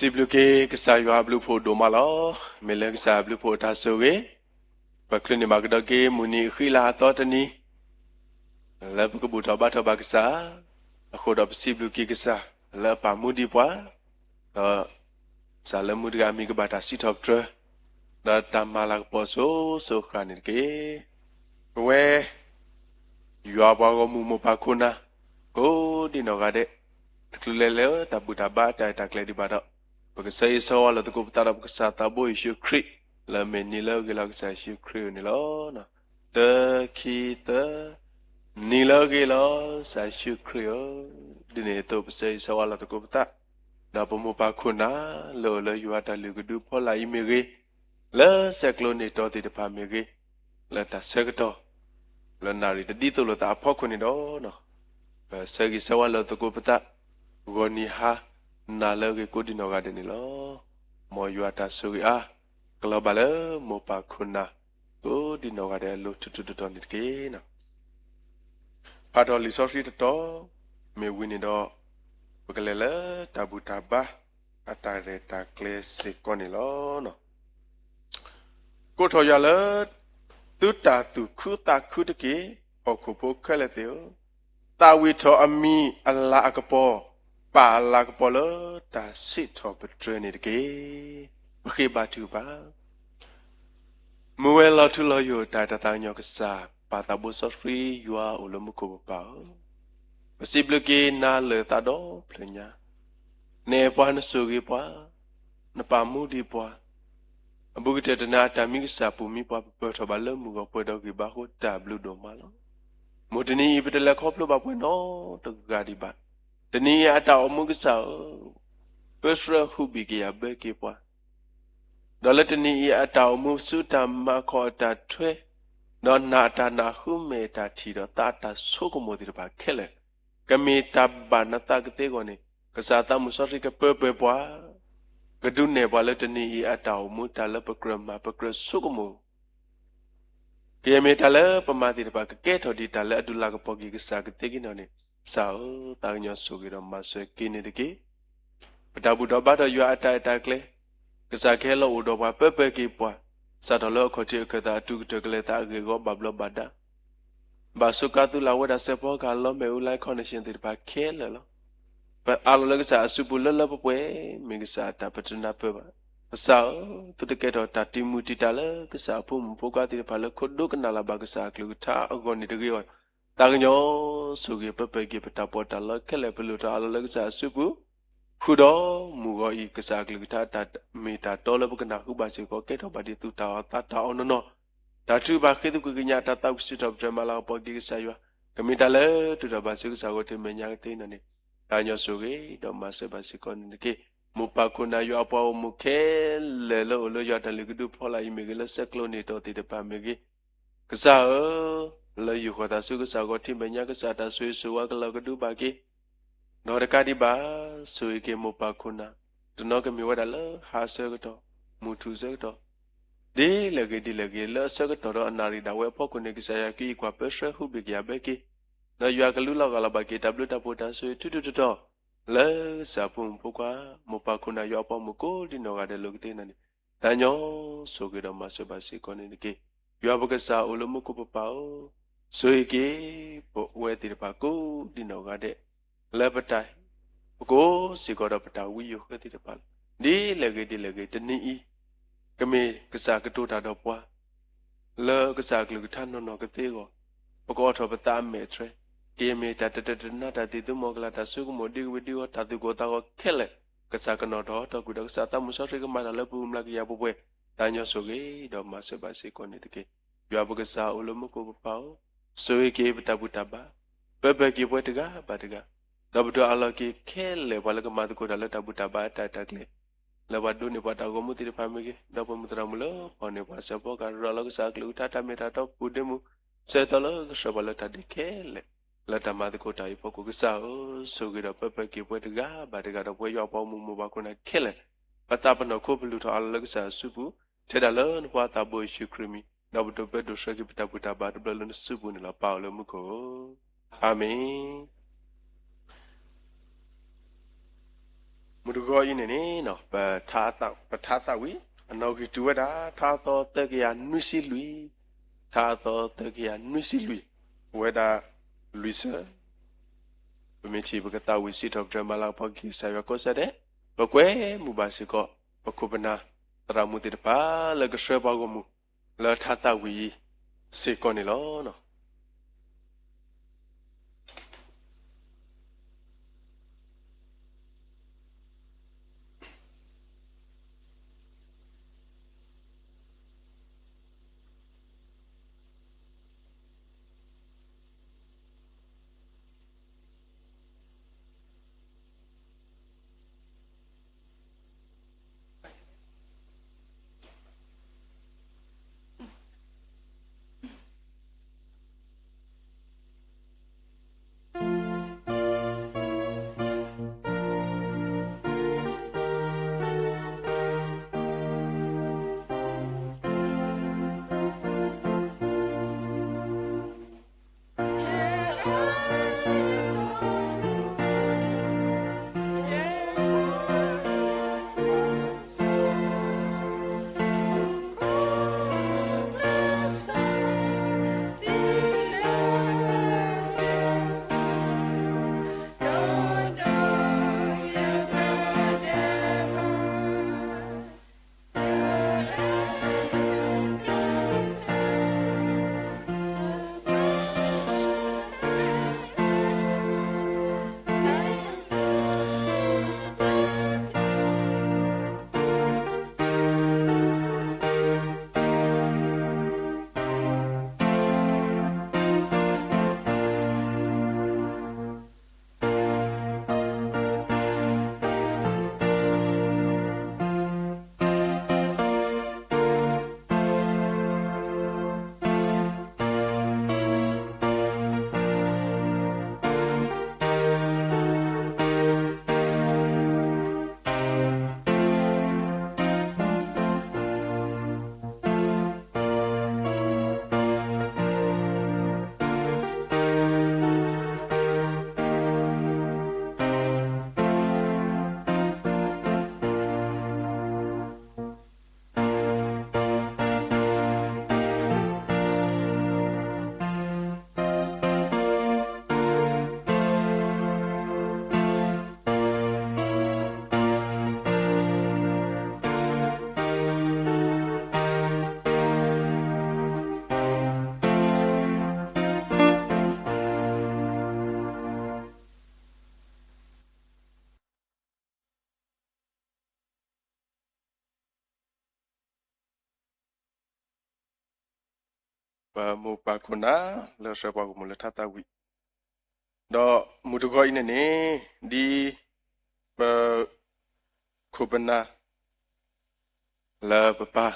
စံးဘျုးက့ၤကစၢ်ယွၤအဘျုးဖှိၣ်ဒိၣ်မးလီၤ. မ့ၢ်လၢကစၢ်အဘျုးဖှိၣ်အတၢ်ဆိၣ်ဂ့ၤ, ပချုးန့ၢ်ဘၣ်ကဒီးက့ၤမုၢ်နံၤအဃံလၤအသီတနံၤ, လၢပကဘူၣ်ထီၣ်ဘါထီၣ်ဘၣ်ကစၢ်, အဃိဒီးပစံးဘျုးက့ၤကစၢ်လၢအပာ်မူဒံးပှၤ, ဒီး ကစၢ်လၢမူတဂၤအမံၤကဘၣ်တၢ်စံးထီၣ်ပတြၢၤ, ဒီးတၢ်မၤလၤကပီၤစိၤစိၤဃၣ်ဃၣ်န့ၣ်တက့ၢ်. ပဝဲ ယွၤပှၤဂီၢ်မုၢ်မိၢ်ပၢ်ခိၣ်နၢ် ကိးဒံနီၢ်ဂၤဒဲး, တချုးလဲၤလၢတၢ်ဘူၣ်တၢ်ဘါတၢ်အဲၣ်တၢ်ကျဲဒံးဘၣ်ဒီး, ပကဆၢဂ့ၤဆၢဝါလိာ်သကိးပသးဒီးပကစၢ်သးဘိယ့ၣ်ၡူးခရံာ်, လၢအမ့ၢ်နံၤလၢအဂ့ၤလီၤကစၢ်ယ့ၣ်ၡူးခရံာ်အအိၣ်န့ၣ်လီၤ. တၢ ခံ သၢ, နံၤလၢအဂ့ၤလီၤ ကစၢ်ယ့ၣ်ၡူးခရံာ်ဧၢ, ဒ်န့ၣ်အသိးပဆၢဂ့ၤဆၢဝါလိာ်သကိးပသး, ဒီးပမိၢ်ပၢ်ခိၣ်နၢ် လၢအိၣ်လၢယွၤတၢ်လုၢ်ကဒုဖီလာ်အံၤမ့ၢ်ဂ့ၤ, လၢဆဲးကျိးန့ၢ်တီၤသ့ၣ်တဖၣ်မ့ၢ်ဂ့ၤ, လၢတၢ်ဆၢကတီၢ် လၢနၣ်ရံၣ်တဒ်သိးလိာ်သးအဖီခိၣ်န့ၣ်ဒီး, ပဆၢဂ့ၤဆၢဝါလိာ်သကိးပသး, ဂီၤနံၤဟါနၤလၢအဂ့ၤကိးဒံနီၢ်ဂၤဒဲးန့ၣ်လီၤ. မ်ယွၤတၢ်ဆိၣ်ဂ့ၤအါ ကလီၤဘၣ်လၢမိၢ်ပၢ်ခိၣ်နၢ် ကိးဒံနီၢ်ဂၤဒဲးအလိၤထူးထူးတီၤတီၤန့ၣ်တက့ၢ်. ဖးထီၣ်လံာ်စီဆှံတတီၤ မ့ၢ်ဝံၤန့ၣ်ဒီး, ပကလဲၤလၢတၢ်ဘူၣ်တၢ်ဘါ အတၢ်ရဲၣ်တၢ်ကျဲၤစ့ၢ်ကီးန့ၣ်လီၤ. ကိးထီၣ်ယွၤလၢ သုတၢ်သူၣ်ခုသးခုတက့ၢ်, ဟီၣ်ခိၣ်ဖိခဲလၢာ်သ့ၣ်ဧၢ, သးဝံၣ်ထီၣ်အမံၤအလၤအကပီၤ, ပာ်အလၤကပီၤလၢတၢ်စံးထီၣ်ပတြၢၤန့ၣ်တက့ၢ်. ပဃ့ဘါထုကဖၣ် မုၢ်ဝဲလီၤထူလီၤယိာ်တၢ်အဲၣ်တၢ်သးကညီၤကစၢ်, ပၢ်သးဘိစီဆှံယွၤအိၣ်လၢမူခိၣ်ပပၢ်ဧၢ, ပစံးဘျုးက့ၤနၤလၢာ်သးဒီဖျၢၣ်ညါ, နအဲၣ်ပှၤနဆိၣ်ဂ့ၤပှၤ, နပာ်မူဒံးပှၤ, အဘူးကတၢၢ်တနၤအတၢ်မံကစၢ်ပူၤမံပှၤ ပပၢၢ်ထီၣ်ဘၣ်လၢမုၢ်ဂီၤပှဲၤဒီးဂံၢ်ဘါအဃိ တၢ်ဘျုးဒိၣ်မးလီၤ. မုၢ်တနံၤအံၤပတလဲၤခီဖျိဘၣ်ပှဲၤနီတဂၤဒံးဘၣ်. တနံၤအံၤအတၢ်အိၣ်မူကစၢ်ဧၢ, ပၢဆှၢဟူးဘ့ၣ်က့ၤယၤဘၢက့ၤပှၤ ဒီးလၢတနံၤအံၤအတၢ်အိၣ်မူဆူတၢ်မၤခီၣ်အတၢ်ထွဲ, ဒီးနၢ်အတၢ်နၢ်ဟူမဲာ်အတၢ်ထံၣ် ဒီးသးအတၢ်ဆိကမိၣ်သ့ၣ်တဖၣ်ခဲလၢာ်, ကမ့ၢ်တၢ်ဘၣ်နသးကသ့အဂီၢ်န့ၣ်, ကစၢ်သးမုၢ်စီဆှံကပၢပှဲၤပှၤ, ကဒုးနဲၣ်ပှၤလၢတနံၤအံၤအတၢ်အိၣ်မူတၢ်လၢပကြၢးမၤပကြၢးဆိကမိၣ် ကယဲၢ်မ့ၢ်တၢ်လၢပမၤသ့ၣ်တဖၣ် ကကဲထီၣ်ဒံးတၢ်လၢအဒုးလၤကပီၤက့ၤကစၢ်ကသ့က့ၤနီၣ်န့ၣ်, ကစၢ်ဧၢ, သးကညီၤဆိၣ်ဂ့ၤဒီးမၤစၢၤက့ၤန့ၣ်တက့ၢ်. ပတၢ်ဘူၣ်ထီၣ်ဘါထီၣ်ယွၤအတၢ်အဲၣ်တၢ်ကျဲ, ကစၢ်ကဟဲလီၤအိၣ်ဒီးပှၤ ပၢပၢက့ၤပှၤ, စးထီၣ်လၢအခီၣ်ထံးအခၢၣ်သးအတုၤကတၢၢ် ကလဲၤသးအဂ့ၢ်အဂီၢ်ဘၣ်ဘျီးဘၣ်ဒါ ဘၣ်ဆိကါသုလၢ်ဝဲဒၣ်စဲးဖီကဟၣ်လီၤမဲာ်အူ Lion Connection သ့ၣ်တဖၣ်ခဲလၢာ်လီၤ. ပအးလီၤလၢကစၢ်အစုပူၤလၢလၢပှဲၤပှဲၤ, မ့ၢ်ကစၢ်အတၢ်ပတနၢ်ပၢၢ်ဘၣ်. ကစၢ်ဧၢ, သုတကဲထီၣ်တၢ်တံၤမုၢ်တံၤတၢ်လၢကစၢ်အဖိမုၣ်ဖိခွါသ့ၣ်တဖၣ်လၢခိဒိကနၣ်လၢ်ဘၣ်ကစၢ်အကလုၢ်ကထါအဂီၢ်န့ၣ်တဂ့ၤအီၤ, သးကညီၤဆိၣ်ဂ့ၤ ပၢပၢက့ၤပတၢ်ပီးတၢ်လီခဲလၢာ် ပလုၢ်ထီၣ်အးလီၤလၢကစၢ်အစုပူၤ, ဃုာ်ဒီးမုၢ်ဂီၤအံၤ ကစၢ်အကလုၢ်ကထါအတၢ်မ့ၢ်တၢ်တီလၢပကနၢ်ဟူဘၣ်စ့ၢ်ကီး ကဲထီၣ်ဘၣ်ဒ်သိးတၢ်အီၣ်သးတၢ်အီၣ်နီၢ်နီၢ်, တၢ်ထုကဖၣ်ဃ့သကွံာ်ကညး တၢ်သးခုစံးထီၣ်ပတြၢၤမၤလၤကပီၤက့ၤကစၢ်ယွၤ, ကမ့ၢ်တၢ်လၢတုၤထီၣ်ဘၣ်ဆူကစၢ်ဂီၢ်ထံးမဲာ်ညါကသ့နီၣ်န့ၣ်, သးကညီၤဆိၣ်ဂ့ၤဒီးမၤစၢၤဘၣ်စ့ၢ်ကီးန့ၣ်တက့ၢ်. မိၢ်ပၢ်ခိၣ်နၢ်ယွၤအပှၤဂီၢ်မုၢ်ခဲလၢာ်လၢအိၣ်လၢယွၤတၢ်လုၢ်ကဒုဖီလာ်အံၤမ့ၢ်ဂ့ၤ, လၢဆဲးကျိးန့ၢ်တီၤသ့ၣ်တဖၣ်မ့ၢ်ဂ့ၤ, ကစၢ်ဧၢ, လၢယိၤဃီၤသးဆူကစၢ်ဂီၢ်ထံးမဲာ်ညါ ကစၢ်အတၢ်ဆိၣ်ဂ့ၤဆိၣ်ဝါကလီၤကဒုဘၣ်က့ၤ ဒီးတကးဒံးဘၣ်, ဆိၣ်ဂ့ၤက့ၤမိၢ်ပၢ်ခိၣ်နၢ်, တနီၤကမ့ၢ်ဝဲဒၣ်လၢဟါအဆၢကတီၢ်, မုၢ်ထူၣ်အဆၢကတီၢ်, ဒ်လဲၣ်ဂ့ၤဒ်လဲၣ်ဂ့ၤ လၢအဆၢကတီၢ်ဒီးအနၣ်ရံၣ်ဒၣ်ဝဲအဖီခိၣ်န့ၣ် ကစၢ်ယွၤကအံးကွၢ်ပၢဆှၢဟူးဘ့ၣ်က့ၤယၤဘၢက့ၤ, ဒီးယွၤကလူလီၤဂာ်လီၤဘၣ်က့ၤ တၢ်ဘျုးတၢ်ဖှိၣ်တၢ်ဆိၣ်ဂ့ၤထူးထူးတီၤတီၤ လၢကစၢ်ဖိမုၣ်ဖိခွါ, မိၢ်ပၢ်ခိၣ်နၢ်ယွၤအပှၤဂီၢ်မုၢ်ကိးဒံနီၢ်ဂၤဒဲးလိၤကသ့နီၣ်န့ၣ်, သးကညီၤဆိၣ်ဂ့ၤဒီးမၤစၢၤဘၣ်စ့ၢ်ကီးန့ၣ်တက့ၢ်. ယွၤပကစၢ်အိၣ်လၢမူခိၣ်ပပၢ်ဧၢ, ဆိၣ်ဂ့ၤက့ၤပဝဲသ့ၣ်တဖၣ်ကိးဒံနီၢ်ဂၤဒဲး, လၢပတၢ်, ပကအိၣ်စ့ၢ်ကီးဒီးပတၢ်ဝံယိၤဃၢသ့ၣ်တဖၣ်လီၤ. ဒ်လဲၣ်ဂ့ၤဒ်လဲၣ်ဂ့ၤ တနံၤအံၤ ကမ့ၢ်ကစၢ်ကတိၤတၢ်ဒီးပှၤ လၢကစၢ်အကလုၢ်ကထါနီၢ်နီၢ်ကသ့အဂီၢ်, ပကအီၣ်ထီၣ်ပသးအမဲာ်အထြဲ, ကယဲၢ်မ့ၢ်တၢ်တတၢတနါ တၢ်သံၣ်သူမီၤကလၤ တၢ်ဆိကမိၣ်ဒ်ကဝံၤဒ်အဂီၢ် တၢ်သူၣ်ကိၢ်သးဂီၤခဲလၢာ်, ကစၢ်ကနီၤထီၣ်ဟီထီၣ်ကွံာ်ဒီး ကစၢ်သးမုၢ်စီဆှံကမၤတၢ်လၢပူၤမျးကယၤပှဲၤပှဲၤ, သးကညီၤဆိၣ်ဂ့ၤဒီးမၤစၢၤဘၣ်စ့ၢ်ကီးန့ၣ်တက့ၢ်. ယွၤပကစၢ်အိၣ်လၢမူခိၣ်ပပၢ်ဧၢ, ဆိၣ်ဂ့ၤက့ၤပတၢ်ဘူၣ်တၢ်ဘါ, ပၢပၢက့ၤပှၤတဂၤဘၣ်တဂၤ, ဒီးပဒိးအးလီၤက့ၤခဲလၢာ်ပှၤလၢကမၤသကိးတၢ်လၢတၢ်ဘူၣ်တၢ်ဘါအတၢ်အဲၣ်တၢ်ကျဲ လၢပှၤဒိးန့ၢ်ပှၤတၢ်ဂီၤမူသ့ၣ်တဖၣ်မ့ၢ်ဂ့ၤ, ဒီးပမုၢ်သရၣ်မုၣ်လၢပှၤန့ၢ်ပှၤစဲးဖီကဟၣ် ရၤလီၤကစၢ်အကလုၢ်ကထါတၢ်မ့ၢ်တၢ်တီပူၤဒ့မူ, ဆၢကတီၢ်လၢကဆှၢပှၤလၢတၢ်ဒုးခဲလၢာ်, လၢတၢ်မၤသကိးတၢ်အံၤအဖီခိၣ်ကစၢ်ဧၢ, ဆိၣ်ဂ့ၤဒီးပၢပၢက့ၤပှၤတဂၤဘၣ်တဂၤ ဒီးပဝဲယွၤအပှၤဂီၢ်မုၢ်မိၢ်ပၢ်ခိၣ်နၢ်ခဲလၢာ်, ပသးပနီၢ်ခိပလုၢ်ထီၣ်အးလီၤလၢကစၢ်အစုပူၤ, ထဲဒၣ်လၢနဖိသးဘိယ့ၣ်ၡူးခရံာ်အမံၤ, ဒီးပဒိးပၢဒိးဆှၢက့ၤပတၢ်ဘူၣ်တၢ်ဘါတဘျီလၢနစုပူၤန့ၣ်လီၤ. ပၢ်အိၣ်လၢမူခိၣ်ဧၢ, အၤမ့ၣ်. မုၢ်တဂီၤအံၤန့ၣ်န့ၣ် ပထါသၣ်ဝံၤ အနီၣ်ဂံၢ်တုၤဝဲဒၣ် ထါအသီသၢကယၤနွံဆံလွံၢ်, ထါအသီသၢကယၤနွံဆံလွံၢ်, အိၣ်ဝဲဒၣ်လွံၢ်ဆၢ ပမ့ၢ်ထံၣ် ပကသးဝံၣ်စံးထီၣ်ပတြၢၤမၤလၤကပီၤက့ၤကစၢ်ယွၤကိးဆၢဒဲး, ပကွဲမုာ်ဘၣ်စ့ၢ်ကီး ပခိၣ်ပနၢ်သရၣ်မုၣ်သ့ၣ်တဖၣ် လၢကဆှၢပှၤဂီၢ်မုၢ် လၢထါသၣ်ဝံၤအံၤစ့ၢ်ကီးန့ၣ်လီၤ. ပမိၢ်ပၢ်ခိၣ်နၢ် လၢဆှၢပှၤဂီၢ်မုၢ်လၢထါသၣ်ဝံၤ, ဒီးမုၢ်တဂီၤအံၤန့ၣ်န့ၣ် ဒ်ပခိၣ်ပနၢ် လၢပပၢ်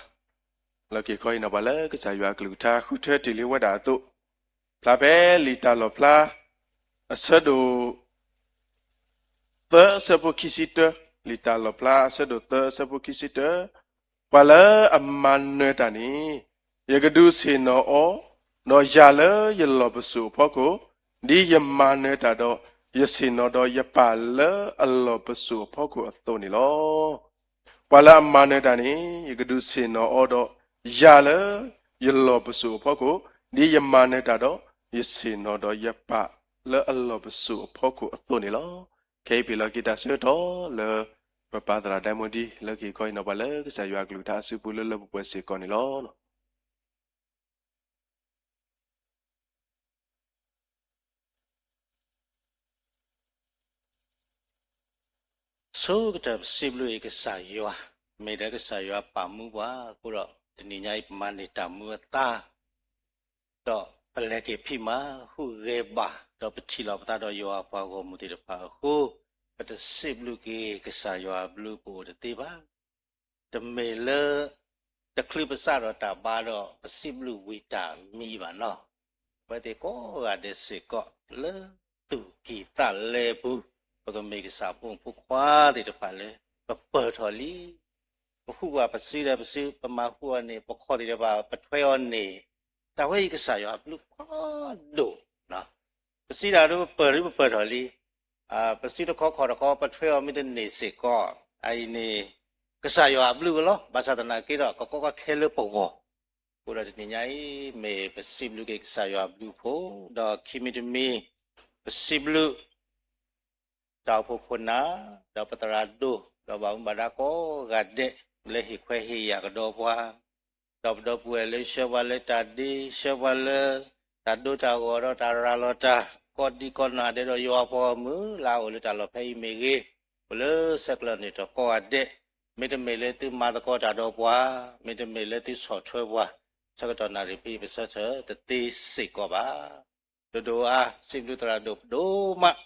လၢက့ၤခီဟံးန့ၢ်ပှၤလၢကစၢ်ယွၤအကလုၢ်ကထါ ဃုထၢတ့ၢ်လံဝဲဒၣ်အသိး, ဖျါဖဲလံာ်တၢ်လီၣ်ဖျါ အဆၢဒိၣ် သၢအဆၢဖိခံဆံတၢ, လံာ်တၢ်လီၣ်ဖျါအဆၢဒိၣ်သၢအဆၢဖိခံဆံတၢ, ပှၤလၢအမၤနၢၤတၢ်န့ၣ် ယကဒုးဆ့ၣ်နီၤအီၤ, ဒီးယၤလၢယလီၢ်ပစိာ်အဖီခိၣ်, ဒ်ယမၤနၢၤတၢ်ဒီး ယဆ့ၣ်နီၤဒီးယပၢ်လၢအလီၢ်ပစိာ်အဖီခိၣ်အသိးန့ၣ်လီၤ. ပှၤလၢအမၤနၢၤတၢ်န့ၣ် ယကဒုးဆ့ၣ်နီၤအီၤဒီး ယၤလၢယလီၢ်ပစိာ်အဖီခိၣ်, ဒ်ယမၤနၢၤတၢ်ဒီး ယဆ့ၣ်နီၤဒီးယပၢ်လၢအလီၢ်ပစိာ်အဖီခိၣ်အသိးန့ၣ်လီၤ. ခဲအံၤပဟ့ၣ်လီၤက့ၤတၢ်ဆၢကတီၢ်လၢ ပပၢ်သရၣ်ဒဲမူဒံ လၢကဟ့ၣ်ခီဟံးန့ၢ်ပှၤလၢကစၢ်ယွၤအကလုၢ်ကထါအစုပူၤလၢလၢပှဲၤပှဲၤစ့ၢ်ကီးန့ၣ်လီၤ. ဆိကတၢၢ်ပစံးဘျုးက့ၤကစၢ်ယွၤ, မ့ၢ်လၢကစၢ်ယွၤပာ်မူပှၤအဃိဒီး တနံၤညါအံၤပမၤန့ၢ်တၢ်မူအသါ, ဒီးပလဲၤက့ၤဖံးမၤဟူးဂဲၤဘၣ်, ဒီးပထံၣ်လိာ်ပသးဒီးယွၤအပှၤဂီၢ်မုၢ်သ့ၣ်တဖၣ်အဃိ, ပတစံးဘျုးက့ၤကစၢ်ယွၤအဘျုးပအိၣ်တသ့ဘၣ်. တမ့ၢ်လၢ တချုးပစးထီၣ်တၢ်ဘါဒီး ပစံးဘျုးဝံၤတၢ်မံဘၣ်နီၤ. အဝဲသ့ၣ်ကိးဂၤဒဲးစ့ၢ်ကီး လၢသူၣ်ကံၢ်သးလဲပူၤ ပကမ့ၢ်ကစၢ်ဖိမုၣ်ဖိခွါသ့ၣ်တဖၣ်လၢ ပပၢၢ်ထီၣ်လံ. ပဟူးဝဲပစုဒီးပစု, ပမၤဟူးအီၤန့ၣ် ပခီၣ်သ့ၣ်တဖၣ် ပထွဲအီၤန့ၣ်, တၢ်ဝဲအံၤကစၢ်ယွၤအဘျုးဖးဒိၣ်. ပစံးတၢ်ဒီးပပၢၢ်ဒုပပၢၢ်ထီၣ်လံ. ပစုတခီခီၣ်တခီ ပထွဲအီၤမ့ၢ်တန့ၢ်စ့ၢ်ကီး, အအံၤန့ၣ် ကစၢ်ယွၤအဘျုးအလီၢ်, ဘၣ်ဆၣ်သနာ်က့ဒီး ကကီကီခဲလၢပဂီၢ်, အဃိဒီးတနံၤညါအံၤ မ့ၢ်ပစံးဘျုးက့ၤကစၢ်ယွၤအဘျုးအဖှိၣ်, ဒီးခံမံၤတမံၤ ပစံးဘျုး တၢ်အိၣ်ဖှိၣ်ခိၣ်နၢ်, ဒီးပသရၣ်ဒိၣ်, ဒီးဘၣ်မူဘၣ်ဒါကိးဂၤဒဲး လၢဟ့ၣ်ခွဲးဟ့ၣ်ယာ်ကဒီးပှၤ, ဒီးပဒီပုၢ်ဝဲၢ်လၢဆှၢပှၤလၢတၢ်ဒ့, ဆှၢပှၤလၢတၢ်ဒိတၢ်ဂီၤ ဒီးတၢ်ရၤလီၤတၢ် ကိးဒံကိးနီၢ်ဒဲးဒီးယွၤအပှၤဂီၢ်မုၢ် လၢအအိၣ်လၢတၢ်လီၢ်ဖဲအံၤမ့ၢ်ဂ့ၤ, အိၣ်လၢဆဲးကျၢန့ၣ်တကိးဂၤဒဲး, မ့တမ့ၢ်လၢသုမၤသကိးတၢ်ဒီးပှၤ, မ့တမ့ၢ်လၢသုဆီၣ်ထွဲပှၤ, ဆၢကတီၢ်နၣ်ရံၣ်ဖဲအံၤ ပဆၢထၢၣ်တသ့စ့ၢ်ကီးဘၣ်. ဒိၣ်ဒိၣ်အါ စံးဘျုးသရၣ်ဒိၣ်ဒိၣ်မး,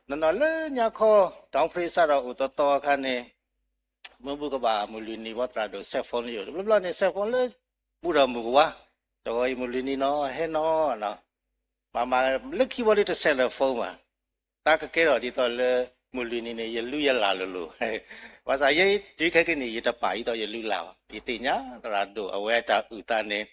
နီၢ်နီၢ်လၢညါခီ တၢ်အိၣ်ဖှိၣ်စးထီၣ်အိၣ်သီသီအခါန့ၣ် မ့ၢ်ဘူၣ်ကဘၣ်မုၢ်လွံၢ်နံၤဘၣ်သရၣ်ဒိၣ် cell phone လၢယိာ် တဘျီဘျီန့ၣ် cell phone လၢ ဘူၣ်ဒီးမုၢ်ကဝါ, တဂီၤအံၤမုၢ်လွံၢ်နံၤနီၤ ဟဲနီၤနီၤ, မၤမၤလၢခံဘီဒုးတ cell phone ဘၣ်, တၢ်ကကဲထီၣ်ဒ်သိးလၢ မုၢ်လွံၢ်နံၤန့ၣ် ယလုၢ်ယလၢ်လိၤလိၤ, ဘၣ်ဆၣ်ယဲတုၤခဲကနံၣ်အံၤ ယတပာ်ဒ်သိးယလုၢ်လၢ်ဘၣ်, ယသ့ၣ်ညါသရၣ်ဒိၣ်အဝဲတၢ်အုၣ်သးန့ၣ်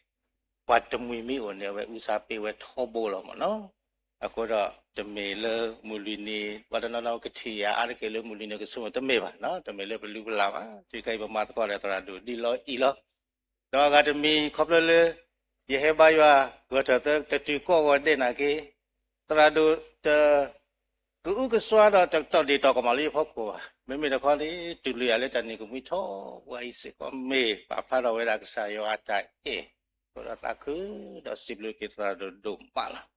ပှၤတမှံၤမ့ၢ်အိၣ်န့ၣ် အဝဲအုၣ်သးပ့ၤဝဲထီဘိလီၤမ့ၢ်နီၤ. အဃိဒီး တမ့ၢ်လၢမုၢ်လွံၢ်နံၤ ပှၤတနီၤနီၤကထံၣ်ယၤအါတက့ၢ်လၢမုၢ်လွံၢ်နံၤကဆိကမိၣ် တမ့ၢ်ဘၣ်, တမ့ၢ်လၢပလုၢ်ပလၢ်ဘၣ်, တုၤခဲအံၤပမၤသကိးဒီးသရၣ်ဒိၣ်ဒ်လီၤအံၤလီၤ. ဒီးအဂၤတမံၤခီဖျိလၢ ယဟဲဘါယွၤ ဂဲၤထၢၣ်သၢတတုၤကိးဂီၤဒဲးနာ်က့ သရၣ်ဒိၣ်တ ကအုကစွါဒီးတတီၢ်ဒ့ၣ်တီၢ်ကမၣ်လၢယဖီခိၣ်ဘၣ်. မ့မ့ၢ်တခီန့ၣ် တူၢ်လိာ်ယၤလၢတၢ်နံၤကမှံထီဘိအံၤစ့ၢ်ကီး မ့ၢ်ပာ်ဖျါထီၣ်ဝဲဒၣ်ကစၢ်ယွၤအတၢ်အဲၣ်, အဃိဒီးသးခုဒီးစံးဘျုးက့ၤသရၣ်ဒိၣ်ဒိၣ်မးလီၤ.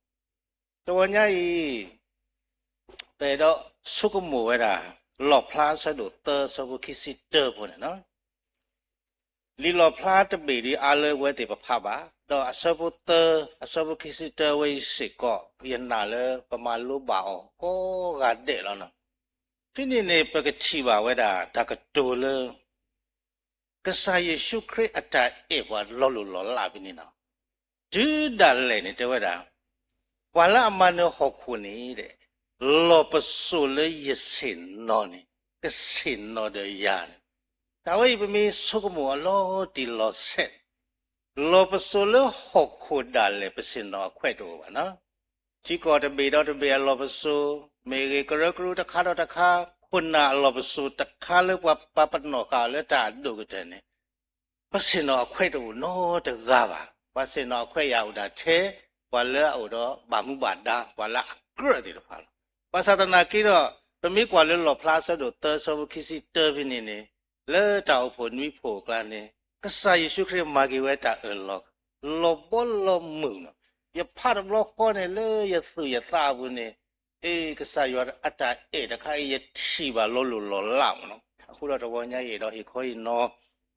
တဂီၤညါအံၤ ပအဲၣ်ဒိးဆိကမိၣ်ဝဲဒၣ် လီၣ်ဖျါအဆၢဒိၣ်သၢ အဆၢဖိခံဆံတၢအပူၤန့ၣ်လီၤ. လံာ်လီၣ်ဖျါတဘ့ၣ်ဒ်အါလၢအဝဲသ့ၣ်ပဖးဘၣ်, ဒီးအဆၢဖိသၢ အဆၢဖိခံဆံတၢဝဲအံၤစ့ၢ်ကီး ယနာ်လၢပမၤလိဘၣ်အီၤကိးဂၤဒဲးလီၤနီၤ. ဖဲန့ၣ်န့ၣ် ပကထံၣ်ဘၣ်ဝဲဒၣ်တၢ်ကတိၤလၢ ကစၢ်ယ့ၣ်ၡူးခရံာ်အတၢ်အဲၣ်ပှၤလီၤလိၢ်လီၤလးဖဲန့ၣ်လီၤ. တုၤဒၣ်လဲာ်န့ၣ်တဲဝဲဒၣ် ပှၤလၢအမၤနၢၤဟီၣ်ခိၣ်န့ၣ် လီၢ်ပစိာ်လၢယဆ့ၣ်နီၤန့ၣ် ကဆ့ၣ်နီၤဒီးယၤန့ၣ်, တၢ်ဝဲအံၤပမ့ၢ်ဆိကမိၣ်အလီၤတံၢ်လီၤဆဲး, လီၢ်ပစိာ်လၢဟီၣ်ခိၣ်ဒၣ်လဲာ် ပဆ့ၣ်နီၤအခွဲးတအိၣ်ဘၣ်နီၤ. ထံကီၢ်တဘ့ၣ်ဒီးတဘ့ၣ်အလီၢ်ပစိာ် မ့ၢ်ဂ့ၤ ကရၢကရိတခါဒီးတခါ ခိၣ်နၢ်အလီၢ်ပစိာ်တခါလၢပှၤပာ်ပနီၣ်ဃာ်အီၤလၢတၢ်အဒိၣ်ကတၢၢ်န့ၣ် ပဆ့ၣ်နီၤအခွဲးတအိၣ်နီတဂၤဘၣ်. ပှၤဆ့ၣ်နီၤအခွဲးယာ်အိၣ်ဒၣ်ထဲ ပှၤလၢအအိၣ်ဒီးဘၣ်မူဘၣ်ဒါ ပှၤလၢအကြၢးသ့ၣ်တဖၣ်လီၤ. ဘၣ်ဆၣ်သနာ်က့ဒီး ပမ့ၢ်ကွၢ်လၢလီၣ်ဖျါအဆၢဒိၣ်သၢ အဆၢဖိခံဆံတၢဖဲန့ၣ်န့ၣ် လၢတၢ်အိၣ်ဖှိၣ်နွံဖှိၣ်အကျါန့ၣ် ကစၢ်ယ့ၣ်ၡူးခရံာ်မၤက့ၤဝဲတၢ်အၢၣ်လီၤ လီၤဘီလီၤမုၢ်နီၤ. ယဖးတဘျီဃီန့ၣ် လၢယသူၣ်ယသးအပူၤန့ၣ် အ့ ကစၢ်ယွၤအတၢ်အဲၣ်တခါအံၤ ယထံၣ်ဘၣ်လီၤလိၢ်လီၤလးမ့ၢ်နီၤ. အဃိဒီးတဂီၤညါအံၤဒီးဟ့ၣ်ခီဟ့ၣ်နီၤ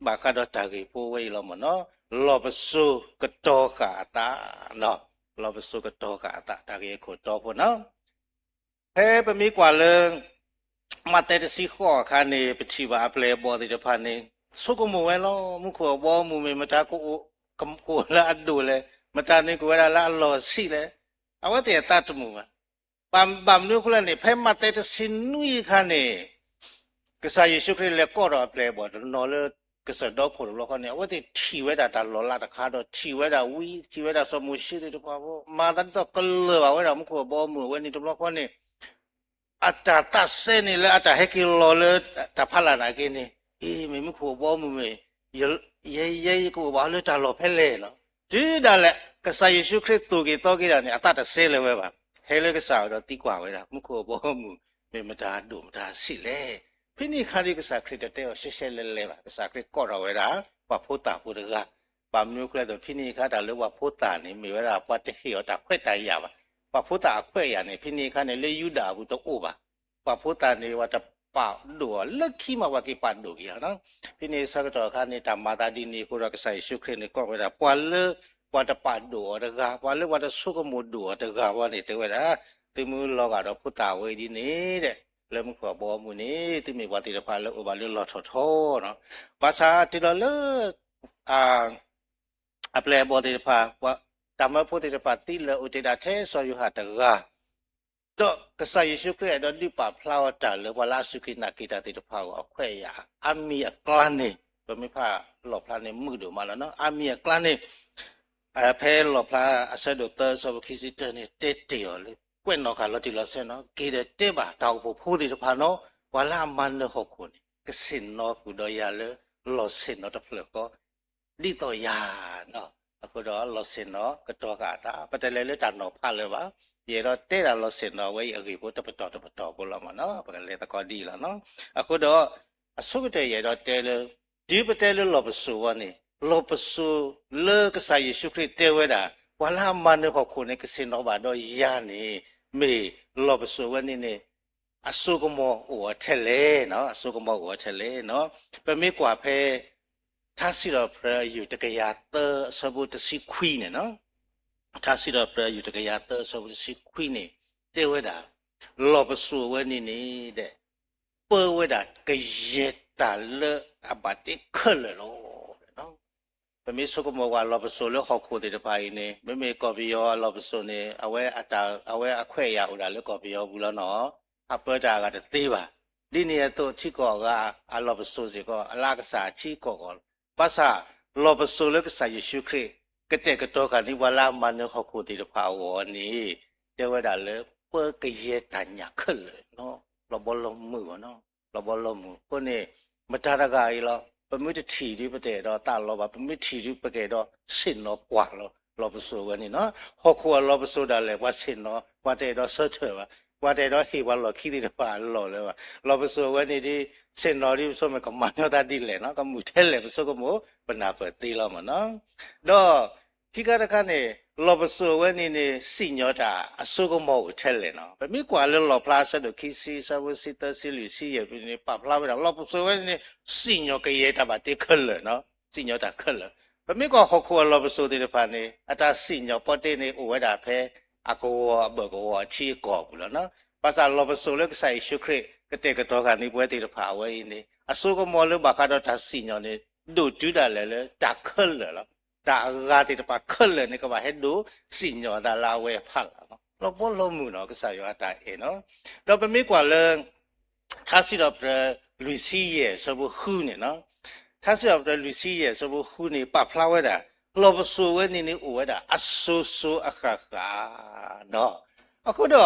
ဘၣ်ဃးဒီးတၢ်ဂ့ၢ်ဖိဝဲအံၤလီၤမ့ၢ်နီၤ. လီၢ်ပစိာ်ကတီၤဃာ်အသး, လီၢ်ပစိာ်ကတီၤဃာ်အသး တၢ်ဂ့ၢ်အခိၣ်တီဖိနီၤ. ဖဲပမ့ၢ်ကွၢ်လၢ မးသဲတဆံဃိးအခါန့ၣ် ပထံၣ်ဘၣ်အပျဲၢ်အဘီၣ်သ့ၣ်တဖၣ်န့ၣ် ဆိကမိၣ်ဝဲလီၤ. မူခိၣ်အဘီအမုၢ်မ့ၢ်မတၤကအိၣ် ကအိၣ်လၢအဒိၣ်လဲၣ်, မတၤန့ၣ်ကအိၣ်ဝဲဒၣ်လၢအလီၢ်ဆံးလဲၣ်, အဝဲသ့ၣ်အသးတမုာ်ဘၣ်. ဘၣ်မနုၤအဃိလဲၣ်န့ၣ် ဖဲမးသဲတဆံနွံအခါန့ၣ် ကစၢ်ယ့ၣ်ၡူးခရံာ်လဲၤကိးထီၣ်အပျဲၢ်အဘီၣ်တနီၤလၢကစၢၢ်ဒီခိၣ်တဘျီဃီန့ၣ် အဝဲသ့ၣ်ထံၣ်ဝဲဒၣ်တၢ်လီၤလးတခါဒီး ထံၣ်ဝဲဒၣ်ဝံ ထံၣ်ဝဲဒၣ်စီၤမိၤၡ့သ့ၣ်တဖၣ် မၤသးဒ်သိးကလၢာ်ဘၣ်ဝဲဒၣ်မူခိၣ်အဘီအမုၢ်အဝဲန့ၣ်တဘျီဃီန့ၣ် အတၢ်သးစဲန့ၣ်လၢအတၢ်ဟဲက့ၤလီၤလၢတၢ်ဖးလၢ်နာ်က့န့ၣ် အ့ မ့ၢ်မူခိၣ်အဘီအမုၢ်မ့ၢ် ယဲယဲယကအိၣ်ဘၣ်လၢတၢ်လီၢ်ဖဲလဲၣ်နီၤ. တုၤဒၣ်လဲာ် ကစၢ်ယ့ၣ်ၡူးခရံာ်သိၣ်က့ၤသီက့ၤဒၣ်န့ၣ် အသးတစဲလၢၤဝဲဘၣ်. ဟဲလၢကစၢ်အအိၣ်ဒီးသံကွၢ်ဝဲဒၣ် မူခိၣ်အဘီအမုၢ် မ့ၢ်မတၤဒိၣ်မတၤဆံးလဲၣ်. ဖဲန့ၣ်အခါဒီးကစၢ်ခရံာ်တတဲအီၤရှဲရှဲလဲၣ်လဲၣ်ဘၣ်. ကစၢ်ခရံာ်ကိးထီၣ်ဝဲဒၣ် ပှၤဖိသၣ်ဖိတဂၤ ဘၣ်မနုၤအဃိလဲၣ်သိး ဖဲန့ၣ်အခါတၢ်လၢပှၤဖိသၣ်န့ၣ် မ့ၢ်ဝဲဒၣ်ပှၤတဟ့ၣ်အီၤတၢ်ခွဲးတၢ်ယာ်ဘၣ်. ပှၤဖိသၣ်အခွဲးအယာ်န့ၣ် ဖဲန့ၣ်အခါန့ၣ် လၢယူဒၤအပူၤတအိၣ်ဘၣ်. ပှၤဖိသၣ်န့ၣ် ပှၤတပာ်ဒိၣ်အီၤ လၢခံမးပှၤက့ၤပာ်ဒိၣ်က့ၤအီၤ. ဖဲန့ၣ်ဆၢကတီၢ်အခါန့ၣ် တၢ်မၤသးဒ်န့ၣ်အဃိဒီး ကစၢ်ယ့ၣ်ၡူးခရံာ်န့ၣ် ကိးဝဲဒၣ် ပှၤလၢပှၤတပာ်ဒိၣ်အီၤတဂၤ, ပှၤလၢပှၤတဆိကမိၣ်ဒိၣ်အီၤတဂၤဝဲန့ၣ် တဲဝဲဒၣ် သုမ့ၢ်လီၤဂာ်ဒီးဖိသၣ်ဝဲအံၤဒ်န့ၣ်ဒီး လၢမူခိၣ်အဘီအမုၢ်န့ၣ် သုမ့ၢ်ပှၤသ့ၣ်တဖၣ်လၢအိၣ်ဘၣ်လၢလီၢ်ထီၣ်ထီနီၤ. ဘၣ်ဆၣ်တုၤလီၤလၢ အပျဲၢ်အဘီၣ်သ့ၣ်တဖၣ် တၢ်မၢဖိသ့ၣ်တဖၣ်သံလၢာ်အိၣ်တ့ၢ်ဒၣ်ထဲစီၤယိၤဟၣ်တဂၤ, ဒီးကစၢ်ယ့ၣ်ၡူးခရံာ်အဲၣ်ဒိးဒုးပာ်ဖျါအီၤတၢ်လၢပှၤလၢအစူၢ်က့ၤနာ်က့ၤတၢ်သ့ၣ်တဖၣ်အဂီၢ် အခွဲးအယာ် အါမံၤအကျါန့ၣ် ပမ့ၢ်ဖးလီၣ်ဖျါန့ၣ် မုာ်ဒိၣ်မးလီၤနီၤ. အါမံၤအကျါန့ၣ် ဖဲလီၣ်ဖျါအဆၢဒိၣ်သၢ အဆၢဖိခံဆံတၢန့ၣ် တဲတ့ၢ်အီၤလၢ ကွဲးနီၣ်ဃာ်လီၤတံၢ်လီၤဆဲးနီၤ, က့ၤဒီးတဲဘၣ်တၢ်အိၣ်ဖှိၣ်ဖိသ့ၣ်တဖၣ်နီၤ, ပှၤလၢအမၤနၢၤဟီၣ်ခိၣ်န့ၣ် ကဆ့ၣ်နီၤဃုာ်ဒီးယၤလၢ လီၢ်ဆ့ၣ်နီၤတဖျၢၣ်ဃီ ဒ်သိးယၤနီၤ. အဃိဒီးလီၢ်ဆ့ၣ်နီၤကတီၤဃာ်အသး, ပတလဲၤလၢတၢ်နီၤဖးလၢၤဘၣ်. ယအဲၣ်ဒိးတဲဒၣ်လီၢ်ဆ့ၣ်နီၤဝဲအံၤအဂ့ၢ်ဖိတပတီၢ်တပတီၢ်ဖိလီၤမ့ၢ်နီၤ, ပကလဲၤသကိးဒ်အံၤလီၤနီၤ. အဃိဒီး အဆိကတၢၢ်ယအဲၣ်ဒိးတဲလၢ တုၤပတဲလၢလီၢ်ပစိာ်ဝဲန့ၣ်, လီၢ်ပစိာ်လၢကစၢ်ယ့ၣ်ၡူးခရံာ်တဲဝဲဒၣ် ပှၤလၢအမၤနၢၤဟီၣ်ခိၣ်န့ၣ် ကဆ့ၣ်နီၤဘၣ်ဒီးယၤန့ၣ် မ့ၢ်လီၢ်ပစိာ်ဝဲန့ၣ်န့ၣ် အစိကမီၤအိၣ်အီၤထဲလဲၣ်နီၤ, အစိကမီၤအိၣ်အီၤထဲလဲၣ်နီၤ. ပမ့ၢ်ကွၢ်ဖဲ ထါစံးထီၣ်ပတြၢၤအယုၢ်တကယၤသၢအဆၢဖိတဆံခွံန့ၣ်နီၤ, ထါစံးထီၣ်ပတြၢၤအယုၢ်တကယၤသၢအဆၢဖိတဆံခွံန့ၣ် တဲဝဲဒၣ် လီၢ်ပစိာ်ဝဲန့ၣ်န့ၣ်ဒီး ပၢဝဲဒၣ်ကယဲၢ်တၢ်လၢအဘၣ်တ့ခဲလၢာ်လီၤ. ပမ့ၢ်ဆိကမိၣ်ကွၢ်လီၢ်ပစိာ်လၢဟီၣ်ခိၣ်သ့ၣ်တဖၣ်အံၤန့ၣ် မ့မ့ၢ်ကီၢ်ပယီၤအလီၢ်ပစိာ်န့ၣ် အဝဲအတၢ် အဝဲအခွဲးအယာ်အိၣ်ဒၣ်လၢကီၢ်ပယီၤပူၤလီၤနီၤ, အပၢတၢ်အဂၤတသ့ဘၣ်. ဒ်န့ၣ်အသိးထံကီၢ်အဂၤအလီၢ်ပစိာ်စ့ၢ်ကီး အလၢအကစၢ်ထံကီၢ်ဂီၢ်လီၤ. ဘၣ်ဆၣ် လီၢ်ပစိာ်လၢကစၢ်ယ့ၣ်ၡူးခရံာ် ကတဲာ်ကတီၤဃာ်န့ၢ်ပှၤလၢအမၤနၢၤဟီၣ်ခိၣ်သ့ၣ်တဖၣ်အဂီၢ်န့ၣ် တဲဝဲဒၣ်လၢ ပၢကယဲၢ်တၢ်ညၣ်ခဲလၢာ်နီၤ, လီၤဘီလီၤမုၢ်အီၤနီၤ, လီၤဘီလီၤမုၢ်အဃိန့ၣ် မတၤတဂၤအံၤလီၤ ပမ့ၢ်တထံၣ်ဒုးပတအဲၣ်ဒိးသးလီၤဘၣ်, ပမ့ၢ်ထံၣ်ဒုးပကအဲၣ်ဒိးဆ့ၣ်နီၤကွၢ်လီၤ. လီၢ်ပစိာ်ဝဲန့ၣ်နီၤ, ဟီၣ်ခိၣ်အလီၢ်ပစိာ်ဒၣ်လဲာ် ပှၤဆ့ၣ်နီၤ ပှၤတအဲၣ်ဒိးဆၢထၢၣ်ဘၣ်, ပှၤတအဲၣ်ဒိးဟ့ၣ်ပှၤလီၢ်ခံသ့ၣ်တဖၣ်အလီၢ်လၢၤဘၣ်. လီၢ်ပစိာ်ဝဲန့ၣ်ဒုး ဆ့ၣ်နီၤဒုးပဆိကမိၣ်ကမၤညီသးဒ်လဲၣ်နီၤ, ကမုာ်ထဲလဲၣ်ပဆိကမိၣ် ပနၢ်ပၢၢ်သ့လီၤမ့ၢ်နီၤ. ဒီး ခံခါတခါန့ၣ် လီၢ်ပစိာ်ဝဲန့ၣ်န့ၣ် စံၣ်ညီၣ်တၢ်အစိကမီၤအိၣ်ထဲလဲၣ်နီၤ. ပမ့ၢ်ကွၢ်လၢလီၣ်ဖျါအဆၢဒိၣ်ခံဆံ အဆၢဖိဆံသၢ ဆံလွံၢ် ဆံယဲၢ်န့ၣ် ပာ်ဖျါဝဲဒၣ် လီၢ်ပစိာ်ဝဲန့ၣ်န့ၣ် စံၣ်ညီၣ်ကယဲၢ်တၢ်ဘၣ်တ့ခဲလၢာ်နီၤ, စံၣ်ညီၣ်တၢ်ခဲလၢာ်. ပမ့ၢ်ကွၢ်ဟီၣ်ခိၣ်အလီၢ်ပစိာ်သ့ၣ်တဖၣ်န့ၣ် အတၢ်စံၣ်ညီၣ်ပီတ့န့ၣ် အိၣ်ဝဲဒၣ်ဖဲ အကဝီၤအဘၢၣ်ကဝီၤအထံအကီၢ်အပူၤလီၤနီၤ. ဘၣ်ဆၣ်လီၢ်ပစိာ်လၢကစၢ်ယ့ၣ်ၡူးခရံာ် ကတဲာ်ကတီၤဃာ်န့ၢ်ပဝဲသ့ၣ်တဖၣ်အဝဲအံၤန့ၣ် အစိကမီၤလၢဘၣ်ဃးဒီးတၢ်စံၣ်ညီၣ်န့ၣ် ဒိၣ်တုၤဒၣ်လဲာ်လၢတၢ်ခဲလၢာ်လီၤ. တၢ်အဂၤသ့ၣ်တဖၣ်ခဲလၢာ်န့ၣ် ကဘၣ်ဟဲဒိးစံၣ်ညီၣ်အသးလၢအဝဲအဖီလာ်လီၤ. လီၤဘီလီၤမုၢ်နီၤ ကစၢ်ယွၤအတၢ်အဲၣ်နီၤ. ဒီးပမ့ၢ်ကွၢ်လၢ ထါစံးထီၣ်ပတြၢၤ လွံၢ်ဆံယဲၢ် အဆၢဖိဃုန့ၣ်နီၤ, ထါစံးထီၣ်ပတြၢၤ လွံၢ်ဆံယဲၢ် အဆၢဖိဃုန့ၣ် ပာ်ဖျါဝဲဒၣ် လီၢ်ပစိာ်ဝဲန့ၣ်န့ၣ် အိၣ်ဝဲဒၣ်အစိၤစိၤအဃၣ်ဃၣ်နီၤ. အဃိဒီး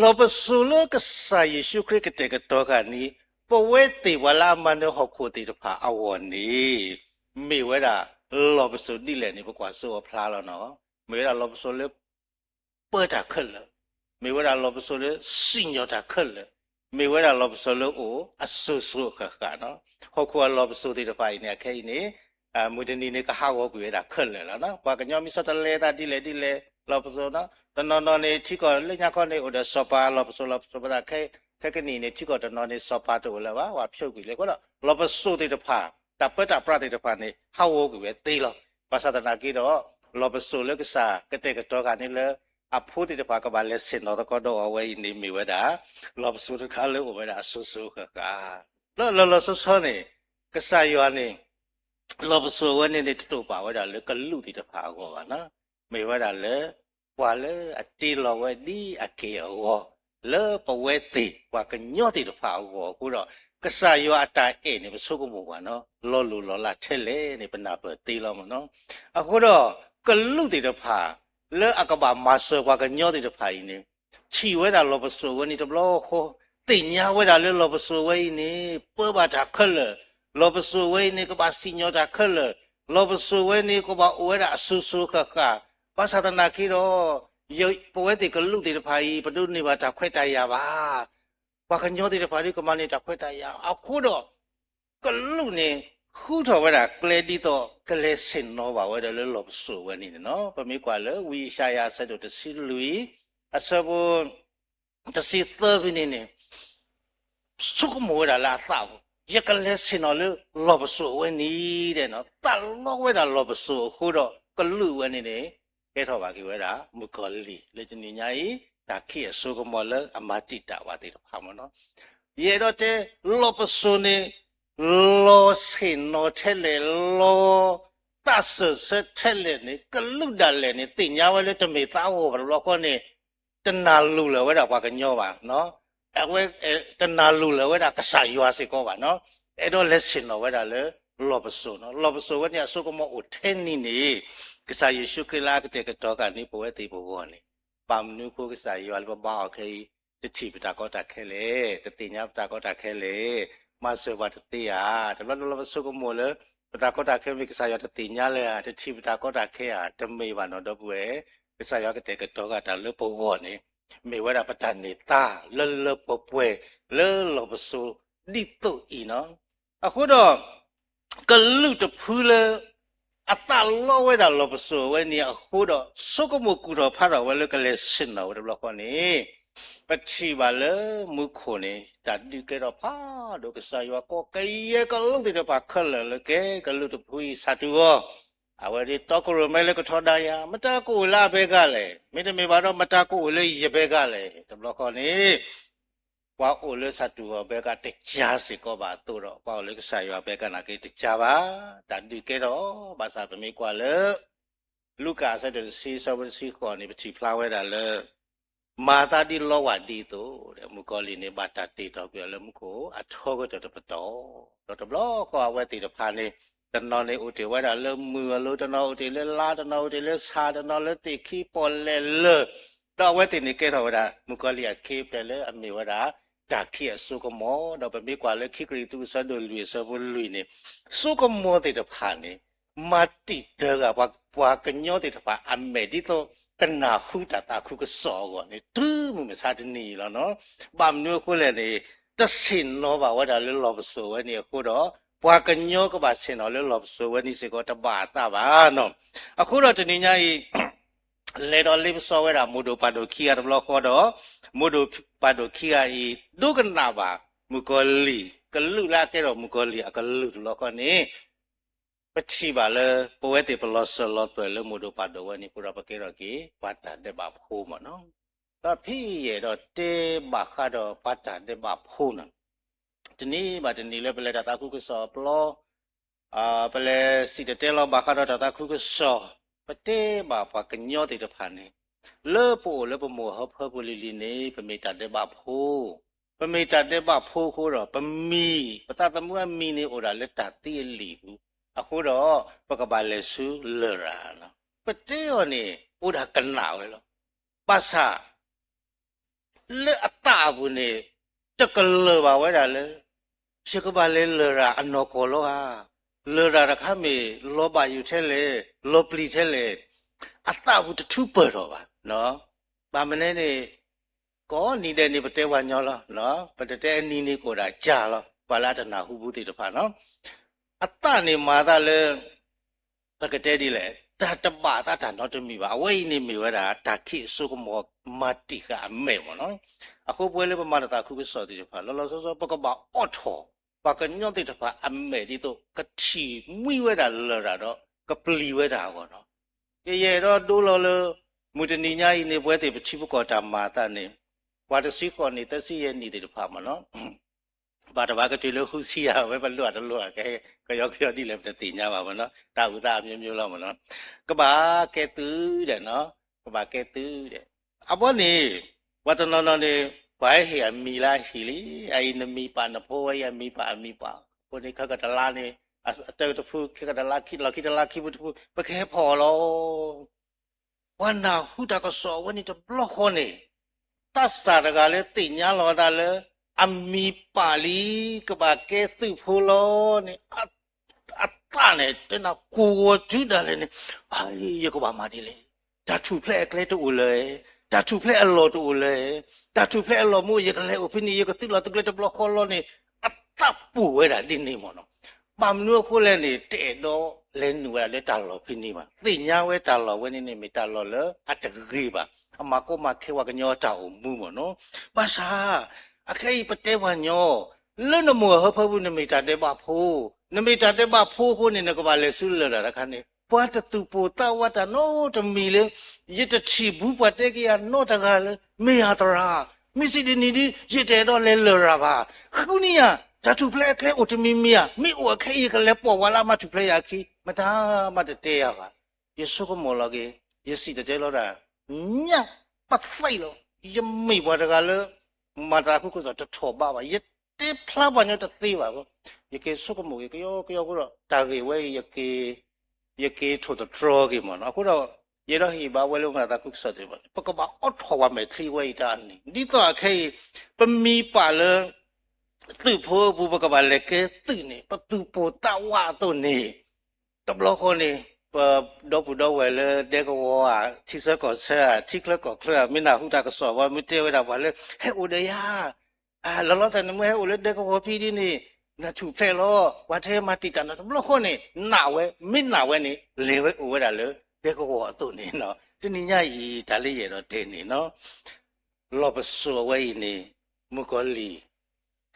လီၢ်ပစိာ်လၢကစၢ်ယ့ၣ်ၡူးခရံာ်ကတဲာ်ကတီၤဃာ်န့ၢ် ပဝဲသ့ၣ်ပှၤလၢအမၤနၢၤဟီၣ်ခိၣ်သ့ၣ်တဖၣ်အဂီၢ်န့ၣ် မ့ၢ်ဝဲဒၣ် လီၢ်ပစိာ်ဒ်လဲၣ်န့ၣ် ပကွၢ်စိအဖျါလီၤနီၤ. မ့ၢ်ဝဲဒၣ်လီၢ်ပစိာ်လၢ ပၢတၢ်ခဲလၢာ်, မ့ၢ်ဝဲဒၣ်လီၢ်ပစိာ်လၢစံၣ်ညီၣ်တၢ်ခဲလၢာ်, မ့ၢ်ဝဲဒၣ်လီၢ်ပစိာ်လၢအိၣ်အစိၤစိၤအဃၣ်ဃၣ်နီၤ. ဟီၣ်ခိၣ်အလီၢ်ပစိာ်သ့ၣ်တဖၣ်အံၤန့ၣ် အခဲအံၤန့ၣ် မုၢ်တနံၤန့ၣ် ကဟးဂီၤကွံာ်ဝဲဒၣ်ခဲလၢာ်လီၤနီၤ. ပှၤကညီမ့ၢ်ဆီတလဲသးဒ်လဲၣ်ဒ်လဲၣ် လီၢ်ပစိာ်နီၤ, တနီၤနီၤန့ၣ် ထံကီၢ်လၢညါခီန့ၣ် အိၣ်ဒီးစီၤပၤလီၢ်ပစိာ် လီၢ်ပစိာ်ပသး ခဲကနံၣ်န့ၣ် ထံကီၢ်တနီၤန့ၣ် စီၤပၤတအိၣ်လၢၤဘၣ် ပှၤဖျိးကွံာ်လံအဃိဒီး လီၢ်ပစိာ်သ့ၣ်တဖၣ် တၢ်ပၢတၢ်ပြးသ့ၣ်တဖၣ်န့ၣ် ဟးဂီၤကွံာ်ဝဲသ့လီၤ. ဘၣ်ဆၣ်သနာ်က့ဒီး လီၢ်ပစိာ်လၢကစၢ်ကတဲာ်ကတီၤဃာ်န့ၢ်လၢ အဖိသ့ၣ်တဖၣ်ကဘၣ်လဲၤဆ့ၣ်နီၤသကိးဒီးအဝဲအံၤန့ၣ်မ့ၢ်ဝဲဒၣ် လီၢ်ပစိာ်တခါလၢအိၣ်ဝဲဒၣ်အစိၤစိၤအဃၣ်ဃၣ် လၢလီၤလီၤဆီဆီန့ၣ် ကစၢ်ယွၤန့ၣ် လီၢ်ပစိာ်ဝဲန့ၣ်န့ၣ် တတိာ်ပာ်ဝဲဒၣ်လၢကလူးသ့ၣ်တဖၣ်အဂီၢ်ဘၣ်နီၤ. မ့ၢ်ဝဲဒၣ်လၢ ပှၤလၢအတ့လီၤဝဲဒ်အက့ၢ်အဂီၤ လၢပဝဲသ့ၣ်ပှၤကညီသ့ၣ်တဖၣ်အဂီၢ်အဃိဒီး ကစၢ်ယွၤအတၢ်အဲၣ်န့ၣ် ပဆိကမိၣ်ကွၢ်နီၤ လီၤလိၢ်လီၤလးထဲလဲၣ်န့ၣ် ပနၢ်ပၢၢ်သ့လီၤမ့ၢ်နီၤ. အဃိဒီး ကလူးသ့ၣ်တဖၣ် လၢအကဘၣ်မၤစၢၤပှၤကညီသ့ၣ်တဖၣ်အံၤန့ၣ် ထံၣ်ဝဲဒၣ်လီၢ်ပစိာ်ဝဲန့ၣ်တဘျီဃီ သ့ၣ်ညါဝဲဒၣ်လၢလီၢ်ပစိာ်ဝဲအံၤန့ၣ် ပၢဘၣ်တၢ်ခဲလၢာ်, လီၢ်ပစိာ်ဝဲအံၤန့ၣ် ကဘၣ်စံၣ်ညီၣ်တၢ်ခဲလၢာ်, လီၢ်ပစိာ်ဝဲန့ၣ် ကဘၣ်အိၣ်ဝဲဒၣ်အစိၤစိၤဃၣ်ဃၣ်, ဘၣ်ဆၣ်သနာ်က့ဒီး ပဝဲသ့ၣ်ကလူးသ့ၣ်တဖၣ်အံၤ ပဒိးန့ၢ်ဘၣ်တၢ်ခွဲးတၢ်ယာ်ဘၣ်. ပှၤကညီသ့ၣ်တဖၣ်ဒ်ကမၤန့ၢ်တၢ်ခွဲးတၢ်ယာ်အဃိဒီး ကလူးန့ၣ် ဃုထီၣ်ဝဲဒၣ်ကျဲဒ်သိး ကလဲၤဆ့ၣ်နီၤဘၣ်ဝဲဒၣ်လၢလီၢ်ပစိာ်ဝဲန့ၣ်န့ၣ်လီၤ. ပမ့ၢ်ကွၢ်လၢဝံယၡါယၤအဆၢဒိၣ်တဆံလွံၢ် အဆၢဖိ တဆံသၢဖဲန့ၣ်န့ၣ် ဆိကမိၣ်ဝဲဒၣ်လၢအသးပူၤ ယကလဲၤဆ့ၣ်နီၤလၢလီၢ်ပစိာ်ဝဲန့ၣ်ဒီး သးလီဝဲဒၣ်လီၢ်ပစိာ်အဃိဒီး ကလူးဝဲန့ၣ်န့ၣ် ကဲထီၣ်ဘၣ်က့ၤဝဲဒၣ် မုၣ်ကီၤလံၢ်လၢတနံၤညါအံၤ တၢ်ခံးအစိကမီၤလၢအမၤတံာ်တာ်ဝဲသ့ၣ်တဖၣ်မ့ၢ်နီၤ. ယအဲၣ်ဒိးတဲ လီၢ်ပစိာ်န့ၣ် လီၤဆ့ၣ်နီၤထဲလဲၣ် လီၤသးစၢၢ်ဆၢထဲလဲၣ်န့ၣ် ကလူးဒၣ်လဲာ်န့ၣ် သ့ၣ်ညါဝဲလၢတမ့ၢ်သးဂီၢ်ဘၣ်တဘျီဃီန့ၣ် တနၢ်လိၤလၢၤဝဲဒၣ်ပှၤကညီဘၣ်, အဝဲ တနၢ်လိၤလၢၤဝဲဒၣ်ကစၢ်ယွၤစ့ၢ်ကီးဘၣ်နီၤ, အဲၣ်ဒိးလဲၤဆ့ၣ်နီၤဝဲဒၣ်လၢလီၢ်ပစိာ်နီၤ. လီၢ်ပစိာ်ဝဲန့ၣ် အစိကမီၤအိၣ်ထဲန့ၣ်န့ၣ် ကစၢ်ယ့ၣ်ၡူးခရံာ်လၢအကတဲာ်ကတီၤဃာ်န့ၢ်ပဝဲသ့ၣ်ပဂီၢ်န့ၣ် ဘၣ်မနုၤအဃိကစၢ်ယွၤလၢပဘါအီၤခဲအံၤ တထံၣ်ပတၢ်ကီတၢ်ခဲလဲၣ်, တသ့ၣ်ညါပတၢ်ကီတၢ်ခဲလဲၣ်, မၤစၢၤပှၤတသ့ဧါ. တဘျီတဘျီပဆိကမိၣ်လၢ ပတၢ်ကီတၢ်ခဲမ့ၢ်ကစၢ်ယွၤတသ့ၣ်ညါလၢၤဧါ, တထံၣ်ပတၢ်ကီတၢ်ခဲဧါ, တမ့ၢ်ဘၣ်နီၤ ဒီပုၢ်ဝဲၢ်, ကစၢ်ယွၤကတဲာ်ကတီၤဃာ်တၢ်လၢပဂီၢ်န့ၣ် မ့ၢ်ဝဲဒၣ်ပတၢ်န့ၢ်သါလၢလၢပှဲၤပှဲၤ လၢလီၢ်ပစိာ်ဒ်သိးအံၤနီၤ. အဃိဒီး ကလူးတဖုလၢ အသးလီဝဲဒၣ်လီၢ်ပစိာ်ဝဲန့ၣ်အဃိဒီး ဆိကမိၣ်ကူၣ်ထီၣ်ဖးထီၣ်ဝဲလၢကလဲၤဆ့ၣ်နီၤဝဲတဘျီဃီန့ၣ်, ပထံၣ်ဘၣ်လၢမူခိၣ်န့ၣ် တၢ်ဒုးကဲထီၣ်ဖးဒိၣ် ကစၢ်ယွၤကိးကယဲၢ်ကလူးသ့ၣ်တဖၣ်ခဲလၢာ်လၢကဲ ကလူးတဖုအံၤဆၣ်တူၢ်အီၤ, အဝဲဒၣ်တီခိၣ်ရိၣ်မဲလၢကထီဒါယၤ မတၤကအိၣ်လၢအဖဲဂၤလဲၣ်, မ့တမ့ၢ်ဘၣ်ဒီး မတၤကအိၣ်လၢယဖဲဂၤလဲၣ်, တဘျီဃီန့ၣ် ပှၤအိၣ်လၢဆၣ်တူၢ်အီၤဖဲဂၤတကါစ့ၢ်ကီးဘၣ်အသိးဒီး ပှၤအိၣ်လၢကစၢ်ယွၤဖဲဂၤနာ်က့တကါဘၣ်, တၢ်ဒုးကဲထီၣ်, ဘၣ်ဆၣ်ပမ့ၢ်ကွၢ်လၢ လူၤကၣ်အဆၢဒိၣ်တဆံ အဆၢဖိတဆံဃိးန့ၣ် ပထံၣ်ဖျါဝဲဒၣ်လၢ မၤသးဒ်လီဝၢ်ဒ်အသိး, မုၣ်ကီၤလံၢ်န့ၣ် ဘၣ်တၢ်တ့ၢ်ထီၣ်ကွံာ်အီၤလၢမူခိၣ်အထီကတၢၢ်တပတီၢ်, ဒီးတဘျီဃီအဝဲသ့ၣ်တဖၣ်န့ၣ် တနီၤန့ၣ်အိၣ်တ့ၢ်ဝဲဒၣ်လၢမုၢ်အလိၤ, တနီၤအိၣ်တ့ၢ်လၢလါ, တနီၤအိၣ်တ့ၢ်လၢဆၣ်, တနီၤလၢသ့ၣ်ခံပီၣ်လဲၣ်လၢၢ်, ဒီးအဝဲသ့ၣ်န့ၣ်ကဲထီၣ်ဝဲဒၣ် မုၣ်ကီၤလံၢ်အခ့အပှၤလၢအမ့ၢ်ဝဲဒၣ် တၢ်ခံးအစိကမီၤ, ဒီးပမ့ၢ်ကွၢ်လၢခံကရံၣ်သူးအဆၢဒိၣ်လွံၢ်အဆၢဖိလွံၢ်န့ၣ်, စိကမီၤသ့ၣ်တဖၣ်န့ၣ် မၤတံာ်တၢဂၤပှၤ, ပှၤကညီသ့ၣ်တဖၣ်အမဲာ်ဒ်သိး တနၢ်ဟူတၢ်သးခုကစီၣ်အဂီၢ်န့ၣ် တုၤမုၢ်မဆါတနံၤအံၤလီၤနီၤ. ဘၣ်မနုၤအဃိလဲၣ်န့ၣ်, တဆ့ၣ်နီၤဘၣ်ဝဲဒၣ်လၢလီၢ်ပစိာ်ဝဲန့ၣ်အဃိဒီး, ပှၤကညီကဘၣ်ဆ့ၣ်နီၤလၢလီၢ်ပစိာ်ဝဲန့ၣ်စ့ၢ်ကီးတဘၣ်အသးဘၣ်နီၤ. အဃိဒီးတနံၤညါအံၤ လဲၤဒီးလ့ပစီဝဲဒၣ် မိၢ်ဒိၣ်ပၢ်ဒိၣ်ခံဂၤတဘျီဃီဒီး, မိၢ်ဒိၣ်ပၢ်ဒိၣ်ခံဂၤအံၤ ဒိကနၣ်ဘၣ် မုၣ်ကီၤလံၢ်ကလုၢ်လၢအကဲထီၣ်မုၣ်ကီၤလံၢ်အကလုၢ်တဘျီဃီန့ၣ်, ပထံၣ်ဘၣ်လၢ ပဝဲသ့ၣ်ပလီၤစၢၤလီၤသွဲၣ်လၢမိၢ်ဒိၣ်ပၢ်ဒိၣ်ဝဲန့ၣ်အဃိဒီး ပကဲထီၣ်က့ၤ ပှၤတၢ်ဒဲးဘးဖိမ့ၢ်နီၤ. ဒီးဖဲယအဲၣ်ဒိးတဲဘၣ်ဃးဒီးပှၤတၢ်ဒဲးဘးဖိန့ၣ်, တနံၤဘၣ်တနံၤလၢပလဲၤတၢ်သးခုကစီၣ်အပျီ ပလဲၤစံၣ်တဲၤတဲလီၤဘၣ်ဃးဒီးတၢ်သးခုကစီၣ်, ပတဲဘၣ်ပှၤကညီသ့ၣ်တဖၣ်န့ၣ်, လၢပအိၣ်လၢပမိၢ်ဟၢဖၢပူၤလံၤလံၤန့ၣ် ပမ့ၢ်တၢ်ဒဲးဘးဖိ, ပမ့ၢ်တၢ်ဒဲးဘးဖိအဃိဒီး ပမံၤ, ပသးသမူအမံၤန့ၣ်အိၣ်ဒၣ်လၢတၢ်သံအလံာ်ပူၤ, အဃိဒီး ပကဘၣ်လဲၤဆူလရာ်လီၤ. ပတဲအီၤန့ၣ် အိၣ်ဒၣ်ကနၣ်ဝဲလီၤ. ဘၣ်ဆၣ် လၢအသးအပူၤန့ၣ် တကလၢၤဘၣ်ဝဲဒၣ်လၢ ယကဘၣ်လဲၤလရာ်အနီၢ်ကီၢ်လီၤဧါ. လရာ်တခါမ့ၢ်လီၤဘၣ်ယိၣ်ထဲလဲၣ်, လီၤပျံၤထဲလဲၣ်, အသးပူၤတထူပၢၢ်ထီၣ်ဘၣ်. ဘၣ်မနုၤန့ၣ် ကိးနံၤဒဲးန့ၣ် ပတဲပှၤညီလီၤ. ပတတဲအနံၤန့ၣ်ကအိၣ်ဒၣ်ကၢ်လီၤ. ပှၤလၢအတနၢ်ဟူဘူးသ့ၣ်တဖၣ်နီၤ, အသးန့ၣ်မၤသးလၢ ပကတဲဒ်လဲၣ်, တၢ်တဘၣ်သးတၢ်နီတမံၤဘၣ်. အဝဲအံၤန့ၣ်မ့ၢ်ဝဲဒၣ် တၢ်ခံးအစိကမီၤမၤတံာ်ဃာ်အမဲာ်မ့ၢ်နီၤ. အဃိပဝဲလၢပမၤတၢ်သးခုကစီၣ်သ့ၣ်တဖၣ် လီၤလီၤဆီဆီ ပကဘၣ်အိးထီၣ် ပှၤကညီသ့ၣ်တဖၣ်အမဲာ်ဒ်သိး ကထံၣ်မှံဝဲဒၣ်လရာ်ဒီး ကပျံၤဝဲဒၣ်အဂီၢ်နီၤ. ယယအဲၣ်ဒိးဒိလီၤလၢ မုၢ်တနံၤညါအံၤန့ၣ် ပဝဲသ့ၣ်ပထံပကီၢ်တၢ်မၤအသးန့ၣ် ပှၤတဆံဃိးနံၣ် သၢဆံယဲၢ်နံၣ်သ့ၣ်တဖၣ်မ့ၢ်နီၤ ဘၣ်တဘၣ်ကတုၤလၢဃုဆံယဲၢ် အဝဲပလိၣ်အတလိၣ်အကဲ ကယီကယီဒ်လဲၣ် ပတသ့ၣ်ညါဘၣ်မ့ၢ်နီၤ တၢ်အုၣ်သးအမျိုးမျိုးလီၤမ့ၢ်နီၤ ကဘၣ်ကဲသုးဒဲးနီၤ ကဘၣ်ကဲသုးဒဲး အဘီန့ၣ် ပှၤတနီၤနီၤန့ၣ် ပှၤဟ့ၣ်အမံၤလၢအဟံၣ်လံ အအံၤနမံၤပာ်နဖိဝဲအံၤအမံၤပာ်အမံၤပာ် အဃိန့ၣ် ခဲကတလါန့ၣ် အတၢတဖု ခဲကတလါ လီၢ်ခံတလါခံပူၤတဖု ပကဟဲဖီၣ်အီၤလီၤ ပှၤနၢ်ဟူတၢ်ကစီၣ်အဝဲန့ၣ်တဘျီဃီန့ၣ် သးစၢ်တဂၤလၢသ့ၣ်ညါလီၤအသးလၢ အမံၤပာ်လံ ကဘၣ်ကဲသုးဖိလီၤန့ၣ် အသးန့ၣ် တနၢ်ကိၢ်ဂီၤတုၤဒၣ်လဲာ်န့ၣ် အ ယကဘၣ်မၤဒ်လဲၣ် တၢ်ထူၣ်ဖျဲးအကျဲတအိၣ်လၢၤ တၢ်ထူၣ်ဖျဲးအလီၢ်တအိၣ်လၢၤ တၢ်ထူၣ်ဖျဲးအလီၢ်မ့ၢ် ယကလဲၤအိၣ်ဖဲန့ၣ် ယကသုးလီၤသုးကျဲတဘျီဃီလီၤန့ၣ် အသးပူၤဝဲဒၣ်ဒ်န့ၣ်မ့ၢ်နီၤ ဘၣ်မနုၤအဃိလဲၣ်န့ၣ် တအဲၣ်ဒိးလဲၤနုာ်ဝဲဒၣ်လၢတၢ်လီၢ်ဖဲန့ၣ်ဘၣ် သ့ၣ်ညါဝဲတၢ်လီၢ်ဝဲန့ၣ်န့ၣ် မ့ၢ်တၢ်လီၢ်လၢအတဂ့ၤဘၣ် အမၤကီမၤခဲပှၤကညီအတၢ်အိၣ်မူမ့ၢ်နီၤ ဘၣ်ဆၣ် အခဲအံၤပတဲပှၤညီ လၢနမိၢ်အဟၢဖၢပူၤ နမ့ၢ်တၢ်ဒဲးဘးဖိ နမ့ၢ်တၢ်ဒဲးဘးဖိအဃိန့ၣ် နကဘၣ်လဲၤဆူလရာ်တခါန့ၣ် ပှၤတသူၣ်ပိၢ်သးဝးတၢ်နီတမံၤလၢ ယတထံၣ်ဘူးပှၤတဲက့ၤယၤနီတဂၤလၢ မ့ၢ်ယၤသရၣ် မ့ၢ်စံးဒ်န့ၣ်ဒီး ယတအဲၣ်ဒိးလဲၤလရာ်ဘၣ် ဃုန့ၢ်ယၤ တၢ်ထူၣ်ဖျဲးအကျဲအိၣ်တမံၤမံၤဧါ မ့ၢ်အိၣ်အခဲအံၤ ယကလဲၤပိာ်ဝဲလၢအမၤထူၣ်ဖျဲးယၤအခံ မတၤမးတတဲယၤဘၣ် ယဆိကမိၣ်လီၤက့ၤ ယစံၣ်တဲၤတဲလီၤတၢ် ညၣ်ပသံၣ်လီၤ ယမ့ၢ်ပှၤတဂၤလၢ မၤတၢ်သးခုကစီၣ်တထီၣ်ဘးဘၣ် ယတဲဖျါပှၤညီတသ့ဘၣ် ယက့ၤဆိကမိၣ်က့ၤ ကယီကယီအဃိဒီး တၢ်ဂ့ၢ်ဝဲအံၤ ယက့ၤထိၣ်သတြီက့ၤမ့ၢ်နီၤ အဃိဒီး ယအဲၣ်ဒိးဟ့ၣ်ဘါဝဲလၢမုၢ်နၤသးခုကစီၣ်တဘ့ၣ်န့ၣ် ပကဘၣ်အိးထီၣ်ပှၤမဲာ်ချံဝဲအံၤတၢ်အနံၣ် ဒ်သိးအခဲအံၤ ပမံပာ်လၢ သုးဖိအပူၤ ပကဘၣ်လဲၤကဲသုးန့ၣ် ပသူၣ်ပိၢ်သးဝးအသိးန့ၣ် တဘျီဃီန့ၣ် ပဒီပုၢ်ဒီဝဲၢ်လၢဒဲကဝီၤဧါ ထံဆၢကီၢ်ဆၢဧါ ထံချၢကီၢ်ချၢဧါ မ့ၢ်နၢ်ဟူတၢ်ကစီၣ်ဘၣ် မ့ၢ်တဲဝဲဒၣ်ပှၤလၢ ဟဲအိၣ်ဒီးယၤ လီၤလီၤဆဲးန့ၣ် မ့ၢ်ဟဲအိၣ်လၢဒဲကဝီၤဖဲဒ်န့ၣ် နထူၣ်ဖျဲးလီၤ ပှၤတဟဲမၤတံာ်တာ်နၤ တဘျီဃီန့ၣ် နာ်ဝဲ မ့ၢ်နာ်ဝဲန့ၣ် လဲၤဝဲအိၣ်ဝဲဒၣ်လၢဒဲကဝီၤအသိးန့ၣ်လီၤ. တနံၤညါအံၤ တၢ်လၢယအဲၣ်ဒိးတဲန့ၣ် လီၢ်ပစိာ်အဝဲအံၤန့ၣ် မုၣ်ကီၤလံၢ်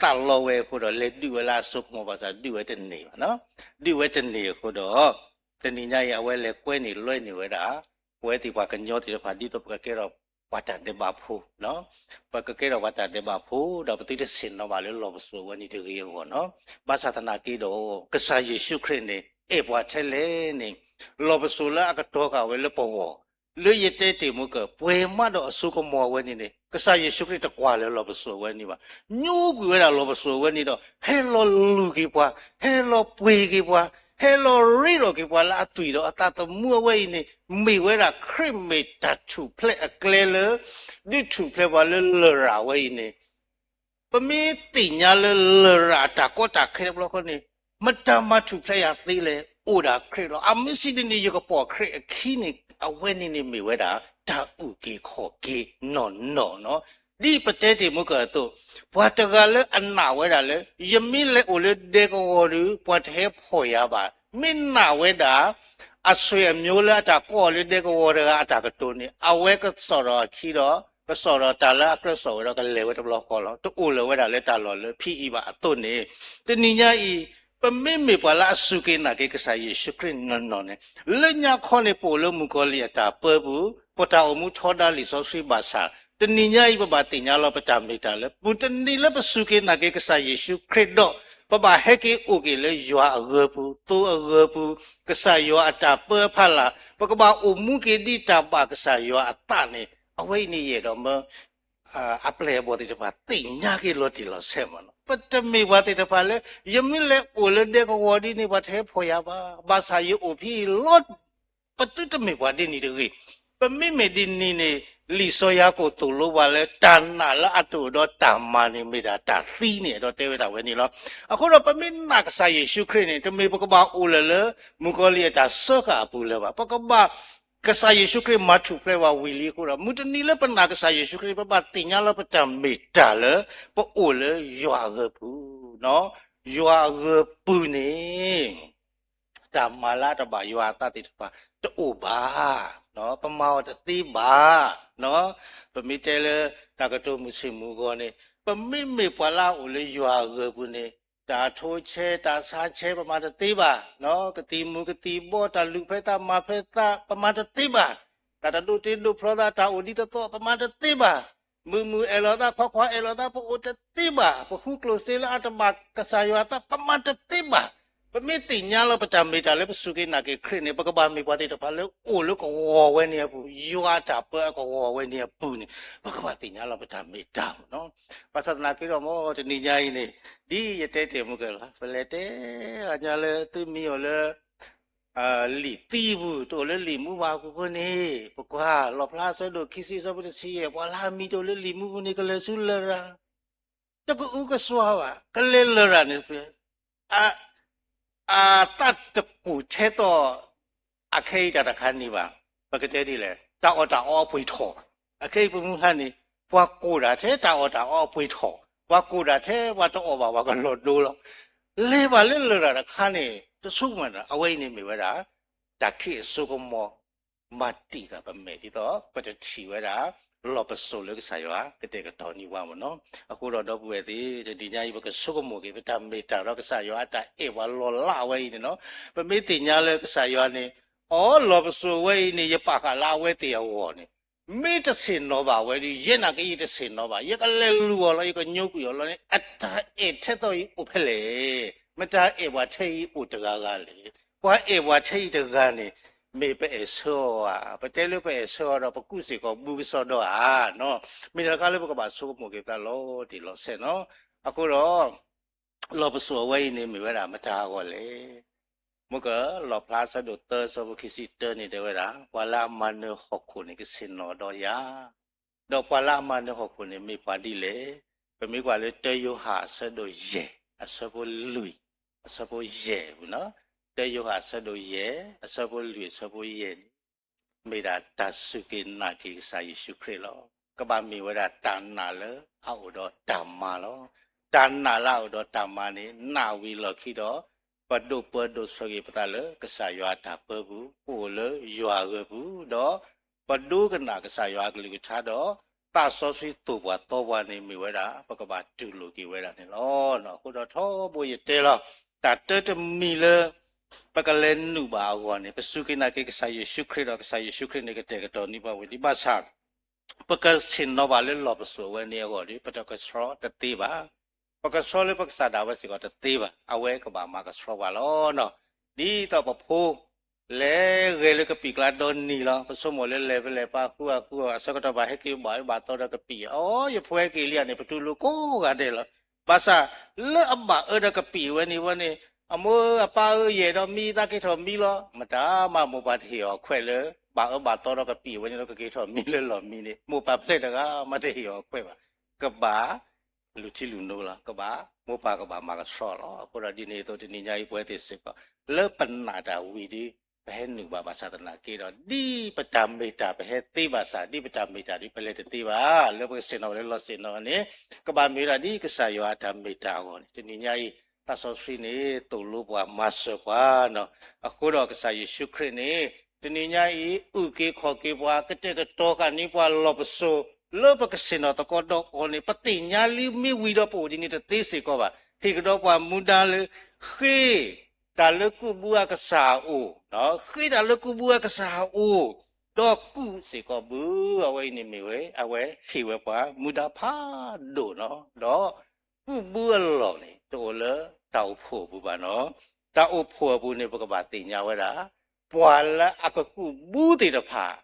သးလီဝဲအဃိဒီး လဲၤဒုးဝဲလၢအစိကမီၤဘၣ်ဆၣ် ဒုးဝဲတန့ၢ်ဘၣ်. ဒုးဝဲတန့ၢ်အဃိဒီး တနံၤညါအံၤ အဝဲလဲၤကွဲန့ၢ်လွဲန့ၢ်ဝဲဒၣ် ပဝဲသ့ၣ်ပှၤကညီသ့ၣ်တဖၣ် ဒ်သိးပကကဲထီၣ်ပှၤတၢ်ဒဲးဘးဖိ ပကကဲထီၣ်ပှၤတၢ်ဒဲးဘးဖိ ဒီးပသုတဆ့ၣ်နီၤဘၣ်လၢလီၢ်ပစိာ်အဝဲန့ၣ်တဂ့ၤအဂီၢ်လီၤ. ဘၣ်ဆၣ်သနာ်က့ဒီး ကစၢ်ယ့ၣ်ၡူးခရံာ်န့ၣ် အဲၣ်ပှၤထဲလဲၣ်န့ၣ် လီၢ်ပစိာ်လၢအကတီၤဃာ်ဝဲလၢပဂီၢ် လၢယတဲတ့ၢ်မုၢ်ကၢၢ် ပှဲၤမးဒီးအစိကမီၤအဝဲန့ၣ်န့ၣ် ကစၢ်ယ့ၣ်ၡူးခရံာ်တကွၢ်လၢၤလီၢ်ပစိာ်အဝဲန့ၣ်ဘၣ်. ညိကွံာ်ဝဲဒၣ်လီၢ်ပစိာ်အဝဲန့ၣ်ဒီး ဟဲလီၤလူၤက့ၤပှၤ, ဟဲလီၤပှ့ၤက့ၤပှၤ, ဟဲလီၤရ့ဒီးက့ၤပှၤလၢအသွံၣ်ဒီးအသးသမူအဝဲအံၤန့ၣ် မ့ၢ်ဝဲဒၣ်ခရံာ်မ့ၢ်တၢ်ထူၣ်ဖျဲးအကျဲလၢ ဒုးထူၣ်ဖျဲးပှၤလၢလရာ်ဝဲအံၤန့ၣ် ပမ့ၢ်သ့ၣ်ညါလၢလရာ်အတၢ်ကီတၢ်ခဲတဘျီဃီန့ၣ် မတၤမၤထူၣ်ဖျဲးယၤသ့လဲၣ် အိၣ်ဒၣ်ခရံာ်လီၤ. အမ့ၢ်စံးဒ်န့ၣ် ယကပိာ်ခရံာ်အခံန့ၣ် အဝဲန့ၣ်န့ၣ်မ့ၢ်ဝဲဒၣ် တၢ်အုၣ်က့ၤခီၣ်က့ၤနီၢ်နီၢ်လီၤ. ဒ်ပတဲတ့ၢ်မုၢ်ကၢၢ်အသိး ပှၤတဂၤလၢအနာ်ဝဲဒၣ်လၢ ယမ့ၢ်လဲၤအိၣ်လၢဒဲကဝီၤဒီး ပှၤတဟဲဖီၣ်ယၤဘၣ် မ့ၢ်နာ်ဝဲဒၣ် အဆွေအမျိုးလၢအတၢ်ကိးအီၤလၢဒဲကဝီၤတဂၤအတၢ်ကတိၤန့ၣ် အဝဲကစိာ်ဒီးအခံဒီး ကစိာ်ဒီးတၢ်လၢအကြၢးစိာ်ဝဲဒီး ကလဲၤဝဲတဘျီဃီလီၤ. တအိၣ်လၢၤဝဲဒၣ်လၢတၢ်လီၢ်လၢဖံအံၤဘၣ်အသိးန့ၣ် တနံၤညါအံၤ ပမ့မ့ၢ်ပှၤလၢအစူၢ်က့ၤနာ်က့ၤကစၢ်ယ့ၣ်ၡူးခရံာ်နီၢ်နီၢ်န့ၣ် လၢညါခီန့ၣ် ပအိၣ်လၢမုၣ်ကီၤလံၢ်အတၢ်ပၢပူၤ ပတၢ်အိၣ်မူထီဒါလံာ်စီဆှံဘၣ်ဆၣ် တနံၤညါအံၤ ပဘၣ်သ့ၣ်ညါလီၤပတၢ်မ့ၢ်တၢ်လၢ မုၢ်တနံၤလၢပစူၢ်က့ၤနာ်က့ၤကစၢ်ယ့ၣ်ၡူးခရံာ်ဒီး ပဘၣ်ဟဲက့ၤအိၣ်က့ၤလၢယွၤအဂၢၤပူၤ သိအဂၢၤပူၤ ကစၢ်ယွၤအတၢ်ပၢအဖီလာ် ပကဘၣ်အိၣ်မူက့ၤဒ်တၢ်ဘၣ်ကစၢ်ယွၤအသးန့ၣ် အဝဲအံၤန့ၣ်ယအဲၣ်ဒိးမၢ အပျဲၢ်အဘီၣ်သ့ၣ်တဖၣ် သ့ၣ်ညါက့ၤလီၤတံၢ်လီၤဆဲးမးလီၤ. ပတမ့ၢ်ပှၤသ့ၣ်တဖၣ်လၢ ယမ့ၢ်လဲၤအိၣ်လၢဒဲကဝီၤဒ်န့ၣ် ပှၤတဟဲဖီၣ်ယၤဘၣ်, ဘၣ်ဆၣ်ယအိၣ်ဖဲအံၤလီၤ ပသုတမ့ၢ်ပှၤဒ်န့ၣ်တဂ့ၤ. ပမ့မ့ၢ်ဒ်န့ၣ်န့ၣ် လံာ်စီၤယၤကိာ်သိၣ်လိပှၤလၢ တၢ်နာ်လၢအတအိၣ်ဒီးတၢ်မၤန့ၣ် မ့ၢ်ဒၣ်တၢ်သံန့ၣ် အဲၣ်ဒိးတဲဝဲဒၣ်ဝဲန့ၣ်လီၤ. အဃိဒီး ပမ့ၢ်နာ်ကစၢ်ယ့ၣ်ၡူးခရံာ်န့ၣ် တမ့ၢ်ပကဘၣ်အိၣ်လၢၤလၢ မုၣ်ကီၤလံၢ်အတၢ်စၢဃာ်အပူၤလၢၤဘၣ်. ပကဘၣ် ကစၢ်ယ့ၣ်ၡူးခရံာ်မၤထူၣ်ဖျဲးဝဲဝံၤလံအဃိဒီး မုၢ်တနံၤလၢပနာ်ကစၢ်ယ့ၣ်ၡူးခရံာ် ပဘၣ်သ့ၣ်ညါလီၤပတၢ်မ့ၢ်တၢ်လၢ ပအိၣ်လၢယွၤအဂၢၤပူၤ, ယွၤအဂၢၤပူၤန့ၣ် တၢ်မၤလၢအတဘၣ်ယွၤအသးသ့ၣ်တဖၣ် တအိၣ်ဘၣ်. ပမၤအီၤတသ့ဘၣ်. ပမ့ၢ်တဲလၢ တၢ်ကတိၤမုၢ်ဆ့ၣ်မုၢ်ဂီၤန့ၣ် ပမ့မ့ၢ်ပှၤလၢအအိၣ်လၢယွၤအဂၢၤပူၤန့ၣ် တၢ်ထိဆဲ တၢ်ဆါဆဲ ပမၤတသ့ဘၣ်. ကသံၣ်မူၤကသံၣ်ဘီ တၢ်လူၤဖဲသးမၤဖဲသး ပမၤတသ့ဘၣ်. တၢ်တဒိးတ့ဒိးဖျီသး တၢ်အိၣ်ဒ်သိးသိး ပမၤတသ့ဘၣ်. မုာ်မုာ်အဲၣ်လီၤသး ခွါခွါအဲၣ်လီၤသး ပအိၣ်တသ့ဘၣ်. ပဃုကျိၣ်စ့လၢအတဘၣ်ကစၢ်ယွၤအသး ပမၤတသ့ဘၣ်. ပမ့ၢ်သ့ၣ်ညါလီၤပတၢ်မ့ၢ်တၢ်လၢပစူၢ်က့ၤနာ်က့ၤခရံာ်န့ၣ် ပကဘၣ်မ့ၢ်ပှၤသ့ၣ်တဖၣ်လၢအိၣ်လၢကဝီၤဝဲန့ၣ်အပူၤ, ယွၤအတၢ်ပၢအကဝီၤဝဲန့ၣ်အပူၤန့ၣ် ပကဘၣ်သ့ၣ်ညါလီၤပတၢ်မ့ၢ်တၢ်လီၤ. ဘၣ်ဆၣ်သနာ်က့ဒီး မ်တနံၤညါအံၤန့ၣ် ဒ်ယတဲတ့ၢ်မုၢ်ကၢၢ်လီၤ ပလဲၤတဲအီၤညါလၢသုမံအီၤလၢ လံာ်သံပူၤ တအိၣ်လၢလံာ်မူဘၣ်အပူၤဃိန့ၣ် ပကွၢ်လီၣ်ဖျါအဆၢဒိၣ်ခံဆံအဆၢဖိတဆံယဲၢ် ပှၤလၢအမံတအိၣ်လၢလံာ်မူပူၤန့ၣ် ကလဲၤဆူလရာ် တကအုကစွါဘၣ် ကလဲၤလရာ်န့ၣ် အသးတကူၣ်ထဲသိး အခဲအံၤတၢ်တခါန့ၣ်ဘၣ်. ပကတဲဒ်လဲၣ် တၢ်အီၣ်တၢ်အီအပှ့ၤထီၣ်ဘၣ်. အခဲအံၤပမုၢ်ဟါန့ၣ် ပှၤကိၢ်ဒၣ်ထဲတၢ်အီၣ်တၢ်အီအပှ့ၤထီၣ်, ပှၤကိၢ်ဒၣ်ထဲပှၤတအီၣ်ဘၣ် ပှၤကလီၤဒိလီၤ. လဲၤဘၣ်လၢလရာ်တခါန့ၣ် တဆိကမိၣ် အဝဲအံၤန့ၣ်မ့ၢ်ဝဲဒၣ် တၢ်ခံးအစိကမီၤ မၤတံာ်ဃာ်ပမဲာ်ဒ်သိး ပတထံၣ်ဝဲဒၣ် လီၢ်ပစိာ်လၢကစၢ်ယွၤကတဲာ်ကတီၤန့ၢ်ပှၤမ့ၢ်နီၤ. အဃိဒီးဒီပုၢ်ဝဲၢ်သ့ၣ် တနံၤညါအံၤ ပကဆိကမိၣ်က့ၤ ပတၢ်မ့ၢ်တၢ်ဒီးကစၢ်ယွၤအတၢ်အဲၣ်ပှၤလီၤလးဝဲအံၤန့ၣ်နီၤ. ပမ့ၢ်သ့ၣ်ညါလၢကစၢ်ယွၤန့ၣ် အီ လီၢ်ပစိာ်ဝဲအံၤန့ၣ် ယပာ်ဃာ်လၢအဝဲသ့ၣ်အဂီၢ်န့ၣ် မ့ၢ်တဆ့ၣ်နီၤဘၣ်ဝဲဒီး ယဲနာ်က့ယတဆ့ၣ်နီၤဘၣ် ယကလဲၤလူၤအီၤလီၤ ယကညိကွံာ်အီၤလီၤန့ၣ် အတၢ်အဲၣ်ထဲသိးအံၤအိၣ်ဖဲလဲၣ်. မတၤအဲၣ်ပှၤထဲအံၤအိၣ်တဂၤဂၤလဲၣ်. ပှၤအဲၣ်ပှၤထဲအံၤတဂၤန့ၣ် မ့ၢ်ပအဲၣ်ဆၢအီၤဧါ. ပတဲလၢပအဲၣ်ဆၢအီၤဒီး ပကူၣ်စ့ၢ်ကီးဘူးကစီဒီဧါနီၤ. မ့ၢ်တၢ်တခါလၢပကဘၣ်ဆိကမိၣ်က့ၤပသးလီၤတံၢ်လီၤဆဲးနီၤ. အဃိဒီး လီၢ်ပစိာ်အဝဲအံၤန့ၣ် မ့ၢ်ဝဲဒၣ်မတၤအဂီၢ်လဲၣ်. မ့ၢ်ကလီၣ်ဖျါအဆၢဒိၣ်သၢ အဆၢဖိခံဆံတၢန့ၣ် တဲဝဲဒၣ် ပှၤလၢအမၤနၢၤဟီၣ်ခိၣ်န့ၣ် ကဆ့ၣ်နီၤဒီးယၤ, ဒီးပှၤလၢအမၤနၢၤဟီၣ်ခိၣ်န့ၣ် မ့ၢ်ပှၤဒ်လဲၣ်. ပမ့ၢ်ကွၢ်လၢ တၢယိၤဟၣ်အဆၢဒိၣ်ယဲၢ် အဆၢဖိလွံၢ်, အဆၢဖိယဲၢ်ပူၤနီၤ, တၢယိၤဟၣ်အဆၢဒိၣ်ယဲၢ် အဆၢဖိလွံၢ် အဆၢဖိယဲၢ်န့ၣ် မ့ၢ်ဒၣ်တၢ်စူၢ်က့ၤနာ်က့ၤကစၢ်ယ့ၣ်ၡူးခရံာ်လီၤ. ကဘၣ်မ့ၢ်ဝဲဒၣ်တၢ်နာ်လၢအအိၣ်ဒီးတၢ်မၤလီၤ. တၢ်နာ်လၢအအိၣ်ဒီးတၢ်မၤန့ၣ် နာ်ဝံၤလီၢ်ခံဒီး ပဒိးပၢၤဒိးဆှၢက့ၤပသးလၢကစၢ်ယွၤအတၢ်ပၢပူၤ, ပအိၣ်လၢယွၤအဂၢၢ်ပူၤ, ဒီးပဒိကနၣ်ကစၢ်ယွၤအကလုၢ်ကထါဒီး သးစီဆှံသိၣ်ပှၤသီပှၤန့ၣ် မ့ၢ်ဝဲဒၣ် ပကဘၣ်တူၢ်လိာ်က့ၤဝဲဒၣ်န့ၣ်လီၤ. အဃိဒီးထီဘိယတဲလီၤ တၢ်တၢတမံၤလၢ ပကလဲၤနုာ်ဘၣ်အဂီၢ်န့ၣ် ပစူၢ်က့ၤနာ်က့ၤကစၢ်ယ့ၣ်ၡူးခရံာ်ဒီး ကစၢ်ယ့ၣ်ၡူးခရံာ်န့ၣ် ကတဲာ်ကတီၤန့ၢ်ပှၤဝံၤဒ်ဘၣ်ဆၣ် ပကဆ့ၣ်နီၤဘၣ်လၢလီၢ်ပစိာ်အဝဲန့ၣ်အဂီၢ်ဒီး ပတကဆှီတသ့ဘၣ်. ပကဆှီလၢပကစၢ်ဒၣ်ဝဲစ့ၢ်ကီးတသ့ဘၣ်. အဝဲကဘၣ်မၤကဆှီပှၤလီၤ. ဒ်သိးပဖိ လဲၤဂဲၤလၢကပံာ်ကျါဒီနံၤလီၤ. ပဆိကမိၣ်လၢလဲၤဖဲလဲၣ် ပၢ်ဃုအီၤဃုအီၤ အဆၢကတီၢ်ဘၣ်ဟဲက့ၤဘၣ်အၢဘၣ်သီဒီးကပံာ်, အိ ယဖိဟဲက့ၤလံဧါန့ၣ် ပတူၢ်လိာ်ကိးဂၤဒဲးလီၤ. ဘၣ်ဆၣ်လၢအဘၣ်အၢဒီးကပံာ်ဝဲန့ၣ်ဝဲန့ၣ် အမိၢ်အပၢ်ဧၢ ယအဲၣ်ဒိးမံ သးက့ၤထီၣ်မံလီၤ. မတၤမးမိၢ်ပၢ်တဟ့ၣ်အီၤခွဲးလၢ ဘၣ်အၢဘၣ်သီဒီးကပံာ်ဝဲန့ၣ်လီၤ ကက့ၤထီၣ်မံလၢလီၢ်မံန့ၣ် မိၢ်ပၢ်ဖျဲၣ်တဂၤမးတဟ့ၣ်အီၤခွဲးဘၣ်. ကဘၣ် လူၤထံလူၤနိလီၤ. ကဘၣ် မိၢ်ပၢ်ကဘၣ်မၤကဆှီလီၤ. အဃိဒီးဒ်န့ၣ်အသိးတနံၤညါအံၤပဝဲသ့ၣ်စ့ၢ်ကီး လၢပနာ်တၢ်ဝံၤဒီး ပဟဲနုာ်ဘၣ်ဘၣ်ဆၣ်သနာ်က့ဒီး ဒ်ပတၢ်မ့ၢ်တၢ်ပဟဲသ့ဘၣ်ဆၣ် ဒ်ပတၢ်မ့ၢ်တၢ်ဒီး ပလဲၤတသ့ဘၣ်. လၢပကဆ့ၣ်နီၤဝဲလၢလီၢ်ဆ့ၣ်နီၤန့ၣ် ကဘၣ်မ့ၢ်ဝဲဒၣ်ဒ်ကစၢ်ယွၤအတၢ်မ့ၢ်တၢ်အဂီၢ်န့ၣ် တနံၤညါအံၤ သးစီဆှံန့ၣ် သိၣ်လိပှၤမၤစၢၤပှၤနီၤ. အဃိဒီးကစၢ်ယ့ၣ်ၡူးခရံာ်န့ၣ် တနံၤညါအံၤ အုၣ်က့ၤခီၣ်က့ၤပှၤ ကတဲာ်ကတီၤဃာ်န့ၢ်ပှၤလီၢ်ပစိာ် လၢပကဆ့ၣ်နီၤသကိးဒီးအီၤန့ၣ် ပသ့ၣ်ညါလံမ့ၢ်ဝံၤဒီးပအိၣ်ဒ်န့ၣ်တသ့စ့ၢ်ကီးဘၣ်. ဟ့ၣ်ကဒီးပှၤမူဒါလၢ ဃ့ တၢ်လၢကူၣ်ဘုအကစၢ်အအိၣ်, ဃ့တၢ်လၢကူၣ်ဘုအကစၢ်အအိၣ်, ဒီးကူၣ်စ့ၢ်ကီးဘု အဝဲအံၤန့ၣ်မ့ၢ်ဝဲ အဝဲဟ့ၣ်ဝဲပှၤမူဒါဖးဒိၣ်နီၤ, ဒီးကူၣ်ဘုအလီၢ်န့ၣ် တအိၣ်လၢတၢ်အိၣ်ဖှိၣ်အပူၤဘၣ်နီၤ. တၢ်အိၣ်ဖှိၣ်အပူၤန့ၣ် ပကဘၣ်သ့ၣ်ညါဝဲဒၣ် ပှၤလၢအကကူၣ်ဘုသ့ၣ်တဖၣ်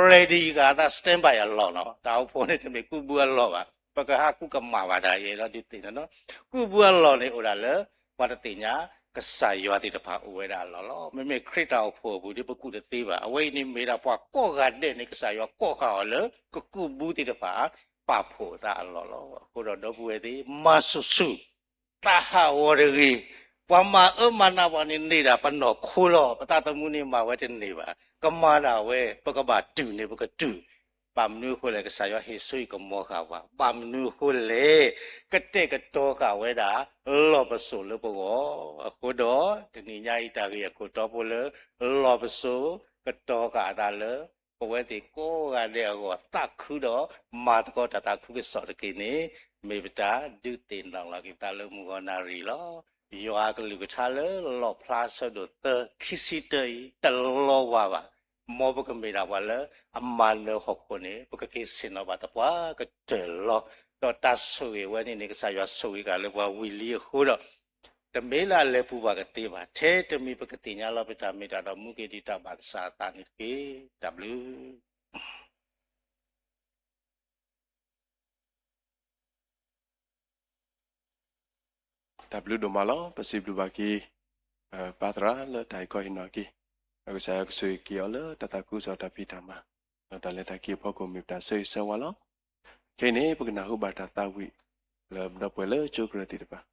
ready ဂၤသး standby အလီၢ်နီၤ. တၢ်အိၣ်ဖှိၣ်န့ၣ်တမ့ၢ်ကူၣ်ဘုအလီၢ်ဘၣ်. ပကဟးကူၣ်ကမၣ်ဘၣ်တၢ်အံၤဒီးဒုးသ့ၣ်နီၤနီၤ. ကူၣ်ဘုအလီၢ်န့ၣ်အိၣ်ဒၣ်လၢ ပှၤတသ့ၣ်ညါ ကစၢ်ယွၤသ့ၣ်တဖၣ်အိၣ်ဝဲဒၣ်အလီၢ်လီၤ. မ့မ့ၢ်ခရံာ်တၢ်အိၣ်ဖှိၣ်အပူၤဒီး ပကူၣ်တသ့ဘၣ်. အဝဲအံၤန့ၣ်မ့ၢ်ဒၣ်ပှၤကိးဂၤဒဲးန့ၣ် ကစၢ်ယွၤကိးဃာ်အီၤလၢ ကကူၣ်ဘုသ့ၣ်တဖၣ် ပာ်ဖှိၣ်အသးအလီၢ်လီၤ. အဃိဒီးဒီပုၢ်ဝဲၢ်သ့ၣ် မၤဆူၣ်ဆူၣ် သးဟးဂီၤတဂ့ၤ. ပှၤမၤအၢမၤနးပှၤန့ၣ်န့ၢ်ဒၣ်ပနီၢ်ခိလီၤ. ပသးသမူန့ၣ်မၤဝဲတန့ၢ်ဘၣ်. ကမၤဒၣ်ဝဲ ပကဘၣ်တုၤန့ၣ် ပကတုၤ. ဘၣ်မနုၤအဃိလဲၣ် ကစၢ်ယွၤဟ့ၣ်စိဟံၣ်ကမီၤဃာ်ပှၤ. ဘၣ်မနုၤအဃိလဲၣ် ကတဲာ်ကတီၤဃာ်ဝဲဒၣ် လီၢ်ပစိာ်လၢပဂီၢ်. အဃိဒီး တနံၤညါအံၤ တၢ်ဂ့ၢ်အခိၣ်တီဖိလၢ လီၢ်ပစိာ် ကတီၤဃာ်အသးလၢ ပဝဲသ့ၣ်ကိးဂၤဒဲးအဂီၢ် သးခုဒီး မၤသကိးတၢ်သးခုကစီၣ်တက့ၢ်န့ၣ် မ့ၢ်ပတၢ်ဒုးသ့ၣ်နီၣ်လီၤက့ၤပသးလၢမုၢ်ဂီၤနၣ်ရံၣ်လီၤ. ယွၤအကလုၢ်ကထါလၢလီၣ်ဖျါအဆၢဒိၣ်သၢ ခံဆံတၢအံၤ တလီၤဝါဘၣ်. မ်ပကမ့ၢ်ဒၣ်ပှၤလၢအမၤနၢၤဟီၣ်ခိၣ်န့ၣ် ပကက့ၤဆ့ၣ်နီၤဘၣ်သပှၢ်ကတၢၢ်လီၤ. ဒီးတၢ်ဆိၣ်ဂ့ၤဝဲန့ၣ်န့ၣ် ကစၢ်ယွၤဆိၣ်ဂ့ၤက့ၤလၢပှၤဝံၤလံအဃိဒီး တမ့ၢ်လၢအလဲၤပူၤဘၣ်ကသ့ဘၣ်. ထဲတမံၤပကသ့ၣ်ညါလီၤပတၢ်မ့ၢ်တၢ်ဒီး မူက့ၤဒံးတၢ်ဘၣ်ကစၢ်အသးန့ၣ်တက့ၢ်. တၢ်ဘျုး တၢ်ဘျုးဒိၣ်မးလီၤ. ပစံးဘျုးဘၣ်က့ၤ ပၢ်သရၣ်လၢတၢ်ဟ့ၣ်ခီဟ့ၣ်နီၤက့ၤ, ဒီးကစၢ်ယွၤကဆိၣ်ဂ့ၤက့ၤအီၤလၢတၢ်သးခုကစီၣ်တၢ်ဖံးတၢ်မၤ, ဒီးတၢ်လဲၤတၢ်က့ၤအဖီခိၣ်မ့ၢ်ပတၢ်ဆၢဂ့ၤဆၢဝါလီၤ. ခဲအံၤန့ၣ် ပကနၢ်ဟူဘၣ်တၢ်သးဝံၣ်လၢပဒီပုၢ်ဝဲၢ်လၢကၠိကရၢသ့ၣ်တဖၣ်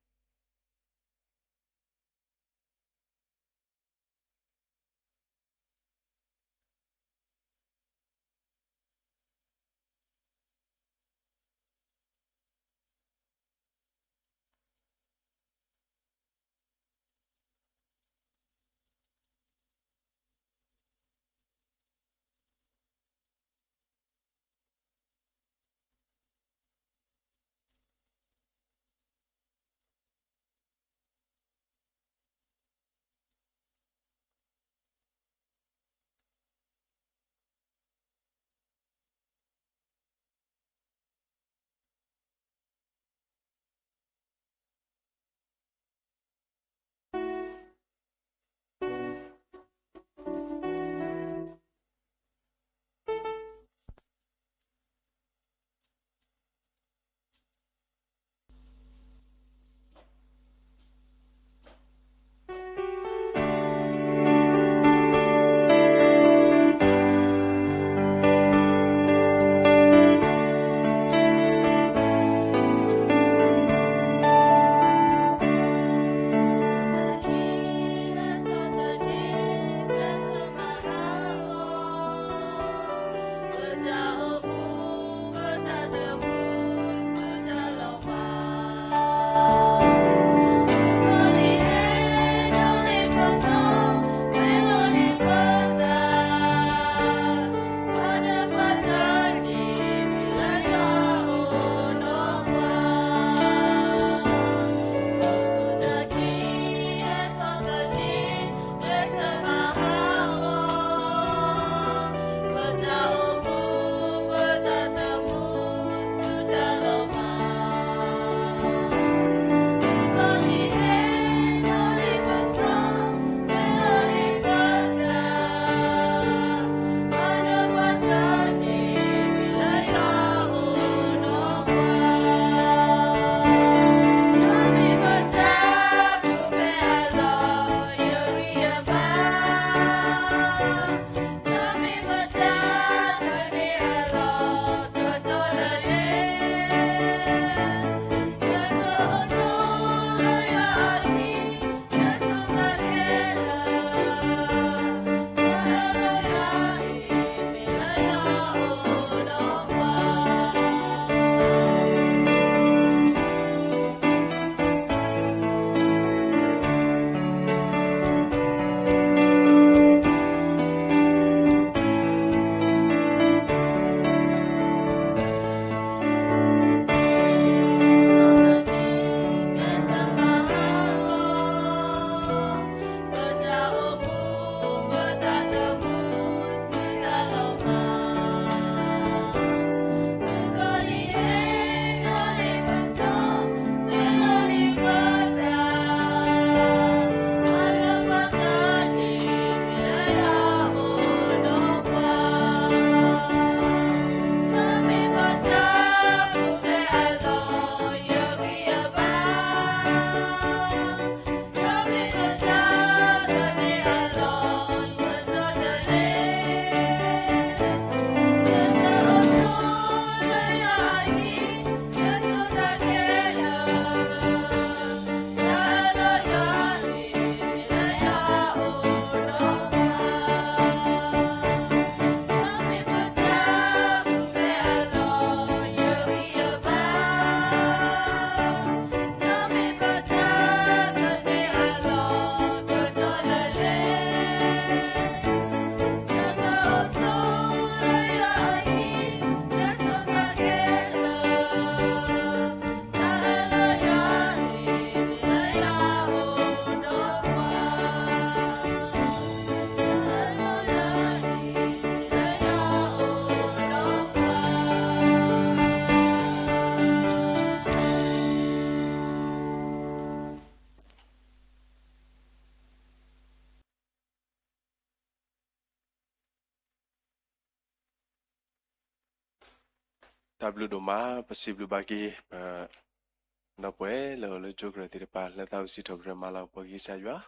တၢ်ဘျုးဒိၣ်မး ပစံးဘျုးဘၣ်က့ၤ ပဒီပုၢ်ဝဲၢ်လၢအအိၣ်လၢကၠိကရၢၢ်သ့ၣ်တဖၣ် လၢသးဝံၣ်စံးထီၣ်ပတြၢၤမၤလၤကပီၤက့ၤကစၢ်ယွၤ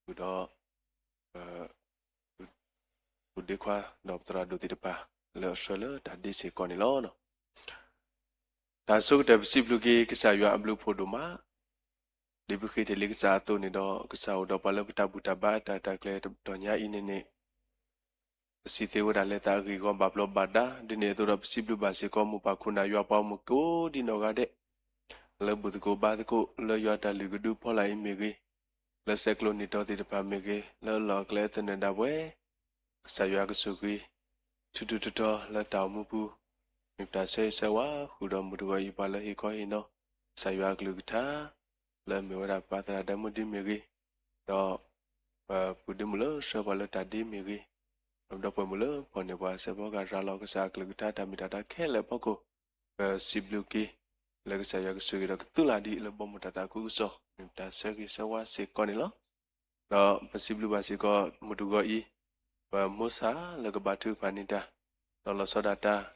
ဃုာ်ဒီး ပ ပူၤဒ့ခွါ ဒီးပသရၣ်ဒိၣ်သ့ၣ်တဖၣ် လၢအဆှၢလၢတၢ်ဒ့စ့ၢ်ကီးန့ၣ်လီၤ. တၢ်ဆိကတၢၢ်ပစံးဘျုးက့ၤကစၢ်ယွၤအဘျုးအဖှိၣ်ဒိၣ်မး ဒ်ပဃ့တ့ၢ်လံကစၢ်အသိးန့ၣ်ဒီး ကစၢ်အိၣ်ဒီးပှၤလၢပတၢ်ဘူၣ်တၢ်ဘါအတၢ်အဲၣ်တၢ်ကျဲၤတဘျီညါအံၤန့ၣ်န့ၣ် ပစံးသ့ဝဲဒၣ်လဲၤသးအဂ့ၢ်အဂီၢ်ဘၣ်ဘျီးဘၣ်ဒါ ဒ်န့ၣ်အသိးဒီးပစံးဘျုးဘၣ်စ့ၢ်ကီးမိၢ်ပၢ်ခိၣ်နၢ်ယွၤပှၤဂီၢ်မုၢ်ကိးဒံနီၢ်ဂၤဒဲး လၢဘူၣ်သကိးဘါသကိး လၢယွၤတၢ်လုၢ်ကဒုဖီလာ်အံၤမ့ၢ်ဂ့ၤ, လၢဆဲးကျိးနံၣ်တီသ့ၣ်တဖၣ်မ့ၢ်ဂ့ၤ, လၢအလီၢ်အကျဲသနၢၣ်ဒၣ်ဝဲ ကစၢ်ယွၤကဆိၣ်ဂ့ၤ ထူထူတီတီလၢတၢ်အိၣ်မူပူၤ, မ့ၢ်ပတၢ်ဆၢဂ့ၤဆၢဝါဃုာ်ဒီးမုၢ်တဂီၤအံၤပှၤလၢဟ့ၣ်ခီဟ့ၣ်နီၤ ကစၢ်ယွၤအကလုၢ်ကထါ လၢအမ့ၢ်ဝဲဒၣ်ပၢ်သရၣ်ဒဲမုၣ်ဒ်မ့ၢ်ဂ့ၤ, ဒီး ပပုၢ်ဒ့မုၣ်လၢဆှၢပှၤလၢတၢ်ဒ့မ့ၢ်ဂ့ၤ, ဒီးပဒီပုၢ်ဝဲၢ်မုၣ်လၢဖီၣ်န့ၢ်ပှၤစဲးဖီကဟၣ်ရၤလီၤ ကစၢ်အကလုၢ်ကထါတၢ်မ့ၢ်တၢ်တီခဲလၢာ်အဖီခိၣ်, ပစံးဘျုးက့ၤ လၢကစၢ်ယွၤကဆိၣ်ဂ့ၤဒီးကသူလၢ်ဒံးလၢဘီမုၢ်တၢ်သးခုကစီၣ် မ့ၢ်ပတၢ်ဆၢဂ့ၤဆၢဝါစ့ၢ်ကီးန့ၣ်လီၤ. ဒီးပစံးဘျုးဘၣ်စ့ၢ်ကီးမုၢ်တဂီၤအံၤ ပမိၢ်ဆၣ်လၢကဘါထုကဖၣ်န့ၢ်တၢ်, ဒီးလီၤဆီဒၣ်တၢ်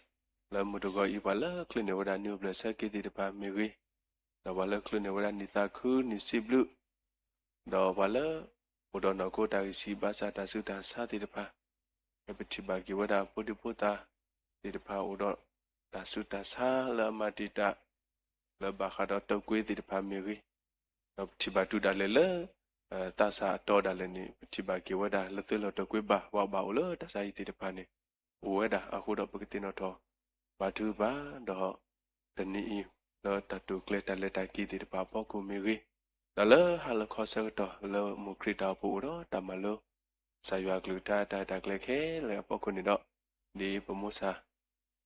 လၢမုၢ်တဂီၤအံၤပှၤလၢချုးန့ၢ်ဝဲဒၣ်နံၣ်အိၣ်ဖျဲၣ်ဆၢက့ၤသ့ၣ်တဖၣ်မ့ၢ်ဂ့ၤ, ဒီးပှၤလၢချုးန့ၢ်ဝဲဒၣ်နံၣ်သးခုနံၣ်ဆံးဘျုး ဒီးပှၤလၢ အိၣ်ဒီးနီၢ်ခိတၢ်ဂံၢ်ဆံးဘၣ်ဆၣ်တၢ်ဆူးတၢ်ဆါသ့ၣ်တဖၣ်, ပထံၣ်ဘၣ်က့ၤဝဲဒၣ်ဖိဒံဖိသၣ်သ့ၣ်တဖၣ်အိၣ်ဒီး တၢ်ဆူးတၢ်ဆါလၢအမၤတံာ်တာ် လၢဘၣ်ဃးဒီးတၢ်ကွ့သ့ၣ်တဖၣ်မ့ၢ်ဂ့ၤ, ဒီးပထံၣ်ဘၣ်တုၤဒၣ်လဲာ်လၢ သးစၢ်အတီဒၣ်လဲာ်န့ၣ် ပထံၣ်ဘၣ်က့ၤဝဲဒၣ်လၢသုလီၢ်တၢ်ကွ့ဘၣ်ဝးဘၣ်အိၣ်လၢတၢ်ဆါဟံၣ်သ့ၣ်တဖၣ်န့ၣ် အိၣ်ဝဲဒၣ်အဃိဒီးပကသ့ၣ်နီၣ်ထီၣ် ဘါထုကဖၣ် ဒီး တနံၤအံၤ လၢတၢ်တိာ်ကျဲၤတၢ်လဲၤတၢ်က့ၤသ့ၣ်တဖၣ်အဖီခိၣ်မ့ၢ်ဂ့ၤ, ဒီးလၢဟါလီၤခီဆၢကတီၢ်လၢမိၢ်ခရံာ်တၢ်အိၣ်ဖှိၣ်အိၣ်ဒီးတၢ်မၤလိ ကစၢ်ယွၤအကလုၢ်ကထါတၢ်ရဲၣ်တၢ်ကျဲၤခဲလၢာ်အဖီခိၣ်န့ၣ်ဒီး ဒ်ပမိၢ်ဆၣ်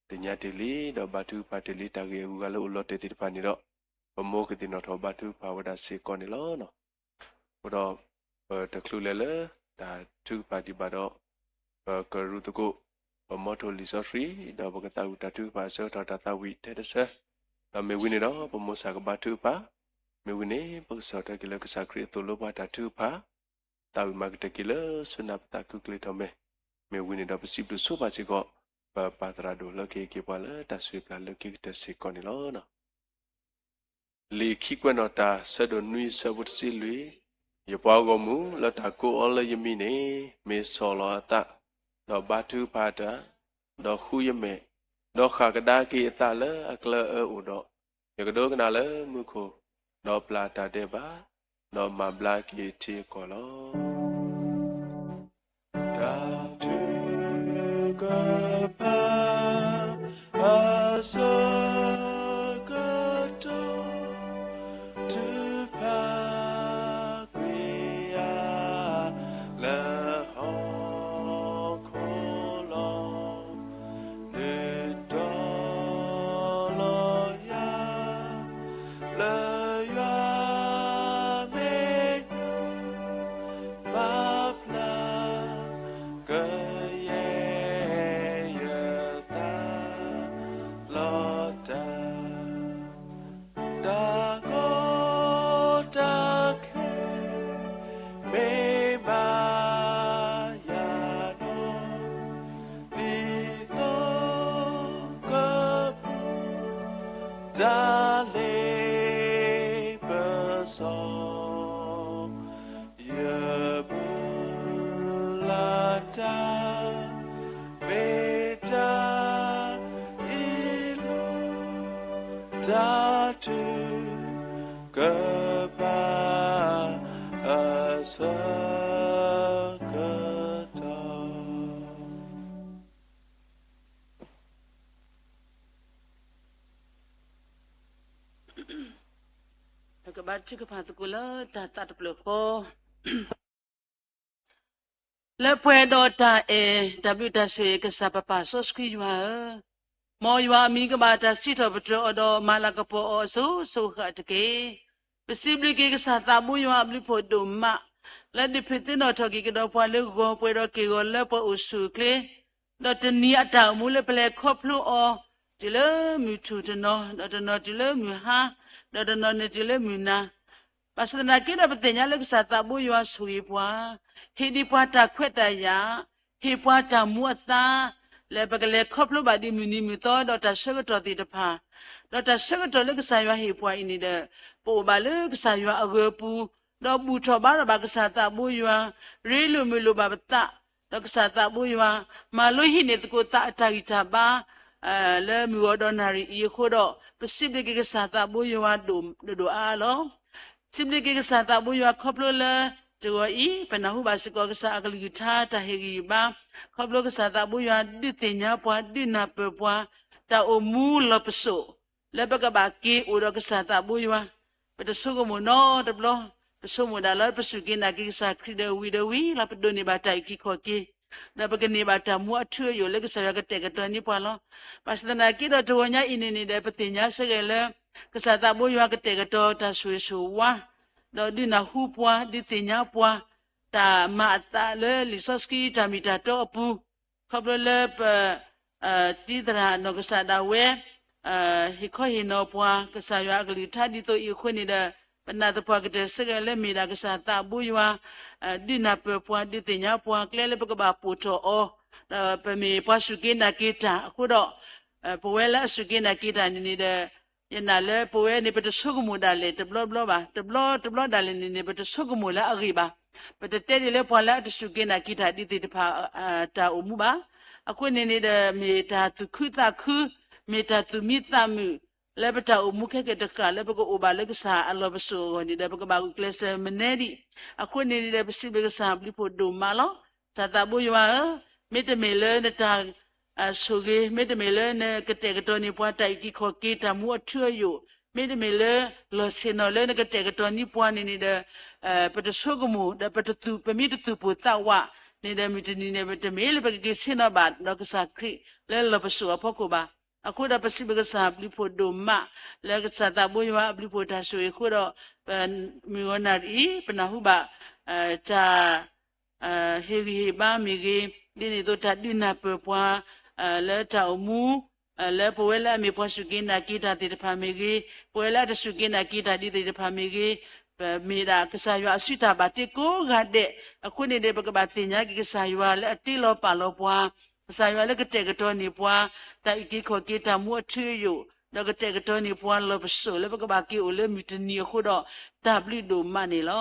သ့ၣ်ညါတ့ၢ်လံ ဒီးဘါထုကဖၣ်တ့ၢ်လံတၢ်ဂ့ၢ်အဂုၤအဂၤလၢအိၣ်လီၤတဲာ်သ့ၣ်တဖၣ်န့ၣ်ဒီး ပမိၢ်ကသ့ၣ်နီၣ်ထီၣ်ဘါထုကဖၣ်ဝဲဒၣ်စ့ၢ်ကီးန့ၣ်လီၤ. အဃိဒီး ပတချုးလဲၤလၢ တၢ်ထုကဖၣ်ဒံးဘၣ်ဒီး ပကရူၢ်သကိး ပမီထိၣ်လံာ်စီဆှံ ဒီးပကသးဝံၣ်တၢ်ထုကဖၣ်အဆၢကတီၢ်တၢ်သးဝံၣ်ထဲတဆၢ, ဒီးမ့ၢ်ဝံၤန့ၣ်ဒီး ပမိၢ်ဆၣ်ကဘါထုကဖၣ်, မ့ၢ်ဝံၤန့ၣ် ပကဆၢထၢၣ်က့ၤလၢကစၢ်ခရံာ်အသိၣ်လိပှၤတၢ်ထုကဖၣ်, သးဝံၣ်မၤကတၢၢ်က့ၤလၢဆူနၢ်ပသးခုကလ့ၤထီၣ်မဲာ်, မ့ၢ်ဝံၤန့ၣ်ဒီးပစံးဘျုးဆိပာ်စ့ၢ်ကီး ပပၢ်သရၣ်ဒိၣ်လၢကဟ့ၣ်က့ၤပှၤလၢတၢ်ဆိၣ်ဂ့ၤပျၢ်လၢခံကတၢၢ်စ့ၢ်ကီးန့ၣ်လီၤ. လံာ်ခံကွဲးနီၣ်တၢ် ဆၢဒိၣ်နွံ ဆၢဖိတဆံလွံၢ်, ယပှၤဂီၢ်မုၢ်လၢတၢ်ကိးအီၤလၢယမံၤန့ၣ် မ့ၢ်ဆီၣ်လီၤအသး, ဒီးဘါထုကဖၣ်တၢ်, ဒီးဃုယမဲာ်, ဒီးဃၣ်ကဒါက့ၤအသးလၢအကျၢၤအၢအိၣ်ဒီး, ယကဒိကနၣ်လၢမူခိၣ်, ဒီးပျၢ်တၢ်ဒဲးဘး, ဒီးမၤဘျါက့ၤထံအကီၢ်လီၤ. တၢ်ထုကဖၣ် အဆၢကတီၢ် ထုကဖၣ်ကွံာ်ယၤ လၢဟီၣ်ခိၣ်လီၤ. နုာ်တီလီၤယၤ လၢယွၤမဲာ်ညါ ပာ်ဖျါ ကယဲၢ်ယသးလီၤတၢ် တၢ်ကီတၢ်ခဲ မ့ၢ်ဘၣ်ယၤဒီး ဒ်သိးကပူၤ တၢ်လ့ပစီ ယမုၢ်လၢ်တၢ် မ့ၢ်တၢ်အံၤလီၤ. တၢ်ထုကဖၣ် အဆၢကတီၢ် ပကဘါထုကဖၣ်သကိးလၢတၢ်သးတဖျၢၣ်ဃီ, လၢပှဲၤဒီးတၢ်အဲၣ် တၢ်ဘျုးတၢ်ဆိၣ်ဂ့ၤ ကစၢ်ပပၢ်စီဆှံယွၤဧၢ, မ်ယွၤအမံၤကဘၣ်တၢ်စံးထီၣ်ပတြၢၤအီၤဒီး မၤလၤကပီၤအီၤအစိၤစိၤအဃၣ်တက့ၢ်. ပစံးဘျုးက့ၤကစၢ်သးဘိယွၤအဘျုးဖှိၣ်ဒိၣ်မး, လၢဒုးဖုးသ့ၣ်နီၣ်ထီၣ်က့ၤကဒီးပှၤလၢဂီၤပှဲၤဒီးက့ၢ်ဂီၤလၢပှၤအိၣ်ဆူၣ်အိၣ်ချ့, ဒီးတနံၤအတၢ်အိၣ်မူလၢပလဲၤခီဖျိအီၤ, တုၤလၢမုၢ်ထူၣ်တနီၤ, ဒီးတနီၤတုၤလၢမုၢ်ဟါ, ဒီးတနီၤန့ၣ်တုၤလၢမုၢ်နၤ, ဘၣ်ဆၣ်သနာ်က့ဒီး ပသ့ၣ်ညါလၢကစၢ်သးဘိယွၤဆိၣ်ဂ့ၤပှၤ, ဟ့ၣ်ဒံးပှၤတၢ်ခွဲးတၢ်ယာ်, ဟ့ၣ်ပှၤတၢ်မူအသါ, လၢပကလဲၤခီဖျိဘၣ်ဒံးမုၢ်နံၤမုၢ်သီဒီးတၢ်ဆၢကတီၢ်သ့ၣ်တဖၣ်, ဒီးတၢ်ဆၢကတီၢ်လၢကစၢ်ယွၤဟ့ၣ်ပှၤအံၤန့ၣ်ဒီး ပအိၣ်ဘၣ်လၢကစၢ်ယွၤအဂၢၤပူၤ, ဒီးဘူၣ်ထီၣ်ဘါထီၣ်ဘၣ်ကစၢ်သးဘိယွၤ, ရ့လိာ်မုာ်လိာ်ဘၣ်ပသး, ဒီးကစၢ်သးဘိယွၤ မၤလိဟံးန့ၢ်သကိးသးအတၢ်ဂံၢ်တၢ်ဘါ လၢမုၢ်ဂီၤဒီးနၣ်ရံၣ်အံၤအဃိဒီး ပစံးဘျုးက့ၤကစၢ်သးဘိယွၤဒိၣ်ဒိၣ်အါအါလီၤ. စံးဘျုးက့ၤကစၢ်သးဘိယွၤခီဖျိလၢ တဂီၤအံၤ ပနၢ်ဟူဘၣ်စ့ၢ်ကီးကစၢ်အကလုၢ်ကထါတၢ်ဟ့ၣ်ဂံၢ်ဟ့ၣ်ဘါ, ခီဖျိကစၢ်သးဘိယွၤဒုးသ့ၣ်ညါပှၤ ဒုးနၢ်ပၢၢ်ပှၤ တၢ်အိၣ်မူလီၤပစိာ် လၢပကဘၣ်က့ၤအိၣ်ဒီးကစၢ်သးဘိယွၤ, ပတဆိကမိၣ်နီတဘျီ, ပဆိကမိၣ်ဒၣ်လၢပစူၢ်က့ၤနာ်က့ၤကစၢ်ခရံာ်ဒီးဝံၤဒီးဝံၤလီၤ ပဒိးန့ၢ်ဘၣ်တၢ်အုၣ်က့ၤခီၣ်က့ၤ, ဒီးပကန့ၢ်ဘၣ်တၢ်မူအထူအယိာ်လၢကစၢ်ယွၤကတဲာ်ကတီၤန့ၢ်ပှၤလီၤ. ဘၣ်ဆၣ်သနာ်က့ဒီးတဂီၤညါအံၤန့ၣ်န့ၣ်ဒီး ပသ့ၣ်ညါစ့ၢ်ကီးလၢ ကစၢ်သးဘိယွၤကတဲာ်ကတီၤတၢ်ဆိၣ်ဂ့ၤဆိၣ်ဝါ, ဒီးဒုးနၢ်ဟူပှၤ ဒုးသ့ၣ်ညါပှၤ တၢ်မၤအသးလၢလံာ်စီဆှံတၢ်မ့ၢ်တၢ်တီအပူၤ, ခီဖျိလၢပ တံၤသရၣ်နီၢ်ကစၢ်ဒၣ်ဝဲ ဟ့ၣ်ခီဟ့ၣ်နီၤပှၤ ကစၢ်ယွၤအကလုၢ်ကထါဒ်သိးအံၤအဃိန့ၣ်ဒီး ပနာ်သပှၢ်ကတၢၢ်စ့ၢ်ကီးလၢမ့ၢ်ဒၣ်ကစၢ်သးဘိယွၤ ဒုးနၢ်ပၢၢ်ပှၤ ဒုးသ့ၣ်ညါပှၤကျဲလၢပကဘၣ်ပိာ်ထီၣ်အီၤ, ဒီးပမ့ၢ်ပှၤစူၢ်က့ၤနာ်က့ၤတၢ်အဃိဒီး ပဝဲလၢအစူၢ်က့ၤနာ်က့ၤတၢ်န့ၣ်န့ၣ်ဒီး ယနာ်လၢပဝဲန့ၣ် ပတဆိကမိၣ်ဒၣ်လဲာ်တဘျီဘျီဘၣ်, တဘျီတဘျီဒၣ်လဲာ်န့ၣ်န့ၣ် ပတဆိကမိၣ်လၢအဂ့ၢ်ဘၣ်. ပတတဲဒ်လၢပှၤလၢအတစူၢ်က့ၤနာ်က့ၤတၢ်ဒ်သ့ၣ်တဖၣ် တၢ်အိၣ်မူဘၣ်. အဃိန့ၣ်န့ၣ်ဒီး မ့ၢ်တၢ်သူၣ်ခုသးခု, မ့ၢ်တၢ်သူၣ်မံသးမုာ် လၢပတၢ်အိၣ်မူခဲကဲတဃၣ် လၢပကအိၣ်ဘၣ်လၢကစၢ်အလီၢ်ပစိာ်အဂီၢ်န့ၣ်ဒီး ပကဘၣ်ဂုာ်ကျဲးစၢးမနုၤဒံး. အဃိန့ၣ်န့ၣ်ဒီး ပစံးဘျုးကစၢ်ဘျုးဖှိၣ်ဒိၣ်မးလီၤ. ကစၢ်သးဘိယွၤဧၢ, မ့တမ့ၢ်လၢနတၢ် ဆိၣ်ဂ့ၤ, မ့တမ့ၢ်လၢနကတဲာ်ကတီၤန့ၢ်ပှၤတၢ်အုၣ်က့ၤခီၣ်က့ၤ တၢ်မူအထူအယိာ်, မ့တမ့ၢ်လၢ လီၢ်ဆ့ၣ်နီၤလၢနကတဲာ်ကတီၤန့ၢ်ပှၤန့ၣ်န့ၣ်ဒီး ပတဆိကမိၣ် ဒီးပတသူၣ် ပမ့ၢ်တသူၣ်ပိၢ်သးဝးန့ၣ်ဒီး မုၢ်တနံၤန့ၣ် ပတမ့ၢ်လၢပကက့ၤဆ့ၣ်နီၤဘၣ်ဒီးကစၢ်ခရံာ်လၢလီၢ်ပစိာ်အဖီခိၣ်ဘၣ်. အဃိဒီးပစံးဘျုးကစၢ်ဘျုးဖှိၣ်ဒိၣ်မး လၢကစၢ်သးဘိယွၤအဘျုးဖှိၣ်တၢ်ဆိၣ်ဂ့ၤအဃိဒီး ပမုၢ်ဂီၤနၣ်ရံၣ်အံၤ ပနၢ်ဟူဘၣ် တၢ် ဟ့ၣ်ဂံၢ်ဟ့ၣ်ဘါမ့ၢ်ဂ့ၤ, ဒ်န့ၣ်အသိးတၢ်ဒုးနၢ်ပၢၢ်ပှၤ လၢတၢ်အိၣ်မူ လၢပဝဲလၢအမ့ၢ်ပှၤစူၢ်က့ၤနာ်က့ၤတၢ်သ့ၣ်တဖၣ်မ့ၢ်ဂ့ၤ, ပဝဲလၢအတစူၢ်က့ၤနာ်က့ၤတၢ်ဒ်သ့ၣ်တဖၣ်မ့ၢ်ဂ့ၤ, ပမ့ၢ်ဒၣ်ကစၢ်ယွၤအစုတၢ်ဘၣ်တ့ကိးဂၤဒဲး, အဃိန့ၣ်ဒီး ပကဘၣ်သ့ၣ်ညါက့ၤကစၢ်ယွၤလၢအတ့လီၤပာ်လီၤပှၤ, ကစၢ်ယွၤလၢကတဲာ်ကတီၤန့ၢ်ပှၤ တၢ်အုၣ်က့ၤခီၣ်က့ၤတၢ်မူအထူအယိာ်, ဒီးကတဲာ်ကတီၤန့ၢ်ပှၤလီၢ်ပစိာ်လၢပကဘၣ်က့ၤအိၣ်လၢမုၢ်တနံၤအဃိဒီး တၢ်ဘျုးဒိၣ်မးန့ၣ်လီၤ.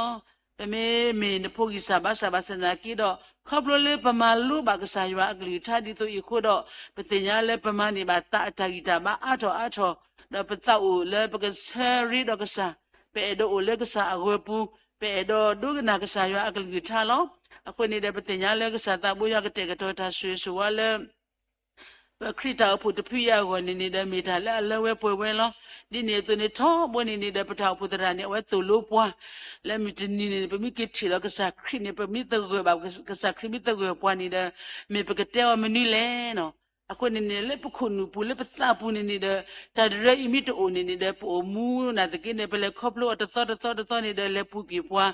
ပမ့မ့ၢ်နဖိဂံၢ်စၢ်ဘါစၢ်ဘၣ်ဆၣ်သနာ်က့ဒီး ခီဖျိလၢပမၤလိဘၣ်ကစၢ်ယွၤအကလုၢ်ကထါဒ်သိးအံၤအဃိဒီး ပသ့ၣ်ညါလၢပမၤန့ၢ်ဘၣ်သးအတၢ်ဂံၢ်တၢ်ဘါအါထီၣ်အါထီၣ်, ဒီးပသးအိၣ်လၢပကဆၢရ့ဒီးကစၢ်, ပအဲၣ်ဒိးအိၣ်လၢကစၢ်အဂီၢ်ပူၤ, ပအဲၣ်ဒိးဒိကနၣ်ကစၢ်ယွၤအကလုၢ်ကထါလီၤ. အဃိန့ၣ်ဒီး ပသ့ၣ်ညါလၢကစၢ်သးဘိယွၤကတဲာ်ကတီၤတၢ်ဆိၣ်ဂ့ၤဆိၣ်ဝါလၢ ပခရံာ်တၢ်အိၣ်ဖှိၣ်တဖုအံၤအဂီၢ်န့ၣ်န့ၣ်ဒီး မ့ၢ်တၢ်လၢအလၢဝဲပှဲၤဝဲလီၤ. ဒ်န့ၣ်အသိးန့ၣ်ထီဘိန့ၣ်န့ၣ်ဒီး ပတၢ်အိၣ်ဖှိၣ်သရၣ်န့ၣ် အဝဲသိၣ်လိပှၤ လၢမုၢ်တနံၤန့ၣ် ပမ့ၢ်က့ၤထံၣ်လီၤကစၢ်ခရံာ်န့ၣ် ပမ့ၢ်သဂၢၢ်ဘၣ် ကစၢ်ခရံာ်မ့ၢ်သဂၢၢ်ပှၤန့ၣ်ဒီး မ့ၢ်ပကတဲအီၤမနုၤလဲၣ်နီၤ. အဃိန့ၣ်န့ၣ် လၢပခိၣ်နူာ်ပူၤလၢပသးပူၤန့ၣ်န့ၣ်ဒီး တၢ်တရၢအံၤမ့ၢ်တအိၣ်န့ၣ်န့ၣ်ဒီး ပအိၣ်မူနာ်သက့န့ၣ် ပလဲၤခီဖျိအီၤတသီတသီတသီန့ၣ်ဒီး လဲၤပူၤကွံာ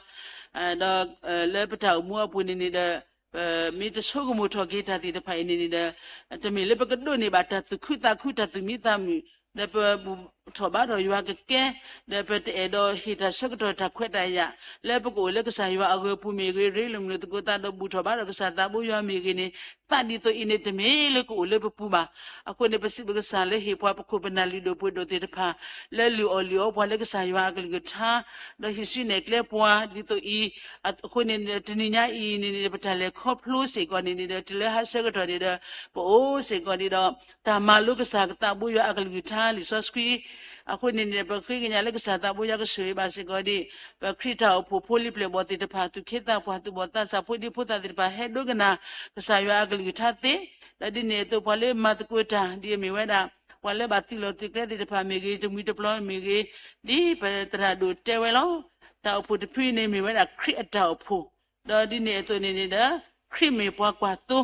်ပှၤ ဒီး လၢပတၢ်အိၣ်မူအပူၤန့ၣ်န့ၣ်ဒီး ပမ့ၢ်တဆိကမိၣ်ထီၣ်က့ၤတၢ်သ့ၣ်တဖၣ်အံၤန့ၣ်န့ၣ်ဒီး တမ့ၢ်လၢပကဒိးန့ၢ်ဘၣ်တၢ်သူၣ်ခုသးခုတၢ်သူၣ်မံသးမုာ်, ဒီးပဘူၣ်ထီၣ်ဘါထီၣ်ယွၤကကဲ, ဒီးပတအဲၣ်ဒိးဟ့ၣ်တၢ်ဆၢကတီၢ်တၢ်ခွဲးတၢ်ယာ် လၢပကအိၣ်လၢကစၢ်ယွၤအဂီၢ်ပူၤမ့ၢ်ဂ့ၤ, ရ့လိာ်မုာ်လိာ်သကိးသးဒီးဘူၣ်ထီၣ်ဘါထီၣ်ကစၢ်သးဘိယွၤမ့ၢ်ဂ့ၤန့ၣ် သးဒ်သိးအံၤန့ၣ် တမ့ၢ်လၢကအိၣ်လၢပပူၤဘၣ်. အဃိန့ၣ် ပစံးဘျုးကစၢ်လၢဟ့ၣ်ပှၤပခိၣ်ပနၢ်လုၢ်ဒိၣ်ပှ့ၤဒိၣ်သ့ၣ်တဖၣ် လၢလုၢ်အီၣ်လုၢ်အီပှၤလၢကစၢ်ယွၤအကလုၢ်ကထါ ဒီးဟံးစုနဲၣ်ကျဲပှၤဒ်သိးအံၤ, အဃိန့ၣ်န့ၣ် တနံၤညါအံၤန့ၣ်န့ၣ် ပတၢ်လဲၤခီဖျိစ့ၢ်ကီးန့ၣ်န့ၣ်ဒီး တုၤလၢဟါဆၢကတီၢ်န့ၣ်ဒီး ပအိၣ်စ့ၢ်ကီးန့ၣ်ဒီး တၢ်မၤလိကစၢ်သးဘိယွၤအကလုၢ်ကထါလံာ်စီဆှံ အဃိန့ၣ်န့ၣ် ပဃ့ကညးလၢကစၢ်သးဘိယွၤကဆိၣ်ဂ့ၤဘၣ်စ့ၢ်ကီးဒံး ပခရံာ်တၢ်အိၣ်ဖှိၣ်ဖိလံၤပျဲၢ်ဘီၣ်သ့ၣ်တဖၣ် သူၣ်က့သးပှၢ် သူၣ်ဘီၣ်သးစၢ် ဖိဒံဖိသၣ်သ့ၣ်တဖၣ် ဟဲဒိကနၣ် ကစၢ်ယွၤအကလုၢ်ကထါသ့, ဒီးဒ်န့ၣ်အသိးပှၤလၢမၤသကိးတၢ် ဒ်အမ့ၢ်ဝဲဒၣ် ပှၤလၢဘၣ်သုးလီၢ်သုးကျဲသ့ၣ်တဖၣ်မ့ၢ်ဂ့ၤ, တမှံၤတပျီမ့ၢ်ဂ့ၤ, ဒ်ပသရၣ်ဒိၣ်တဲဝဲလီၤ. တၢ်အိၣ်ဖှိၣ်တဖုန့ၣ်မ့ၢ်ဝဲဒၣ်ခရံာ်အတၢ်အိၣ်ဖှိၣ်, ဒီးဒ်န့ၣ်အသိးန့ၣ်န့ၣ်ဒီး ခရံာ်မ့ၢ်ပှၤကွၢ်သိ,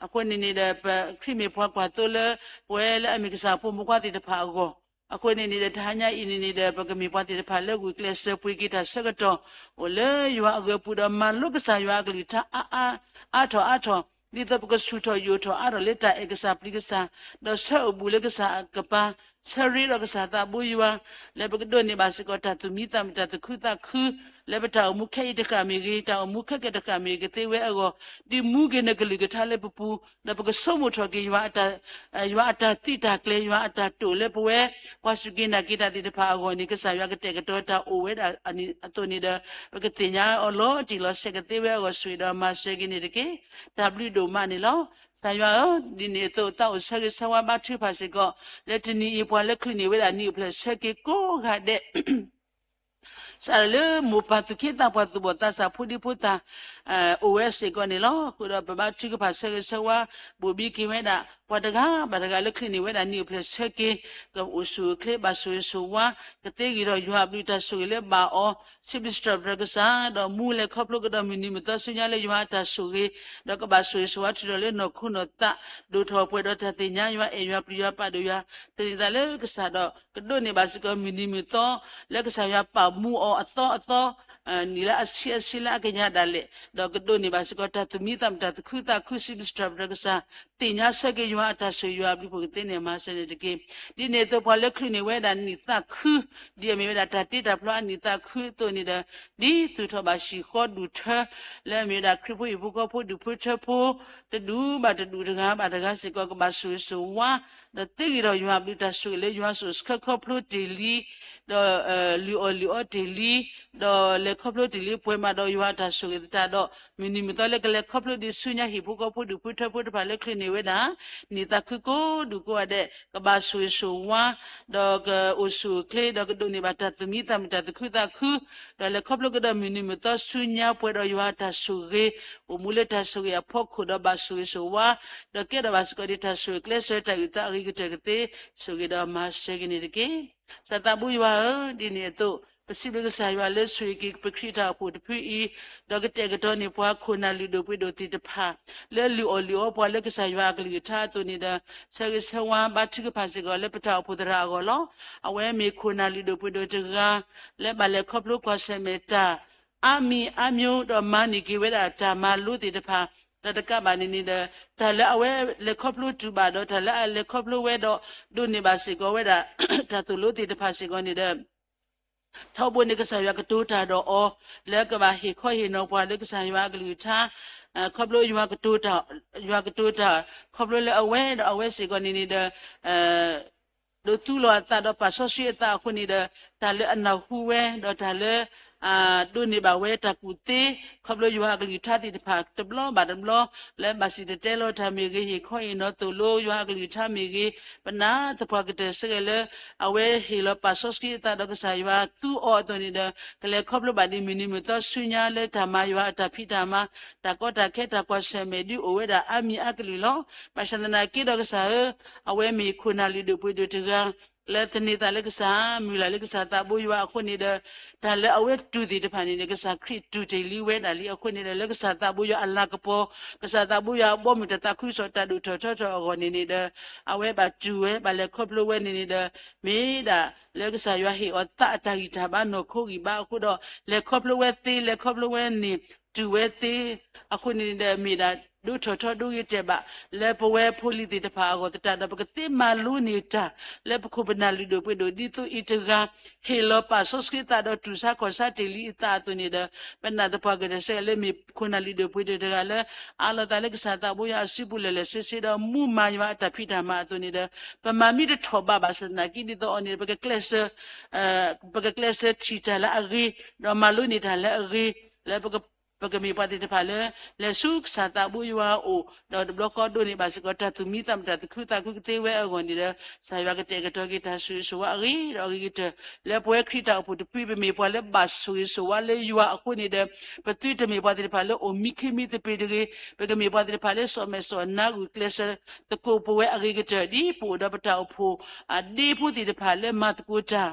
အဃိန့ၣ်န့ၣ်ဒီး ပခရံာ်မ့ၢ်ပှၤကွၢ်သိလၢ ပဝဲလၢအမ့ၢ်ကစၢ်ဖိမုၣ်ဖိခွါသ့ၣ်တဖၣ်အဂီၢ်, အဃိန့ၣ်န့ၣ်ဒီး တဟါညါအံၤန့ၣ်န့ၣ်ဒီး ပကမ့ၢ်ပှၤသ့ၣ်တဖၣ်လၢဂုာ်ကျဲးစၢးပှ့ၤက့ၤတၢ်ဆၢကတီၢ် အိၣ်လၢယွၤအဂီၢ်ပူၤဒီး မၤလိကစၢ်ယွၤအကလုၢ်ကထါ အါထီၣ်အါထီၣ်, ဒ်သိးပကဆူၣ်ထီၣ်ယိာ်ထီၣ်အါထီၣ်လၢတၢ်အဲၣ်ကစၢ်ပျံၤကစၢ်, ဒီးဆၢအိၣ်ဘူးလၢကစၢ်အကပၤ, ဆၢရ့ဒီးကစၢ်သးဘိယွၤ လၢပကဒိးန့ၢ်ဘၣ်စ့ၢ်ကီးတၢ်သူၣ်မံသးမုာ် တၢ်သူၣ်ခုသးခု လၢပတၢ်အိၣ်မူခဲအံၤတဃၣ်မ့ၢ်ဂ့ၤ တၢ်အိၣ်မူခဲကဲတဃၣ်မ့ၢ်ဂ့ၤ ကသ့ဝဲအဂီၢ်, ဒုးမူက့ၤနကလုၢ်ကထါလၢပပူၤ, ဒီးပကဆိကမိၣ်ထီၣ်က့ၤ ယွၤအတၢ်သံတၢ်ကျဲၤ ယွၤအတၢ်တိာ်လၢပဝဲ ပှၤစူၢ်က့ၤနာ်က့ၤတၢ်သ့ၣ်တဖၣ်အဂီၢ်န့ၣ် ကစၢ်ယွၤကတဲာ်ကတီၤတၢ်အိၣ်ဝဲဒၣ်အသိးန့ၣ်ဒီး ပကသ့ၣ်ညါအီၤလီၤတံၢ်လီၤဆဲး ကသ့ဝဲအဂီၢ် ဆိၣ်ဂ့ၤဒီးမၤစၢၤက့ၤန့ၣ်တက့ၢ်. တၢ်ဘျုးဒိၣ်မးန့ၣ်လီၤ. ကစၢ်ယွၤဧၢ, ဒ်န့ၣ်အသိး သးအိၣ်ဆၢဂ့ၤဆၢဝါဘါထုကဖၣ်စ့ၢ်ကီး လၢတနံၤအံၤ ပှၤလၢချုးန့ၢ်ဝဲဒၣ်နံၣ်အိၣ်ဖျဲၣ်ဆၢက့ၤကိးဂၤဒဲး စးထီၣ်လၢမိၢ်ပၢ်သူၣ်က့သးပှၢ်သူၣ်ဘီၣ်သးစၢ် ဖိဒံဖိသၣ် အိၣ်ဝဲစ့ၢ်ကီးန့ၣ်လီၤ. အဃိဒီးပဘါထုကဖၣ်ဆၢဂ့ၤဆၢဝါ ဘိၣ်ဘံက့ၤဝဲဒၣ် ပှၤတဂၤဘၣ်တဂၤလၢချုးန့ၢ်ဝဲဒၣ်နံၣ်အိၣ်ဖျဲၣ်ဆၢက့ၤ ကအိၣ်ဆူၣ်အိၣ်ချ့ ဘၣ်ဆိၣ်ဂ့ၤဆိၣ်ဝါ ကသ့ဂ့ၤထီၣ်ယွၤအဘျုးတၢ်ဆိၣ်ဂ့ၤလၢဘၣ်အီၤ စံးဘျုးစံးထီၣ်ပတြၢၤကစၢ် ဒီးမူလဲၤခီဖျိကဒီးမုၢ်နံၤမုၢ်သီဆူညါလၢယွၤအတၢ်ဆိၣ်ဂ့ၤ ဒီးကဘၣ်ဆိၣ်ဂ့ၤဆိၣ်ဝါထုးထီၣ်လၢနီၢ်ခိနီၢ်သး ဒိၣ်ထီၣ်ပှဲၤဒီးတၢ်သ့ၣ်ညါယွၤ အဲၣ်ယွၤပျံၤယွၤပာ်ဒိၣ်ယွၤ သန့ၤသးလၢကစၢ်ဒီး ကဒိးန့ၢ်ဘၣ်စ့ၢ်ကီးမုၢ်နံၤမုၢ်သီ လၢကစၢ်ယွၤပာ်မူအီၤအသီအသီ နံၣ်လၢအဆံအဆံလၢအကညးဒၣ်လဲာ် ဒီးကဒိးန့ၢ်ဘၣ်စ့ၢ်ကီးတၢ်သူၣ်မံသးမုာ် တၢ်သူၣ်ခုသးခု စံးဘျုးစံးထီၣ်ပတြၢၤကစၢ် သ့ၣ်ညါဆၢက့ၤယွၤအတၢ်ဆိၣ်ဂ့ၤ ယွၤအဘျုးဖှိၣ်ကသ့န့ၣ် မၤစၢၤန့ၣ်တက့ၢ်. ဒ်န့ၣ်အသိး ပှၤလၢချုးန့ၢ်ဝဲဒၣ်နံၣ်သးခု ဒ်အမ့ၢ်ဝဲဒၣ်တၢ်တ့တၢ်ဖျီအနံၣ်သးခုအသိးန့ၣ်ဒီး ဒ်သူၣ်ထီၣ်ဘၣ်ဟံၣ်ဃီဒူၣ်ထၢ လၢအမ့ၢ်ဝဲဒၣ်ခရံာ်ဖိဟံၣ်ဖိဃီဖိဒူၣ်ဖိထၢဖိ တဒူၣ်ဘၣ်တဒူၣ်တဂၤဘၣ်တဂၤစ့ၢ်ကီး ကဘၣ်ဆိၣ်ဂ့ၤဆိၣ်ဝါ ဒီးသ့ဂ့ၤထီၣ်ယွၤအဘျုးတၢ်ဆိၣ်ဂ့ၤလၢယွၤဆိၣ်ဆှၢခီဖျိတ့ၢ်လံ ဒီးလုၢ်အီၣ်လုၢ်အီတ့ၢ်လံ ဒီးလဲၤခီဖျိတ့ၢ်လံပှဲၤမးဒီးယွၤအတၢ်ဆိၣ်ဂ့ၤသတးဒီး မုၢ်နံၤမုၢ်သီလၢကလဲၤခီဖျိဒံးဆူညါဟံၣ်ဖိဃီဖိဒူၣ်ဖိထၢဖိတဖၣ်လၢချုးန့ၢ်ဝဲဒၣ် နံၣ်သးခုကိးဒူၣ်ကိးဂၤဒဲး ကဘၣ်ဆိၣ်ဂ့ၤဆိၣ်ဝါ ဒီးကအိၣ်ဆူၣ်အိၣ်ချ့ ဒီးကဒိးန့ၢ်ဘၣ်တၢ်သူၣ်မံသးမုာ် တၢ်သူၣ်ခုသးခု ဒီးလဲၤခီဖျိကဒီးမုၢ်နံၤမုၢ်သီဆူညါပှဲၤဒီးယွၤအတၢ်ဆိၣ်ဂ့ၤ အိၣ်မူလၢတၢ်ဆိၣ်ဂ့ၤအဖီခိၣ်ဒီးဘၣ်ဆိၣ်ဂ့ၤဆိၣ်ဝါ ဒီးကဲထီၣ်ဘၣ်စ့ၢ်ကီးဒ်တၢ်ဆိၣ်ဂ့ၤကျဲးစၢးတၢ်အုၣ်သးအဂ့ၤကတၢၢ်ကသ့ ဆိၣ်ဂ့ၤဒီးမၤစၢၤက့ၤန့ၣ်တက့ၢ်. ကစၢ်သးဘိယွၤဧၢ, ဒ်န့ၣ်အသိး ပစံးဘျုးကစၢ်ယွၤလၢဆိၣ်ဂ့ၤက့ၤပခရံာ်တၢ်အိၣ်ဖှိၣ်တဖုအံၤ, ဒီးကတဲာ်ကတီၤန့ၢ်ပှၤခိၣ်နၢ်လုၢ်ဒိၣ်ပှ့ၤဒိၣ်သ့ၣ်တဖၣ် လၢလုၢ်အီၣ်လုၢ်အီပှၤလၢကစၢ်ယွၤအကလုၢ်ကထါအသိးန့ၣ်ဒီး ဆၢဂ့ၤဆၢဝါဘါထုကဖၣ်စ့ၢ်ကီးလၢပတၢ်အိၣ်ဖှိၣ်သရၣ်အဂီၢ်လီၤ. အဝဲမ့ၢ်ခိၣ်နၢ်လုၢ်ဒိၣ်ပှ့ၤဒိၣ်တဂၤ လၢဘၣ်လဲၤခီဖျိကွၢ်ဆၢၣ်မဲာ်တၢ် အါမံၤအါမျိၤ ဒီးမၤန့ၢ်က့ၤဝဲဒၣ်တၢ်မၤလိသ့ၣ်တဖၣ် ဒီးတကးဘၣ်န့ၣ်န့ၣ်ဒီး တၢ်လၢအဝဲလဲၤခီဖျိတုၤဘၣ်ဒီး တၢ်လၢအလဲၤခီဖျိဝဲဒီး ဒိးန့ၢ်ဘၣ်စ့ၢ်ကီးဝဲဒၣ် တၢ်သိၣ်လိသ့ၣ်တဖၣ်စ့ၢ်ကီးန့ၣ်ဒီး ထီဘိန့ၣ်ကစၢ်ယွၤကတိၤတၢ်ဒီးအီၤ လၢကဘၣ်ဟ့ၣ်ခီဟ့ၣ်နီၤပှၤလၢကစၢ်ယွၤအကလုၢ်ကထါ ခီဖျိယွၤကတိၤတၢ် ယွၤကတိၤတၢ် ခီဖျိလၢအဝဲဒီးအဝဲစ့ၢ်ကီးန့ၣ်န့ၣ်ဒီး ဒိးသူလီၤအသးဒီးပာ်စီဆှံအသးအဃိန့ၣ်ဒီး တၢ်လၢအနၢ်ဟူဝဲ ဒီးတၢ်လၢ ဒိးန့ၢ်ဘၣ်ဝဲတၢ်ကူၣ်သ့ ခီဖျိယွၤအကလုၢ်ကထါသ့ၣ်တဖၣ်တဘျီဘၣ်တဘျီ လၢဘၣ်စံၣ်တဲၤတဲလီၤတၢ်မ့ၢ်ဂ့ၤ ဟ့ၣ်ခီဟ့ၣ်နီၤသိၣ်လိယွၤအကလုၢ်ကထါမ့ၢ်ဂ့ၤ ပနာ်သပှၢ်ကတၢၢ်ဆၢဂ့ၤလၢ အဝဲဟ့ၣ်လီၤပာ်စီဆှံအသးဒီးကစၢ်ယွၤသူအီၤအသိးန့ၣ်ဒီး ကလဲၤခီဖျိဘၣ်ဒ်မုၢ်နံၤမုၢ်သီဆူညါလၢတၢ်မၤယွၤအတၢ်ဖံးတၢ်မၤ တၢ်ကီတၢ်ခဲတၢ်ကွၢ်ဆၢၣ်မဲာ်ဒ်အိၣ်ဝဲဒၣ်အါမံၤအါကလုာ်လီၤ. ဘၣ်ဆၣ်သနာ်က့ဒီးကစၢ်ဧၢ အဝဲမ့ၢ်ခိၣ်နၢ်လုၢ်ဒိၣ်ပှ့ၤဒိၣ်တဂၤ လၢသန့ၤသးလၢကစၢ် မုၢ်လၢ်လၢကစၢ်သးဘိယွၤအဃိန့ၣ်ဒီး တၢ်လၢအဝဲတူၢ်သ့ၣ်တဖၣ်န့ၣ်န့ၣ် ကစၢ်ခရံာ်တူၢ်တ့ၢ်လံဝဲဒၣ်လံအဃိန့ၣ်ဒီး လၢကစၢ်သးဘိယွၤအလၤကပီၤ ကစၢ်သးဘိယွၤအဘီအမုၢ်တၢ်သးခုကစီၣ်တၢ်ဒိၣ်ထီၣ်ထီထီၣ်အဂီၢ်န့ၣ်န့ၣ်ဒီး အဝဲဘၣ်တူၢ်ဝဲ ဘၣ်လဲၤခီဖျိဝဲန့ၣ်န့ၣ်ဒီး မ့ၢ်ဒၣ်လၢကစၢ်ယွၤဟ့ၣ်အီၤသးအတၢ်ဂံၢ်တၢ်ဘါနီၢ်ခိဂံၢ်ဘါအဃိဒီး လဲၤခီဖျိဝဲသ့ လဲၤခီဖျိဝဲန့ၣ် တူၢ်ဝဲသ့ အဃိန့ၣ်န့ၣ်ဒီး မ့ၢ်ဒၣ် ဒိၣ်ထီၣ်ထီဒိၣ်ဂ့ၤတဲာ်ဘၣ် လၢပဝဲဖိလံၤသ့ၣ်တဖၣ်အဂီၢ်သတးဒီး ပကသ့မၤလိန့ၢ်တၢ် လၢပခိၣ်ပနၢ်လုၢ်ဒိၣ်ပှ့ၤဒိၣ်ဒ်သိးအံၤတဂၤ ဟ့ၣ်လီၤပာ်စီဆှံသးဒီးတူၢ်ဆါခီၣ်ဆါတ့ၢ်လံအသးအသိးန့ၣ်ဒီး ပနာ်သပှၢ်ကတၢၢ်ဆၢဂ့ၤလၢမ့ၢ်ခိၣ်နၢ်လုၢ်ဒိၣ်ပှ့ၤဒိၣ်တဂၤလၢ အးလီၤသးလၢကစၢ်သးဘိယွၤအစုပူၤလၢာ်လၢာ်ဆ့ဆ့ဒီး မူမၤယွၤအတၢ်ဖံးတၢ်မၤအသိးန့ၣ်ဒီး ပမၤမ့ၢ်တထီၣ်ဘးဘၣ်ဆၣ်သနာ်က့ဒ်သိးအီၤန့ၣ် ပကကျဲးစၢး ပကကျဲးစၢးထံၣ်တၢ်လၢအဂ့ၤ ဒီးမၤလိန့ၢ်တၢ်လၢအဂ့ၤ လၢ ပကမ့ၢ်ပှၤသ့ၣ်တဖၣ်လၢ လဲၤဆူကစၢ်သးဘိယွၤအအိၣ် ဒီးတဘျီဃီဒိးန့ၢ်ဘၣ်စ့ၢ်ကီးတၢ်သူၣ်မံသးမုာ်တၢ်သူၣ်ခုသးခုကသ့ဝဲအဂီၢ်န့ၣ်ဒီး ကစၢ်ယွၤကတဲာ်ကတီၤက့ၤတၢ်ဆိၣ်ဂ့ၤဆိၣ်ဝါအဂ့ၤဒီးအဂ့ၤကတၢၢ် လၢပဝဲခရံာ်တၢ်အိၣ်ဖှိၣ်တဖု ပမ့ၢ်ပှၤလၢဘၣ်ဆိၣ်ဂ့ၤဆိၣ်ဝါလၢယွၤအဃိန့ၣ်ဒီး ပသုတမ့ၢ်ပှၤသ့ၣ်တဖၣ်လၢအိၣ်မံခ့မံသပ့ၤတဂ့ၤ ပကမ့ၢ်ပှၤသ့ၣ်တဖၣ်လၢစီၤမဲာ်စီၤနါဂုာ်ကျဲးစၢးသကိးပဝဲအဂ့ၤကတၢၢ် ဒ်ပအိၣ်ဒီးပတၢ်အိၣ်ဖှိၣ်အဒ့ဖိသ့ၣ်တဖၣ်လၢမၤသကိးတၢ်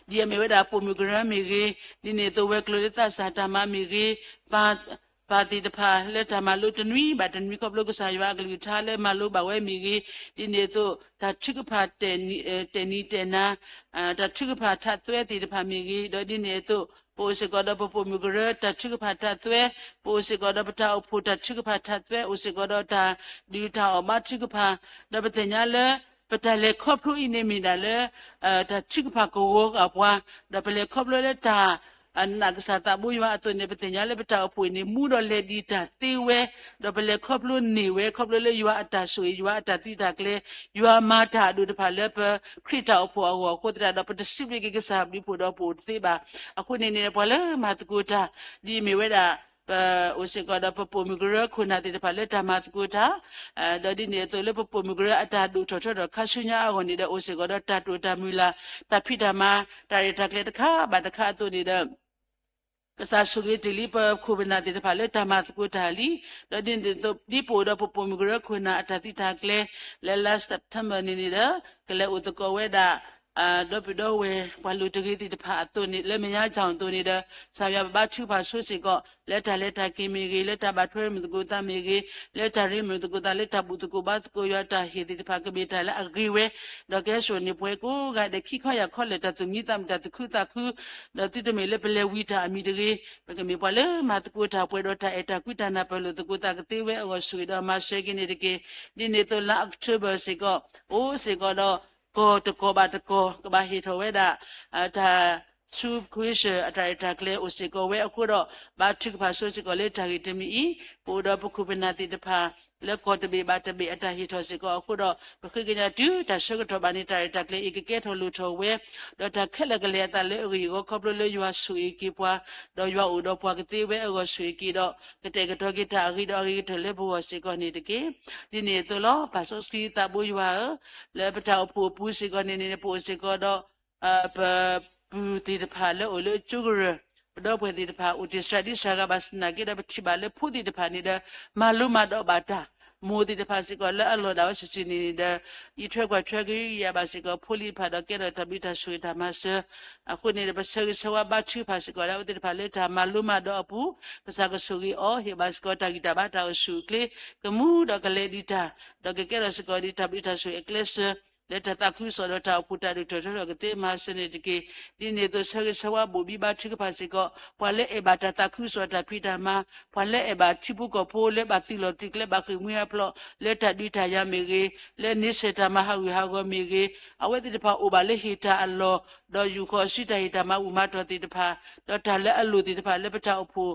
ဒ်အမ့ၢ်ဝဲဒၣ်ပိာ်မုၣ်ကရၢမ့ၢ်ဂ့ၤ, ဒ်န့ၣ်အသိးဝဲၤကျိၤလၢသးစၢ်တၢ်မၤမ့ၢ်ဂ့ၤ, ပၢ်သ့ၣ်တဖၣ်လၢတၢ်မၤလိတနွံဘၣ်တနွံခီဖျိကစၢ်ယွၤအကလုၢ်ကထါလၢမၤလိဘၣ်ဝဲမ့ၢ်ဂ့ၤ, ဒ်န့ၣ်အသိး တၢ်ထုကဖၣ်တဲာ်နံၤတဲာ်နၤ, တၢ်ထုကဖၣ်ထးသွဲသ့ၣ်တဖၣ်မ့ၢ်ဂ့ၤ, ဒီးဒ်န့ၣ်အသိး ပအိၣ်စ့ၢ်ကီးဒီးပပိာ်မုၣ်ကရၢတၢ်ထုကဖၣ်ထးသွဲ, ပအိၣ်စ့ၢ်ကီးဒီးပတၢ်အိၣ်ဖှိၣ်တၢ်ထုကဖၣ်ထးသွဲ, အိၣ်စ့ၢ်ကီးဒီးတၢ်ဒုးတၢ်အီၣ်ဘါထုကဖၣ်, ဒီးပသ့ၣ်ညါလၢ ပတၢ်လဲၤခီဖျိအံၤန့ၣ်မ့ၢ်ဒၣ်လၢ တၢ်ထုကဖၣ်ကဝီၤဃာ်ပှၤ, ဒီးပလဲၤခီဖျိလၢတၢ် နာ်ကစၢ်သးဘိယွၤအသိးန့ၣ် ပသ့ၣ်ညါလၢပတၢ်အိၣ်ဖှိၣ်န့ၣ် မူဒီးလဲၤဒံးတၢ်သ့ဝဲ, ဒီးပလဲၤခီဖျိန့ၢ်ဝဲ ခီဖျိလၢယွၤအတၢ်ဆိၣ်ဂ့ၤ ယွၤအတၢ်သုးတၢ်ကျဲၤ, ယွၤမၤတၢ်အဒိၣ်တဖၣ်လၢပခရံာ်တၢ်အိၣ်ဖှိၣ်အဂီၢ်အဃိသတးဒီး ပတစံးဘျုးက့ၤကစၢ်ဘျုးဖှိၣ်ဒီးပအိၣ်တသ့ဘၣ်. အဃိန့ၣ်န့ၣ် ပှၤလၢမၤသကိးတၢ် ဒ်အမ့ၢ်ဝဲဒၣ် ပအိၣ်စ့ၢ်ကီးဒီးပပိာ်မုၣ်ကရၢခိၣ်နၢ်သ့ၣ်တဖၣ်လၢတၢ်မၤသကိးတၢ်, ဒီးဒ်န့ၣ်အသိးလၢပပိာ်မုၣ်ကရၢအတၢ်ဒိၣ်ထီၣ်ထီထီၣ်ခါဆူညါအဂီၢ်န့ၣ်ဒီး အိၣ်စ့ၢ်ကီးဒီးတၢ်တိာ်တၢ်မုၢ်လၢ်, တၢ်ဖံးတၢ်မၤ, တၢ်ရဲၣ်တၢ်ကျဲၤတခါဘၣ်တခါအသိးန့ၣ်ဒီး ကစၢ်ဆိၣ်ဂ့ၤတ့ၢ်လံပခိၣ်ပနၢ်သ့ၣ်တဖၣ်လၢတၢ်မၤသကိးတၢ်လံ. ဒီးဒ်န့ၣ်အသိး ဒ်ပအိၣ်ဒီးပပိာ်မုၣ်ကရၢခိၣ်နၢ်အတၢ်သုးတၢ်ကျဲၤ လၢလါ September န့ၣ်န့ၣ်ဒီး ကလဲၤအိၣ်သကိးဝဲဒၣ် ဒီပုၢ်ဒီဝဲၢ်ပှၤလိၤတဂ့ၤသ့ၣ်တဖၣ်အသိးန့ၣ် လၢမဲာ်ညါကၠီၣ်အသိးန့ၣ်ဒီး ကစၢ်ယွၤပဘါထုကဖၣ်ဆိစ့ၢ်ကီး လၢတၢ်လဲၤတၢ်က့ၤမ့ၢ်ဂ့ၤ, လၢတၢ်ဘၣ်ထွဲမုာ်သကိးသးမ့ၢ်ဂ့ၤ, လၢတၢ်ရ့မုာ်သကိးသး လၢတၢ်ဘူၣ်သကိးဘါသကိးယွၤတၢ်ဟ့ၣ်သ့ၣ်တဖၣ် ကမ့ၢ်တၢ်လၢအဂ့ၤဝဲ, ဒီးကဟဲစိာ်န့ၢ်ပှၤကိးဂၤဒဲးခံခီယၢ်ခီလၢာ် တၢ်သူၣ်မံသးမုာ် တၢ်သူၣ်ခုသးခု, ဒီးသုတမ့ၢ်လၢပလဲၤဝံတၢ်အမံၤတဂ့ၤ, ပကမ့ၢ်ပှၤလၢမၤသကိးတၢ်ပှဲၤဒီးတၢ်အဲၣ်တၢ်ကွံတၢ်နၢ်ပၢၢ်လိာ်သကိးသးကသ့ဝဲအဂီၢ် ဆိၣ်ဂ့ၤဒီးမၤစၢၤက့ၤန့ၣ်တက့ၢ်. ဒ်န့ၣ်အသိးလါ October စ့ၢ်ကီး အိၣ်စ့ၢ်ကီးဒီး ကီၢ်တကီၢ်ဘၣ်တကီၢ် ကဘၣ်ဟ့ၣ်ထီၣ်ဝဲဒၣ် တၢ် ဆူ Christian အတၢ်ရဲၣ်တၢ်ကျဲၤအိၣ်စ့ၢ်ကီးဝဲအဃိဒီး ဘါထုကဖၣ်ဆိစ့ၢ်ကီးလၢတၢ်ဂ့ၢ်တမံၤအံၤ, ပအိၣ်ဒီးပခိၣ်ပနၢ်သ့ၣ်တဖၣ် လၢကီၢ်တဘ့ၣ်ဘၣ်တဘ့ၣ်အတၢ်ဟ့ၣ်ထီၣ်စ့ၢ်ကီးအဃိဒီး ပဃ့ကညးတုၤတၢ်ဆၢကတီၢ်ဘၣ်န့ၣ် တၢ်ရဲၣ်တၢ်ကျဲၤအံၤကကဲထီၣ်လိၣ်ထီၣ်ဝဲ, ဒီးတၢ်ခဲလၢာ်ကလဲၤအသးလၢအဂ့ၢ်အဂီၢ်ခီဖျိလၢယွၤဆိၣ်ဂ့ၤက့ၤပှၤ, ဒီးယွၤအိၣ်ဒီးပှၤကသ့ဝဲအဂီၢ်ဆိၣ်ဂ့ၤက့ၤဒီး ကတဲာ်ကတီၤက့ၤတၢ်အဂ့ၤဒီးအဂ့ၤကတၢၢ်လၢပဂီၢ်စ့ၢ်ကီးန့ၣ်တက့ၢ်. ဒ်န့ၣ်အသိးလီၤ ပၢ်စီဆှံသးဘိယွၤဧၢ, လၢပတၢ်အိၣ်ဖှိၣ်အပူၤစ့ၢ်ကီးန့ၣ်န့ၣ် ပအိၣ်စ့ၢ်ကီးဒီး ပပုၢ်သ့ၣ်တဖၣ်လၢအိၣ်လၢကၠိကရၢၢ်, ပဒီပုၢ်ဝဲၢ်သ့ၣ်တဖၣ် အိၣ်တ့ၢ်စှၤဒံစှၤဂၤဘၣ်ဆၣ်သနာ်က့ဒီး ပထံၣ်ဘၣ်လၢဖိသ့ၣ်တဖၣ်န့ၣ်ဒီး မၤလိမၤဒိးဘၣ်တၢ်, မိၢ်သ့ၣ်တဖၣ်စ့ၢ်ကီးလၢအလီၢ်ဒၣ်ဝဲစုာ်စုာ်န့ၣ်န့ၣ်ဒီး အံးထွဲကွၢ်ထွဲကဟုကယာ်ဘၣ်စ့ၢ်ကီးဖိလံၤတဖၣ်ဒီးကဲထီၣ်တၢ်ဘျုးတၢ်ဆိၣ်ဂ့ၤတၢ်မၤစၢၤ, အဃိန့ၣ်ဒီး ပဆၢဂ့ၤဆၢဝါဘါထုကဖၣ်စ့ၢ်ကီးလၢအဝဲသ့ၣ်တဖၣ်လၢတၢ်မၤလိမၤဒိးအပူၤ, ကစၢ်ကဆိၣ်ဂ့ၤအီၤ ဟ့ၣ်ဘၣ်စ့ၢ်ကီးတၢ်ဂံၢ်တၢ်ဘါတၢ်အိၣ်ဆူၣ်အိၣ်ချ့, ကမူဒီးကလဲၤဒံးတၢ်, ဒီးကကဲထီၣ်စ့ၢ်ကီးဒ်တၢ်ဘျုးတၢ်ဆိၣ်ဂ့ၤအကျဲးစၢၤ လၢတၢ်သးခုကစီၣ်ဒီးတၢ်အိၣ်ဖှိၣ်တၢ်ဒိၣ်ထီၣ်ထီထီၣ်ကသ့မၤစၢၤန့ၣ်တက့ၢ်. ဒ်န့ၣ်အသိး ဆၢဂ့ၤဆၢဝါဘိၣ်ဘံဘါထုကဖၣ်စ့ၢ်ကီး ပှၤလၢအဲၣ်ဘၣ်တၢ်သးခုကစီၣ်တၢ်ဖံးတၢ်မၤ, ပှၤလၢအဲၣ်ဘၣ်ထံဖိကီၢ်ဖိလၢဘၣ်သုးလီၢ်သုးကျဲဘၣ်ဃ့ၢ်မှံဟးဖျိး လၢတၢ်ဒုးတၢ်ယၤမ့ၢ်ဂ့ၤ, လၢန့ဆၢၣ်တၢ်မၤဟးဂူာ်ဟးဂီၤမ့ၢ်ဂ့ၤ, အဝဲသ့ၣ်တဖၣ်အိၣ်ဘၣ်လၢဟ့ၣ်တၢ်အလီၢ်, ဒီးယူာ်ဃီၤအစုတၢ်ဟ့ၣ်တၢ်မၤဘူၣ်မၤတီၢ်သ့ၣ်တဖၣ်, ဒီးတၢ်လၢအလိၣ်သ့ၣ်တဖၣ်လၢပတၢ်အိၣ်ဖှိၣ်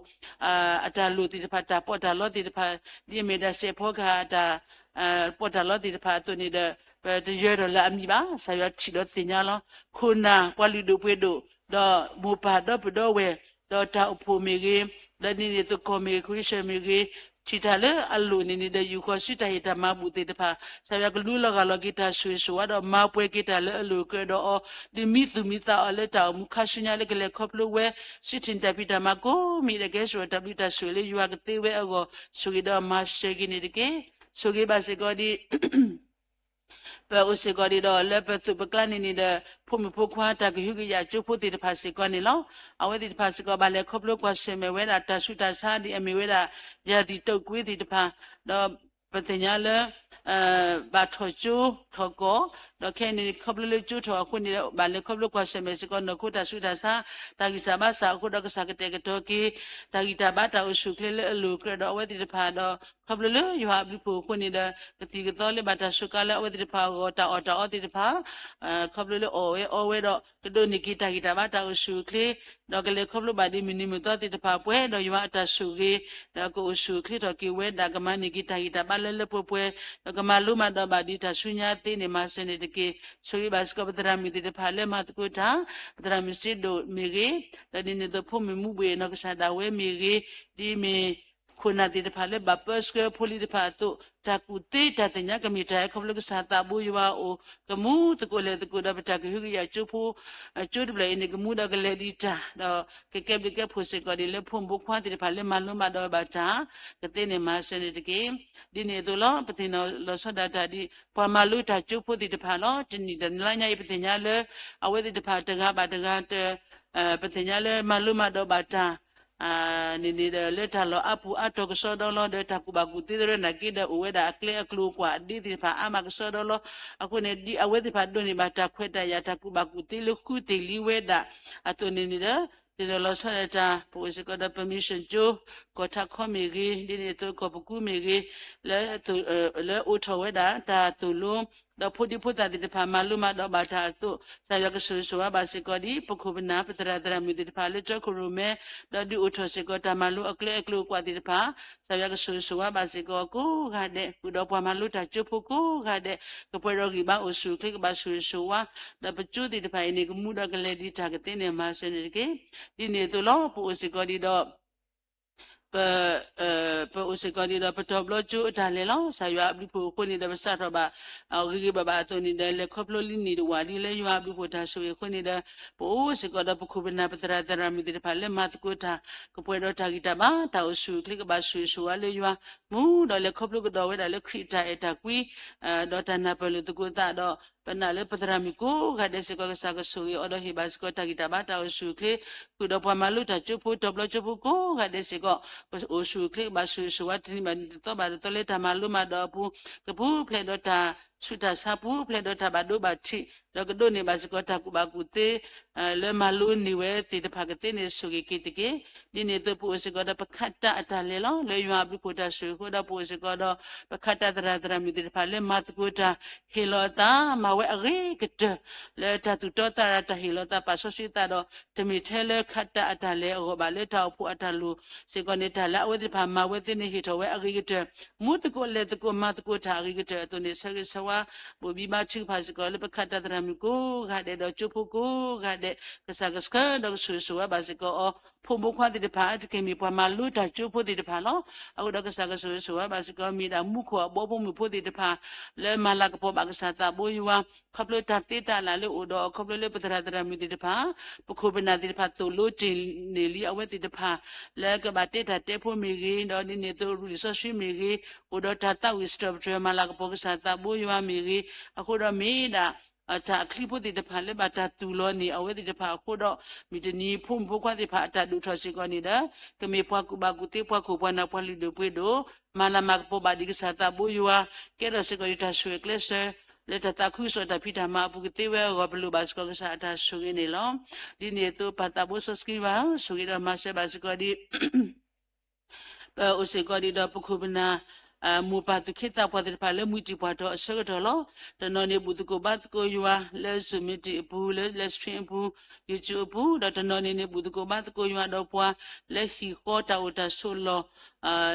အတၢ်လိၣ်သ့ၣ်တဖၣ် တၢ်ပီးတၢ်လီသ့ၣ်တဖၣ်, ဒ်အမ့ၢ်ဒၣ်စဲးဖီကဟၣ်အတၢ် ပီးတၢ်လီသ့ၣ်တဖၣ်အသိးန့ၣ်ဒီး ပတယၢၤထီၣ်လၢအမံၤဘၣ်, ကစၢ်ယွၤထံၣ်ဒီးသ့ၣ်ညါလီၤ. ခိၣ်နၢ် ပှၤလုၢ်ဒိၣ်ပှ့ၤဒိၣ် ဒီးမိၢ်ပၢ်ဒီပုၢ်ဒီဝဲၢ်, ဒီးတၢ်အိၣ်ဖှိၣ်မ့ၢ်ဂ့ၤ, ဒီးဒ်န့ၣ်အသိးကီၢ်မ့ၢ်ဂ့ၤ ခရံာ်စၢၣ်မ့ၢ်ဂ့ၤ, ထံၣ်တၢ်လၢအလိၣ်န့ၣ်န့ၣ်ဒီး ယူၢ်ဃီၤစုတၢ်ဟ့ၣ်တၢ်မၤဘူၣ်သ့ၣ်တဖၣ်, ကစၢ်ယွၤကလူလီၤဂာ်လီၤက့ၤတၢ်ဆိၣ်ဂ့ၤဆိၣ်ဝါဒီးမၤပှဲၤက့ၤတၢ်လၢအလိၣ်ကြၢးဒီးအီၤ, ဒုးမံသူၣ်မံသးအီၤလၢတၢ်အိၣ်မူခါဆူညါလၢကလဲၤခီဖျိဝဲ စုထံၣ်တၢ်ဖံးတၢ်မၤကိးမံၤဒီး ကဟဲစိာ်တၢ်ဘျုးတၢ်ဆိၣ်ဂ့ၤလၢယွၤကသ့ဝဲအဂီၢ် ဆိၣ်ဂ့ၤဒီးမၤစၢၤက့ၤန့ၣ်တက့ၢ်. ဆိၣ်ဂ့ၤဘၣ်စ့ၢ်ကီးဒ် ပအိၣ်စ့ၢ်ကီးဒ်ဒီး လၢပသူၣ်ပကျါန့ၣ်န့ၣ်ဒီး ဖိမုၣ်ဖိခွါတၢ်ကဟုကယာ်ကၠိဖိသ့ၣ်တဖၣ်စ့ၢ်ကီးန့ၣ်လီၤ. အဝဲသ့ၣ်တဖၣ်စ့ၢ်ကီး ဘၣ်လဲၤခီဖျိကွၢ်ဆၢၣ်မဲာ်ဝဲဒၣ်တၢ်ဆူးတၢ်ဆါဒ်အမ့ၢ်ဝဲဒၣ် ယၤသံၣ်တုပ်ကွေးသ့ၣ်တဖၣ်, ဒီးပသ့ၣ်ညါလၢ ဘၣ်ထီၣ်ကၠိထီၣ်ကီၢ်, ဒီးခဲအံၤန့ၣ် ခီဖျိလၢကၠိထီၣ်အဃိန့ၣ်ဒီး ဘၣ်လဲၤခီဖျိကွၢ်ဆၢၣ်မဲာ်စ့ၢ်ကီး နီၢ်ခိတၢ်ဆူးတၢ်ဆါ, တၢ်ဂံၢ်စၢ်ဘါစၢ်အဃိဒီး ကစၢ်ကတဲာ်ကတီၤက့ၤ တၢ်ဂံၢ်တၢ်ဘါတၢ်အိၣ်ဆူၣ်အိၣ်ချ့လၢအလိၣ်ကြၢးဒီး အဝဲသ့ၣ်တဖၣ်ဒီး ခီဖျိလၢယွၤအဘျုးဖှိၣ်အဃိန့ၣ်ဒီး ကသံၣ်ကသီလၢဘၣ်တၢ်စူးကါလၢအဝဲသ့ၣ်တဖၣ်အဂီၢ် တၢ်အီၣ်တၢ်အီသ့ၣ်တဖၣ် ခီဖျိလၢအီၣ်ဝဲအီဝဲဒီး ကဒိးန့ၢ်က့ၤတၢ်ဂံၢ်တၢ်ဘါတၢ်အိၣ်ဆူၣ်အိၣ်ချ့, ဒီးကလဲၤခီဖျိဘၣ်ဒ်မုၢ်နံၤမုၢ်သီသ့ၣ်တဖၣ်ပှဲၤဒီးယွၤအတၢ်ဆိၣ်ဂ့ၤ, ဒီးကအိၣ်ဆူၣ်အိၣ်ချ့ထီၣ်က့ၤဝဲဒၣ် ကမၤန့ၢ်က့ၤတၢ်ဂံၢ်တၢ်ဘါလၢလၢပှဲၤပှဲၤ, ဒီးကမၤလိမၤဒိးဘၣ်ဒ်တၢ်ဆူညါသ့န့ၣ် မၤစၢၤန့ၣ်တက့ၢ်. ဆိၣ်ဂ့ၤဘၣ်စ့ၢ်ကီးပသရၣ်မုၣ်သ့ၣ်တဖၣ်လၢမၤသကိးတၢ်, ပသရၣ်မုၣ်စ့ဒိၣ်မ့ၢ်ဂ့ၤ, ဒီးဒ်န့ၣ်အသိးဖိမုၣ်မူဘှ့ၣ်နီၢ်ကစၢ်ဒၣ်ဝဲမ့ၢ်ဂ့ၤ, ဒ်မ့ၢ် ခိၣ်နၢ်သ့ၣ်တဖၣ်လၢဘၣ်ပၢဆှၢဖိလံၤတဖၣ်အသိး တၢ်ကူၣ်သ့တၢ်သ့ၣ်ညါကမ့ၢ်တၢ်ဟဲခီဖျိကစၢ်သးဘိယွၤအအိၣ် ကမူသကိးလဲၤသကိးဒီးပတၢ်ကဟုကယာ်ကၠိဖိ, ကၠိတဖျၢၣ်အံၤန့ၣ် ကမူဒီးကလဲၤဒံးတၢ် ဒီးကကဲဘျုးကဲဖှိၣ်စ့ၢ်ကီးဒ်လၢဖိမုၣ်ဖိခွါသ့ၣ်တဖၣ်လၢမၤလိမၤဒိးဘၣ်တၢ် ကသ့န့ၣ်မၤစၢၤန့ၣ်တက့ၢ်. ဒ်န့ၣ်အသိးလီၤ ပသ့ၣ်နီၣ်လီၤဆီဒၣ်တၢ်ဒ် ပှၤမၤလိတၢ်ကၠိဖိသ့ၣ်တဖၣ်လီၤ. တနံၣ်တနံၤလါညါအံၤ ပသ့ၣ်ညါလၢ အဝဲသ့ၣ်တဖၣ်တဂၤဘၣ်တဂၤ ပသ့ၣ်ညါလၢမၤလိမၤဒိးဘၣ်တၢ် န့ၣ်န့ၣ်ဒီး လၢတၢ်လီၢ်အါပူၤအါတီၤကစီဒီလီၤ. ဒီးတၢ်ကူၣ်ဘၣ်ကူၣ်သ့သရၢနာ်က့ဒီး အိၣ်ဝဲဒၣ်အကျဲအကျိၤအကွာ်အဒ့သ့ၣ်တဖၣ်အါမးကစီဒီလီၤ. အဃိန့ၣ် ဒ်အဝဲသ့ၣ်တဖၣ်ဒိးန့ၢ်ဘၣ်တၢ်ခွဲးတၢ်ယာ် တၢ်ကူၣ်ဘၣ်ကူၣ်သ့လၢဃုသ့ၣ်လံဝဲဒၣ် အသိးန့ၣ်န့ၣ်ဒီး သ့ၣ်နီၣ်လီၤဆီဒၣ်တၢ် ပအိၣ်စ့ၢ်ကီးဒီး ပမံၤၡၢၣ်ကၠိ ကီၢ်ထးခီမ့ၢ်ဂ့ၤ, ဒ်န့ၣ်အသိးကီၢ်ပကူမ့ၢ်ဂ့ၤ, လၢ လၢအိးထီၣ်ဝဲဒၣ်တၢ်သိၣ်လိ ဒီးဖိဒံဖိသၣ်သ့ၣ်တဖၣ်မၤလိမၤဒိးဘၣ်တၢ်အသိး, ကစၢ်ယွၤကဆိၣ်ဂ့ၤဆိၣ်ဝါဘၣ်စ့ၢ်ကီးဒ် ပခိၣ်ပနၢ် ပသရၣ်သရၣ်မုၣ်သ့ၣ်တဖၣ်လၢကၠီခိၣ်ရိၣ်မဲ, ဒီးဒုးအိၣ်ထီၣ်စ့ၢ်ကီးတၢ်မၤလိအကျဲအကျိၤအကွာ်သ့ၣ်တဖၣ်, ကစၢ်ယွၤကဆိၣ်ဂ့ၤဆိၣ်ဝါဘၣ်စ့ၢ်ကီးကိးဂၤဒဲး, ဃုာ်ဒီးပှၤမၤလိတၢ်ကၠိဖိကိးဂၤဒဲး, ကပှဲၤဒီးဂံၢ်ဘါအိၣ်ဆူၣ်အိၣ်ချ့ ကဘၣ်ဆိၣ်ဂ့ၤဆိၣ်ဝါ, ဒီးပကၠိသ့ၣ်တဖၣ်အံၤန့ၣ် ကမူဒီးကလဲၤဒံးတၢ်ကသ့န့ၣ်မၤစၢၤန့ၣ်တက့ၢ်. ဒ်န့ၣ်အသိးလီၤ ပအိၣ်စ့ၢ်ကီးဒံးဒီး ပ ပအိၣ်စ့ၢ်ကီးဒံးဒီး ပတီၤဘျီကၠိအတၢ်လဲၤလီၤ. ကစၢ်ယွၤအဘျုးအဖှိၣ်အဃိန့ၣ်ဒီး ပစးထီၣ်ဘၣ် ဂ့ၤဂ့ၤဘၣ်ဘၣ်အသိးန့ၣ်ဒီး လဲၤခီဖျိလံန့ၣ်တဝာ်ဒ်လၢယွၤအဘျုးအဖှိၣ်တၢ်ဆိၣ်ဂ့ၤအဃိန့ၣ်ဒီး ပအိၣ်စ့ၢ်ကီးဒီးပခိၣ်ပနၢ် ပသရၣ်သရၣ်မုၣ်သ့ၣ်တဖၣ်လၢမၤသကိးတၢ် ကပှဲၤဒီးတၢ်ဂံၢ်တၢ်ဘါ တၢ်အိၣ်ဆူၣ်အိၣ်ချ့ ကဘၣ်ဆိၣ်ဂ့ၤဆိၣ်ဝါလၢယွၤ မူဒီးလဲၤခီဖျိကဒီးဝဲဒၣ်လၢခရံာ်အတၢ်အဲၣ်တၢ်ကွံ ဒီးတၢ်နၢ်ပၢၢ်လိာ်သကိးသးဒီး ပနာ်လၢပသရၣ်မုၣ်ကိးဂၤဒဲးစ့ၢ်ကီး ကစၢ်ကဆိၣ်ဂ့ၤအီၤဒီး ဟ့ၣ်ဘၣ်စ့ၢ်ကီးတၢ်ဂံၢ်တၢ်ဘါ တၢ်အိၣ်ဆူၣ်အိၣ်ချ့ ဃုာ်ဒီးပှၤမၤလိတၢ်ကၠိဖိ တီၤဘျီကၠိဖိကိးဂၤဒဲးစ့ၢ်ကီး ကအိၣ်ဆူၣ်အိၣ်ချ့ ကဘၣ်ဆိၣ်ဂ့ၤဆိၣ်ဝါ တနံၤဘၣ်တနံၤ တသီဘၣ်တသီလၢတၢ်မၤလိမၤဒိးအပူၤ ကပူၤဖျဲးဒီးတၢ်ဆူးတၢ်ဆါ ပူၤဖျဲးဒီးတၢ်ဘၣ်ဒိဘၣ်ထံး ဒီးကဒိးန့ၢ်ဘၣ်စ့ၢ်ကီးတၢ်ကူၣ်ဘၣ်ကူၣ်သ့ လၢမၤလိန့ၢ်ဝဲသ့ၣ်တဖၣ်ကသ့န့ၣ် ဆိၣ်ဂ့ၤက့ၤတက့ၢ်. ဒ်န့ၣ်အသိး ပအိၣ်စ့ၢ်ကီးဒီးပခးတၢ်အတၢ်လဲၤလီၤ. လၢယွၤအဘျုးအဖှိၣ်တၢ်ဆိၣ်ဂ့ၤအဃိဒီး ပအိၣ်စ့ၢ်ကီးဒီး ပခးတၢ်သရၣ်သရၣ်မုၣ်သ့ၣ်တဖၣ်လၢမၤသကိးတၢ် ဟ့ၣ်လီၤအသး မၤဝဲအဂ့ၤကတၢၢ် လၢတၢ်သူၣ်တီသးရၤ တၢ်ဟ့ၣ်လီၤသးပာ်စီဆှံသးဒီး တမ့ၢ်ထဲလၢခးတၢ်အတၢ်လဲၤအဂီၢ်ဘၣ် လၢတၢ်အိၣ်ဖှိၣ်အတၢ်လိၣ်စ့ၢ်ကီးန့ၣ် တၢ်လၢအဝဲသ့ၣ်တဖၣ်မၤဝဲသ့န့ၣ် ဟ့ၣ်ထီၣ်ဝဲအဂ့ၤကတၢၢ် မူသကိးလဲၤသကိးမၤသကိးတၢ်အဂ့ၤကတၢၢ်အသိးန့ၣ် ဆၢဂ့ၤဆၢဝါ ဘိၣ်ဘံၣ်ဘါထုကဖၣ်စ့ၢ်ကီးလၢပခးတၢ်သရၣ်မုၣ်ကိးဂၤဒဲးဒီးကၠိဖိကိးဂၤဒဲး ကစၢ်ကဆှၢဒီးကဆိၣ်ဂ့ၤဆိၣ်ဝါဘၣ်စ့ၢ်ကီးအီၤ ဖိမုၣ်ခွါသ့ၣ်တဖၣ် တက့ၢ်မ့ၢ်ပှၤမၤလိတၢ်ကၠိဖိသ့ၣ်တဖၣ်လီၤ. အဃိဒီးကစၢ်ကဆိၣ်ဂ့ၤဆိၣ်ဝါဘၣ်စ့ၢ်ကီး မ့ၢ်ဒၣ်မူခိၣ်အဘီဖိမုၣ်ဖိသ့ၣ်တဖၣ် လၢမၤလၤကပီၤဘၣ်ကစၢ်သးဘိယွၤ ခီဖျိတၢ်သ့တၢ်လၢ်လၢအိၣ်ဒီး ခီဖျိလၢပသရၣ်သရၣ်မုၣ်သ့ၣ်တဖၣ် ပခိၣ်ပနၢ်သ့ၣ်တဖၣ်သိၣ်လိတ့ၢ်န့ၢ်လံအဝဲသ့ၣ်တဖၣ် လၢကဘၣ်တဲတၢ်တဲဖိမ့ၢ်ဂ့ၤ ဒီးဒ်န့ၣ်အသိးရူၢ်လံာ်စီဆှံမ့ၢ်ဂ့ၤ အိၣ်ဒီးတၢ်သးဝံၣ်စတြၢၢ်ပတြၢၢ် မၤလၤကပီၤကစၢ်သးဘိယွၤမ့ၢ်ဂ့ၤ အဃိဒီးမ့ၢ်ဒၣ် တၢ်အချံဖိသ့ၣ်တဖၣ်လၢဘၣ်တၢ်သူၣ်လီၤန့ၢ်အဝဲသ့ၣ်တဖၣ်အဃိဒီး မုၢ်တနံၤဖိမုၣ်ဖိခွါသ့ၣ်တဖၣ်အတၢ်ဒိၣ်ထီၣ်စ့ၢ်ကီးန့ၣ်ဒီး ကမ့ၢ်ပှၤကူၣ်ဘၣ်ကူၣ်သ့ ပှၤခိၣ်ပှၤနၢ် ပှၤလုၢ်ဒိၣ်ပှ့ၤဒိၣ် မၤလၤမၤကပီၤဘၣ်ဒံးကစၢ်သးဘိယွၤ ကဲထီၣ်စ့ၢ်ကီးဒံးတၢ်ဆိၣ်ဂ့ၤကျဲးစၢး လၢတၢ်သးခုကစီၣ်တၢ်ဖံးတၢ်မၤအပူၤကသ့ဝဲအဂီၢ် ပလိၣ်ဘၣ်စ့ၢ်ကီးကစၢ်အတၢ်ဆိၣ်ဂ့ၤန့ၣ်လီၤ. ဒ်န့ၣ်အသိးပၢ်သးဘိစီဆှံယွၤဧၢ ဆိၣ်ဂ့ၤဒီးမၤစၢၤဘၣ်စ့ၢ်ကီးဒံး ပအိၣ်စ့ၢ်ကီးဒံးဒီးပခိၣ်ပနၢ် မိၢ်ပၢ်သူၣ်က့သးပှၢ်သ့ၣ်တဖၣ်လၢမှံတံၢ်ပှၢ်တီၤအဆၢကတီၢ်လီၤ. တနီၤန့ၣ်ဘူၣ်သကိးဘါသကိးယွၤလၢ Zoom meeting အပူၤ လၢ live stream အပူၤ YouTube အပူၤ ဒီးတနီၤန့ၣ်န့ၣ် ဘူၣ်သကိးဘါသကိးယွၤဒီးပှၤလၢဟံၣ်ဃီတၢ်အိၣ်တၢ်ဆိးလီၢ်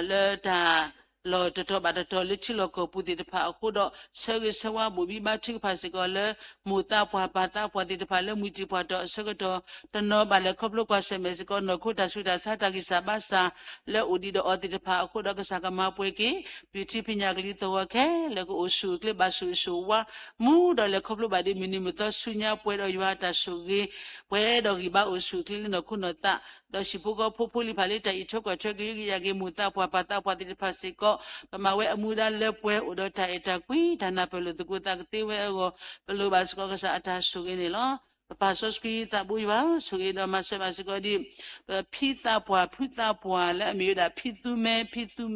လၢတၢ်လီၢ်တတီၤဘၣ်တတီၤလၢထံလီၢ်ကီၢ်ပူၤသ့ၣ်တဖၣ်အဃိဒီး ဆၢဂ့ၤဆၢဝါဘိၣ်ဘံၣ်ဘါထုကဖၣ်စ့ၢ်ကီးလၢ မိၢ်သးပှၢ်ပၢ်သးပှၢ်သ့ၣ်တဖၣ်လၢမှံတံၢ်ပှၢ်တီၤအဆၢကတီၢ် တနီၤဘၣ်လဲၤခီဖျိကွၢ်ဆၢၣ်မဲာ်စ့ၢ်ကီး နီၢ်ခိတၢ်ဆူးတၢ်ဆါတၢ်ဂံၢ်စၢ်ဘါစၢ် လၢအိၣ်ဒံးဒီးအီၤသ့ၣ်တဖၣ်အဃိဒီး ကစၢ်ကမၤပှဲၤက့ၤ ပျုၤထံဖံးညၣ်ကလံၤသဝီခဲလၢာ် ကအိၣ်ဆူၣ်အိၣ်ချ့ဘၣ်ဆူၣ်အိၣ်ဆူၣ်ဝါ မူဒီးလဲၤခီဖျိဘၣ်ဒံးမုၢ်နံၤမုၢ်သီဆူညါ ပှဲၤဒီးယွၤအတၢ်ဆိၣ်ဂ့ၤ ပှဲၤဒီးဂံၢ်ဘါအိၣ်ဆူၣ်အိၣ်ချ့လၢနီၢ်ခိနီၢ်သး ဒီးဟံၣ်ဖိဃီဖိဖိလံၤဖးလံ တၢ်အံးထွဲကွၢ်ထွဲ ကဟုကယာ်က့ၤ မိၢ်သးပှၢ်ပၢ်သးပှၢ်သ့ၣ်တဖၣ်စ့ၢ်ကီး ကမၤဝဲအမူဒါလၢပှဲၤ အိၣ်ဒီးတၢ်အဲၣ်တၢ်ကွံ တၢ်နၢ်ပၢၢ်လိာ်သကိးသးကသ့ဝဲအဂီၢ် ပလိၣ်ဘၣ်စ့ၢ်ကီးကစၢ်အတၢ်ဆိၣ်ဂ့ၤန့ၣ်လီၤ. ပပၢ်စီဆှံသးဘိယွၤ ဆိၣ်ဂ့ၤဒီးမၤစၢၤဘၣ်စ့ၢ်ကီးဒံး ပဖံသးပှၢ်ဖုသးပှၢ်လၢအမ့ၢ်ဝဲဒၣ် ဖံသူမဲ ဖံသူမဲ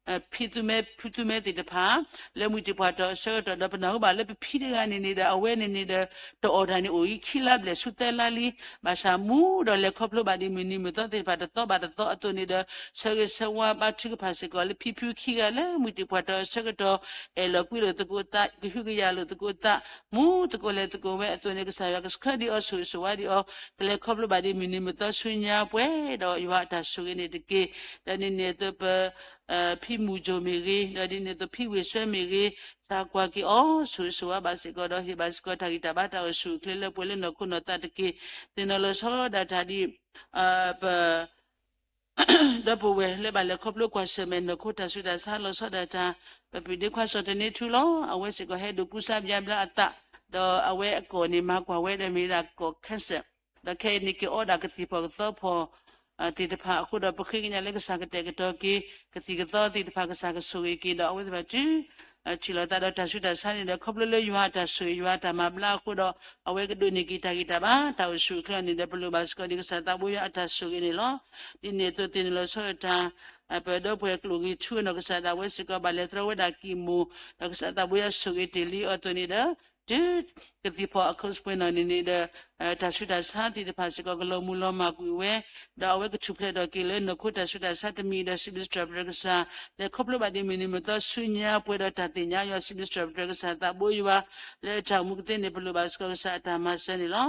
ဖံသူမဲ ဖုသူမဲသ့ၣ်တဖၣ် လၢမှံတံၢ်ပှၢ်တီၤအဆၢကတီၢ်ဒီး ပနၢ်ဟူဘၣ်လၢပဖံတဂၤန့ၣ်န့ၣ်ဒီး အဝဲန့ၣ်န့ၣ်ဒီး တအီၣ်တၢ်န့ၣ်အိၣ်အံၤခံလါဘျဲၣ်ဆူသၢလါလံ ဘၣ်ဆၣ်မူဒီးလဲၤခီဖျိဘၣ်ဒံးမုၢ်နံၤမုၢ်သီသ့ၣ်တဖၣ်တသီဘၣ်တသီအသိးန့ၣ်ဒီး ဆၢဂ့ၤဆၢဝါဘါထုကဖၣ်စ့ၢ်ကီးလၢဖံဖုခံဂၤလၢမှံတံၢ်ပှၢ်တီၤအဆၢကတီၢ် အဲၣ်လီၤကွံလိာ်သကိးသး ကဟုကယာ်လိာ်သကိးသး မူသကိးလဲၤသကိးဝဲအသိးန့ၣ် ကစၢ်ယွၤကဆှၢဒံးအီၤဆိၣ်ဂ့ၤဆိၣ်ဝါဒံးအီၤ ကလဲၤခီဖျိဘၣ်ဒံးမုၢ်နံၤမုၢ်သီဆူညါပှဲၤဒီးယွၤအတၢ်ဆိၣ်ဂ့ၤန့ၣ်တက့ၢ်. ဒီးဒ်န့ၣ်အသိးပ ဖံမူၤကၠိၣ်မ့ၢ်ဂ့ၤ ဒီးဒ်န့ၣ်အသိးဖံဝ့ၢ်စွဲမ့ၢ်ဂ့ၤ စၢ်ကွၢ်က့ၤအီၤ ဆိၣ်ဂ့ၤဆိၣ်ဝါဘၣ်စ့ၢ်ကီးဒီးဟ့ၣ်ဘၣ်စ့ၢ်ကီးတၢ်ဂံၢ်တၢ်ဘါတၢ်အိၣ်ဆူၣ်အိၣ်ချ့လၢပှဲၤလၢနီၢ်ခိနီၢ်သးတက့ၢ်. သ့ၣ်နီၣ်လီၤဆီဒၣ်တၢ်ဒ် ပ ဒီပုၢ်ဝဲၢ်လၢဘၣ်လဲၤခီဖျိကွၢ်ဆၢၣ်မဲာ်နီၢ်ခိတၢ်ဆူးတၢ်ဆါလီၤဆီဒၣ်တၢ် ပပုၢ်ဒ့ခွါစီၤတန့ထူလီၤ. အဝဲစ့ၢ်ကီးဟဲဒိးကူစါဘျါဘျါအသး ဒီးအဝဲအကီၢ်န့ၣ်မၤကွၢ်ဝဲဒီးမ့ၢ်ဝဲဒၣ်ကီၢ် cancer ဒီးခဲအံၤန့ၣ်က့ၤအီဒၣ်ကသံၣ်ဖီၣ်ကသီဖီၣ် သ့ၣ်တဖၣ်အဃိဒီး ပဃ့ကညးလၢကစၢ်ကတဲာ်ကတီၤက့ၤ ကသံၣ်ကသီသ့ၣ်တဖၣ် ကစၢ်ကဆိၣ်ဂ့ၤက့ၤဒီးအဝဲသ့ၣ်တဖၣ်တုၤ ထံၣ်လိာ်သးဒီးတၢ်ဆူးတၢ်ဆါန့ၣ်ဒီး ခီဖျိလၢယွၤအတၢ်ဆိၣ်ဂ့ၤ ယွၤအတၢ်မၤဘျါအဃိဒီး အဝဲကဒိးန့ၢ်က့ၤတၢ်ဂံၢ်တၢ်ဘါ တၢ်အိၣ်ဆူၣ်အိၣ်ချ့အီၤန့ၣ်ဒီး ပလိၣ်ဘၣ်စ့ၢ်ကီးဒံးကစၢ်သးဘိယွၤအတၢ်ဆိၣ်ဂ့ၤန့ၣ်လီၤ. ဒ်န့ၣ်အသိးသ့ၣ်နီၣ်လီၤဆီဒၣ်တၢ် ပဒီပုၢ်ဝဲၢ်ကျိၣ်ဂ့ၤထူအနီၢ်ကစၢ်ဒၣ်ဝဲစ့ၢ်ကီး ဘၣ်လဲၤတြီဝဲဒၣ်ကံၢ်မိၢ် ဒီးကစၢ်သးဘိယွၤဆိၣ်ဂ့ၤတ့ၢ်လံအီၤအသိးန့ၣ်ဒီး တုၤကသံၣ်ဖီအခိၣ်စပှဲၤနီၣ်န့ၣ်န့ၣ်ဒီး တၢ်ဆူးတၢ်ဆါသ့ၣ်တဖၣ်စ့ၢ်ကီး ကလီၤမုၢ်လီၤမၢ်ကွံာ်ဝဲ, ဒီးအဝဲကထူၣ်ဖျဲးထီၣ်က့ၤလၢနီၢ်ခိတၢ်ဆူးတၢ်ဆါတမံၤဒီး စံးဘျုးစံးထီၣ်ပတြၢၤကစၢ်, လဲၤခီဖျိဘၣ်ဒ်မုၢ်နံၤမုၢ်သီဆူညါပှဲၤဒီးတၢ်သ့ၣ်ညါယွၤ စံးဘျုးစံးထီၣ်ပတြၢၤကစၢ်သးဘိယွၤ, လၢတၢ်အိၣ်မူကသ့န့ၣ် ပလိၣ်ဘၣ်စ့ၢ်ကီးကစၢ်အတၢ်မၤစၢၤန့ၣ်လီၤ.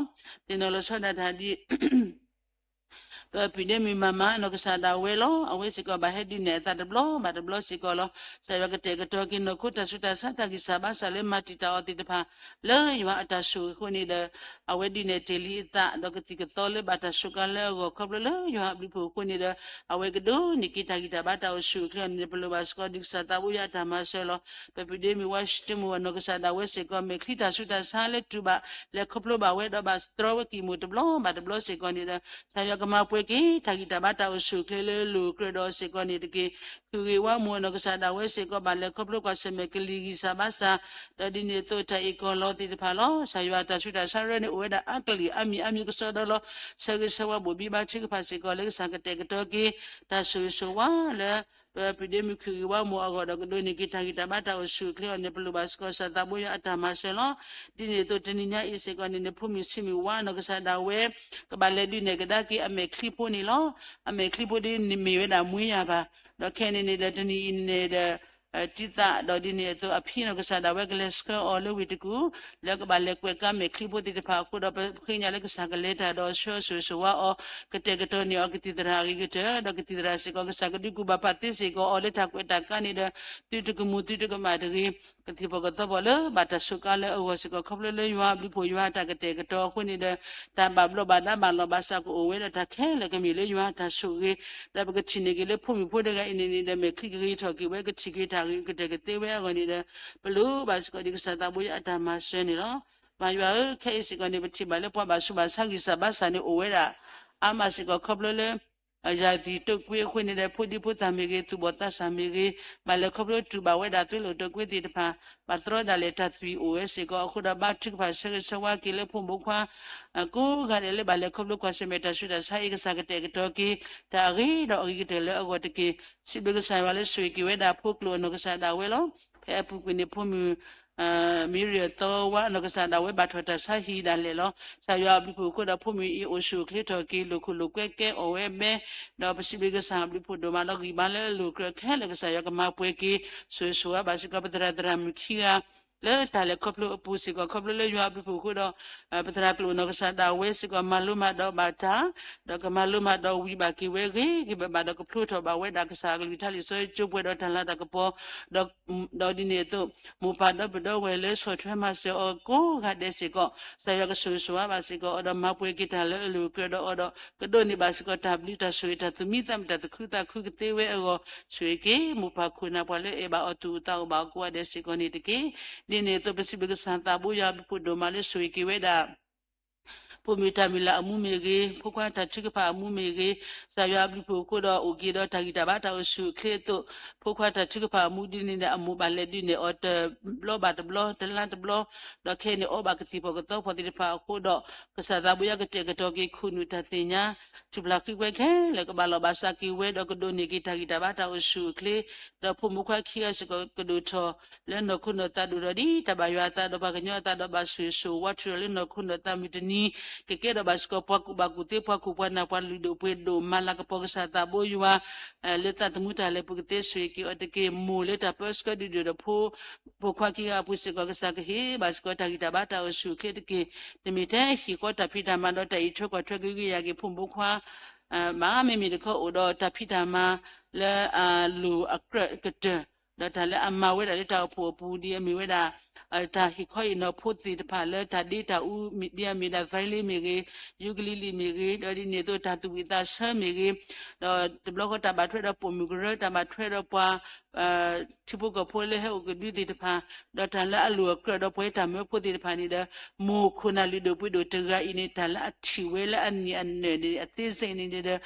သ့ၣ်နီၣ်လီၤဆီဒၣ်တၢ်ဒ် ပပုၢ်ဒ့မုၣ်မၤမၤနီၢ်ကစၢ်ဒၣ်ဝဲလီၤ. အဝဲစ့ၢ်ကီးဘၣ်ဟဲဒုးနဲၣ်အသးတဘျီဘၣ်တဘျီစ့ၢ်ကီးလီၤ. ကစၢ်ယွၤကတဲာ်ကတီၤက့ၤနီၢ်ခိတၢ်ဆူးတၢ်ဆါ တၢ်ဂံၢ်စၢ်ဘါစၢ်လၢမၤတံာ်တာ်အီၤသ့ၣ်တဖၣ် လၢယွၤအတၢ်ဆိၣ်ဂ့ၤအဃိန့ၣ်ဒီး အဝဲဒုးနဲၣ်တ့ၢ်လံအသး ဒီးကသံၣ်ကသီလၢဘၣ်တၢ်စူးကါလၢအဂီၢ် ခီဖျိလၢယွၤအဘျုးအဖှိၣ်အဃိန့ၣ်ဒီး အဝဲကဒိးန့ၢ်က့ၤတၢ်ဂံၢ်တၢ်ဘါတၢ်အိၣ်ဆူၣ်အိၣ်ချ့အီၤန့ၣ် ပလိၣ်ဘၣ်စ့ၢ်ကီးဒ်ကစၢ်သးဘိယွၤအတၢ်မၤစၢၤလီၤ. ပပုၢ်ဒ့မုၣ်ဝါၡတမုၣ်အနီၢ်ကစၢ်ဒၣ်ဝဲစ့ၢ်ကီး မဲာ်ချံတၢ်ဆူးတၢ်ဆါလၢတူၢ်ဘၣ် လဲၤခီဖျိဘၣ်ဝဲဒီးဘၣ်တြီဝဲကံၢ်မူတဘျီဘၣ်တဘျီစ့ၢ်ကီးန့ၣ်ဒီး ကစၢ်ယွၤကမၤပှဲၤက့ၤ တၢ်ဂံၢ်တၢ်ဘါတၢ်အိၣ်ဆူၣ်အိၣ်ချ့လၢလိၤကြၢးဒီးအီၤစ့ၢ်ကီးန့ၣ်တက့ၢ်. ဖုၣ်ဂ့ၤဝါမိၢ်အနီၢ်ကစၢ်ဒၣ်ဝဲစ့ၢ်ကီး ဘၣ်လဲၤခီဖျိကွၢ်ဆၢၣ်မဲာ်ကလံၤဂံၢ်စၢ်ဘါစၢ် ဒီးဒ်န့ၣ်အသိးတၢ်အ့ၣ်ကီၢ်လီၤသ့ၣ်တဖၣ်လီၤ. ကစၢ်ယွၤတၢ်ဆူးတၢ်ဆါရၢန့ၣ် အိၣ်ဝဲဒၣ်အါကလုာ်အါမံၤအါမံၤကစီဒီလီၤ. ဆၢဂ့ၤဆၢဝါဘိၣ်ဘံဘါထုကဖၣ်စ့ၢ်ကီးလၢကစၢ်ကတဲာ်ကတီၤက့ၤ တၢ်ဆိၣ်ဂ့ၤဆိၣ်ဝါလၢ ပပုၢ်ဒ့မုၣ်ဖုၣ်ဂ့ၤဝါမိၢ်အဂီၢ်ဒီးကဒိးန့ၢ်က့ၤတၢ်ဂံၢ်တၢ်ဘါတၢ်အိၣ်ဆူၣ်အိၣ်ချ့အီၤန့ၣ် ပလိၣ်ဘၣ်စ့ၢ်ကီးကစၢ်သးဘိယွၤအတၢ်မၤစၢၤလီၤ. ဒ်န့ၣ်အသိးတနံၤညါအံၤစ့ၢ်ကီးန့ၣ်န့ၣ် ဖိမုၣ်ဆံးမုၢ်ဝါနီၢ်ကစၢ်ဒၣ်ဝဲ ကဘၣ်လဲၤဒုးနဲၣ်ကဒါက့ၤအမဲာ်ချံဖိန့ၣ်လီၤ. အမဲာ်ချံဖိဒ်န့ၣ်မ့ၢ်ဝဲဒၣ်မွေးရာပါ ဒီးခဲအံၤန့ၣ်န့ၣ်ဒီးတနံၤအံၤန့ၣ်ဒီး တံသးဒီးဒ်န့ၣ်အသိးအဖံနီၢ်ကစၢ်ဒၣ်ဝဲ ကလဲၤဆှၢအီၤလၢဝ့ၢ်တကူၣ် လၢကဘၣ်လဲၤကွဲးကါမဲာ်ချံဖိသ့ၣ်တဖၣ်အဃိဒီး ပဃ့ကညးလၢကစၢ်ကလဲၤတၢ်ဒီးဆှၢဆိၣ်ဂ့ၤဆိၣ်ဝါအီၤ ကတဲာ်ကတီၤန့ၢ်အီၤကသံၣ်သရၣ်အဂ့ၤကတၢၢ် ဒီးကသံၣ်သရၣ်စ့ၢ်ကီး ကစၢ်ကဒုးကူၣ်ဘၣ်ပာ်သ့စ့ၢ်ကီးအီၤလၢတၢ်ကွဲးတၢ်ကါန့ၣ်ဒီး သုတကမူၤသုတကမၣ်တဂ့ၤ ကသံၣ်ဖီၣ်ကသီဖီၣ်လၢဘၣ်တၢ်စူးကါလၢအဂီၢ်စ့ၢ်ကီး ခီဖျိလၢယွၤအဘျုးဖှိၣ်ယွၤအတၢ်ကတဲာ်ကတီၤအဃိန့ၣ်ဒီး တၢ်ဘၣ်ဘျီးဘၣ်ဒါဘၣ်လီၤဘၣ်စးကအိၣ်ဝဲဒီးတၢ်ခဲလၢာ်ကမ့ၢ်လၢယွၤအတၢ်ဆိၣ်ဂ့ၤ ဒီးပကထံၣ်န့ၢ်က့ၤလၢဖိမုၣ်ဖိတဂၤအံၤန့ၣ်န့ၣ်ဒီး မဲာ်ချံကဂ့ၤထီၣ်က့ၤဝဲ ကထံၣ်က့ၤတၢ်ဂ့ၤကတၢၢ်ကသ့ဝဲအဂီၢ်န့ၣ်ဒီး ပလိၣ်ဘၣ်စ့ၢ်ကီးဒ်ကစၢ်သးဘိယွၤအတၢ်မၤစၢၤန့ၣ်လီၤ. ပၢ်ယွၤဧၢ ခဲအံၤစ့ၢ်ကီးန့ၣ် ပထံၣ်ဘၣ်လၢပှၤဘၣ်ဆူးဘၣ်ဆါဂံၢ်စၢ်ဘါစၢ်န့ၣ်အိၣ်ဝဲဒၣ် အါမးစ့ၢ်ကီးခီဖျိလၢ ယၤသံၣ်တိာ်ကွံအဃိန့ၣ်ဒီး ဖိဒံဖိသၣ်မ့ၢ်ဂ့ၤ သူၣ်ဘီၣ်သးစၢ်မ့ၢ်ဂ့ၤ ဘၣ်လဲၤခီဖျိတူၢ်ဘၣ်ဝဲဒၣ်သွ့လိာ်တိာ်ကွံသ့ၣ်တဖၣ် ဘၣ်တြီဒၣ်လဲာ်တၢ်သွံၣ်အိၣ်ဝဲစ့ၢ်ကီးအဃိဒီး ဘါထုကဖၣ်ဆၢဂ့ၤဆၢဝါက့ၤလၢဖိမုၣ်ဖိခွါ ကိးဂၤဒဲးလၢဘၣ်လဲၤခီဖျိကွၢ်ဆၢၣ်မဲာ်တၢ်ဆူးတၢ်ဆါအံၤ ကစၢ်ကတဲာ်ကတီၤက့ၤ တၢ်အဂ့ၤဒီးအဂ့ၤကတၢၢ်လၢအဂီၢ်တက့ၢ်. စံးဘျုးကစၢ်ယွၤလၢဆိၣ်ဂ့ၤက့ၤဝဲဒၣ်ဖိကျိာ်အနီၢ်ကစၢ်ဒၣ်ဝဲလီၤ. ဖဲအပူၤကွံာ်န့ၣ် ဖိမုၣ် မံရံၣ်အသီဝါနီၢ်ကစၢ်ဒၣ်ဝဲဘၣ်ထီၣ်တၢ်ဆါဟံၣ်ဒၣ်လဲာ်လီၤ. ကစၢ်ယွၤအဘျုးဖှိၣ်အဃိဒီး ဖိမုၣ်အံၤအိၣ်ဆူၣ်အိၣ်ချ့ထီၣ်က့ၤ လိာ်ခိၣ်လိာ်ကွဲကဲအီၣ်ဝဲဘဲ ဒီးပစံးဘျုးကစၢ်အဘျုးဖှိၣ်ဒိၣ်မးလီၤ. ဂံၢ်ဘါလၢအလိၤကြၢးခဲလၢာ် ကစၢ်ယွၤကမၤပှဲၤက့ၤ ဆိၣ်ဂ့ၤဆိၣ်ဝါဘၣ်စ့ၢ်ကီး ပသရၣ်သရၣ်မုၣ်ခံဂၤ လၢတၢ်လဲၤခီဖျိအပူၤစ့ၢ်ကီး ခီဖျိလၢယွၤအဘျုးဖှိၣ်အဃိဒီး ပသရၣ်ကျိာ်နီၢ်ကစၢ်ဒၣ်ဝဲစ့ၢ်ကီး မၤလိမၤဒိးဘၣ်တၢ် ဒီးကမၤလိမၤဒိးဝံၤဘၣ်က့ၤဝဲဂ့ၤဂ့ၤဘၣ်ဘၣ်ဒီး ကဖျိထီၣ်ဘၣ်ဝဲဒၣ်ကစၢ်အကလုၢ်ကထါလံာ်စီဆှံကၠိပှဲၤဒီးတၢ်လၤတၢ်ကပီၤ ဒီးဒ်န့ၣ်အသိး မိၢ်ပၢ်ဒီပုၢ်ဒီဝဲၢ်လၢဆီၣ်ထွဲမၤစၢၤအီၤကိးဂၤဒဲးစ့ၢ်ကီး ကစၢ်ယွၤကဆိၣ်ဂ့ၤဆိၣ်ဝါဘၣ်စ့ၢ်ကီးအီၤဒီး မၤပှဲၤက့ၤတၢ်လၢအလိၤကြၢးဒီးအီၤဒီး ကဒိးန့ၢ်ဘၣ်စ့ၢ်ကီးတၢ်ဘျုးတၢ်ဆိၣ်ဂ့ၤ တၢ်သူၣ်မံသးမုာ် တၢ်သူၣ်ခုသးခုကသ့ဝဲအဂီၢ် ဆိၣ်ဂ့ၤက့ၤမိၢ်ပၢ်ခိၣ်နၢ်ပှၤလၢအဲၣ်ဘၣ်အီၤသူၣ်အိၣ်သးအိၣ်ဘၣ်အီၤကိးဂၤဒဲးစ့ၢ်ကီးန့ၣ်တက့ၢ်. ဒ်န့ၣ်အသိး ပစံးဘျုးကစၢ်သးဘိယွၤအဘျုးဖှိၣ်ဒိၣ်မးလၢဆိၣ်ဂ့ၤက့ၤဝဲဒၣ် ဖိမုၣ်တၢ်မုၢ်လၢ်အမူမ့ၢ်ဂ့ၤ, ဖိခွါတၢ်ထုကဖၣ်အမူမ့ၢ်ဂ့ၤ, ကစၢ်ယွၤအဘျုးဖှိၣ်အဃိဒီး အိၣ်က့ၤဒီးတၢ်ဂံၢ်တၢ်ဘါတၢ်အိၣ်ဆူၣ်အိၣ်ချ့အသိး, ဖိခွါတၢ်ထုကဖၣ်အမူဒ်န့ၣ်ဒီး အမိၢ်ဘၣ်လဲၤဒုးနဲၣ်အီၤတဘျီဘၣ်တဘျီ, တလါတဘျီ, ဒီးခဲအံၤန့ၣ် အီဘၣ်ကသံၣ်ဖီၣ်ကသီဖီၣ်သ့ၣ်တဖၣ်အဃိဒီး, ကစၢ်သးဘိယွၤကတဲာ်ကတီၤက့ၤခိၣ်နူာ်တၢ်သ့ၣ်ညါ, ထူၣ်ဖျါဃံကွဲခဲလၢာ်ကဘၣ်လီၤဘၣ်စးက့ၤဝဲဒီး ကဒိးန့ၢ်က့ၤတၢ်ဂံၢ်တၢ်ဘါတၢ်အိၣ်ဆူၣ်အိၣ်ချ့, ဒီးဖိမုၣ်ခွါခံဂၤစ့ၢ်ကီးကဒိၣ်ထီၣ် လၢနီၢ်ခိနီၢ်သးဒိၣ်ထီၣ်ဒ်တၢ်ဘၣ်ယွၤအသးဒီးပှၤကညီအသးဒီးဘၣ်ဆိၣ်ဂ့ၤဆိၣ်ဝါထုးထီၣ်လၢနီၢ်ခိနီၢ်သးမုၢ်တနံၤ, ကကဲထီၣ်ဘၣ်စ့ၢ်ကီးပှၤကူၣ်ဘၣ်ကူၣ်သ့ ပှၤကူၣ်ပှၤနၢ်ပှၤလုၢ်ဒိၣ်ပှ့ၤဒိၣ်မၤလၤကပီၤကစၢ်သးဘိယွၤ လၢသးသမူတၢ်လဲၤပူၤကသ့ဆိၣ်ဂ့ၤက့ၤအီၤတက့ၢ်. မိၢ်လၢတၢ်ပၢဆှၢဒုၣ်ဒွဲၣ်ဒီးဖိ ဖိခွါခံဂၤအပူၤစ့ၢ်ကီး ကစၢ်ကဟ့ၣ်ဘၣ်စ့ၢ်ကီးတၢ်ဂံၢ်တၢ်ဘါတၢ်အိၣ်ဆူၣ်အိၣ်ချ့တက့ၢ်. တမ့ၢ်ထဲဟ့ၣ်ဃီတၢ်ဖံးတၢ်မၤဒီးတၢ်အံးထွဲကွၢ်ထွဲကဟုကယာ်က့ၤဖိမုၣ်ဖိခွါ ဘၣ် မ့မ့ၢ်တခီအိၣ်ဒီးတၢ်ဖံးတၢ်မၤ လၢအလိၣ်အကြၢးကတၢၢ် ဒီးတၢ်လၢအမၤဝဲဒၣ်လၢတၢ်အိၣ်ဖှိၣ်အပူၤ ဒ်အမ့ၢ်ဝဲဒၣ် တၢ်ဟ့ၣ်ခီဟ့ၣ်နီၤဖိသ့ၣ်တဖၣ်လၢတၢ်ဒ့တၢ်အူ ဒ်အမ့ၢ်ဒၣ် violin မ့ၢ်ဂ့ၤ, ukulele မ့ၢ်ဂ့ၤ, ဒီးဒ်န့ၣ်အသိးတၢ်သူၣ်ဝံၣ်သးဆၢမ့ၢ်ဂ့ၤ, ဒီးတဘျီဃီတၢ်ဘၣ်ထွဲဒီးပိာ်မုၣ်ကရၢ တၢ်ဘၣ်ထွဲဒီးပှၤ ထံဖိကီၢ်ဖိလၢဟဲအိၣ်ကဒုသ့ၣ်တဖၣ်, ဒီးတၢ်လၢအလိၣ်အကြၢးဒီးပှၤတၢ်မၢဖိသ့ၣ်တဖၣ်န့ၣ်ဒီး မိၢ်ခိၣ်နၢ်လုၢ်ဒိၣ်ပှ့ၤဒိၣ်တဂၤအံၤန့ၣ် တၢ်လၢအထံၣ်ဝဲလၢအနံၣ်အနၢၣ်န့ၣ် အသေးစိတ်န့ၣ်ဒီး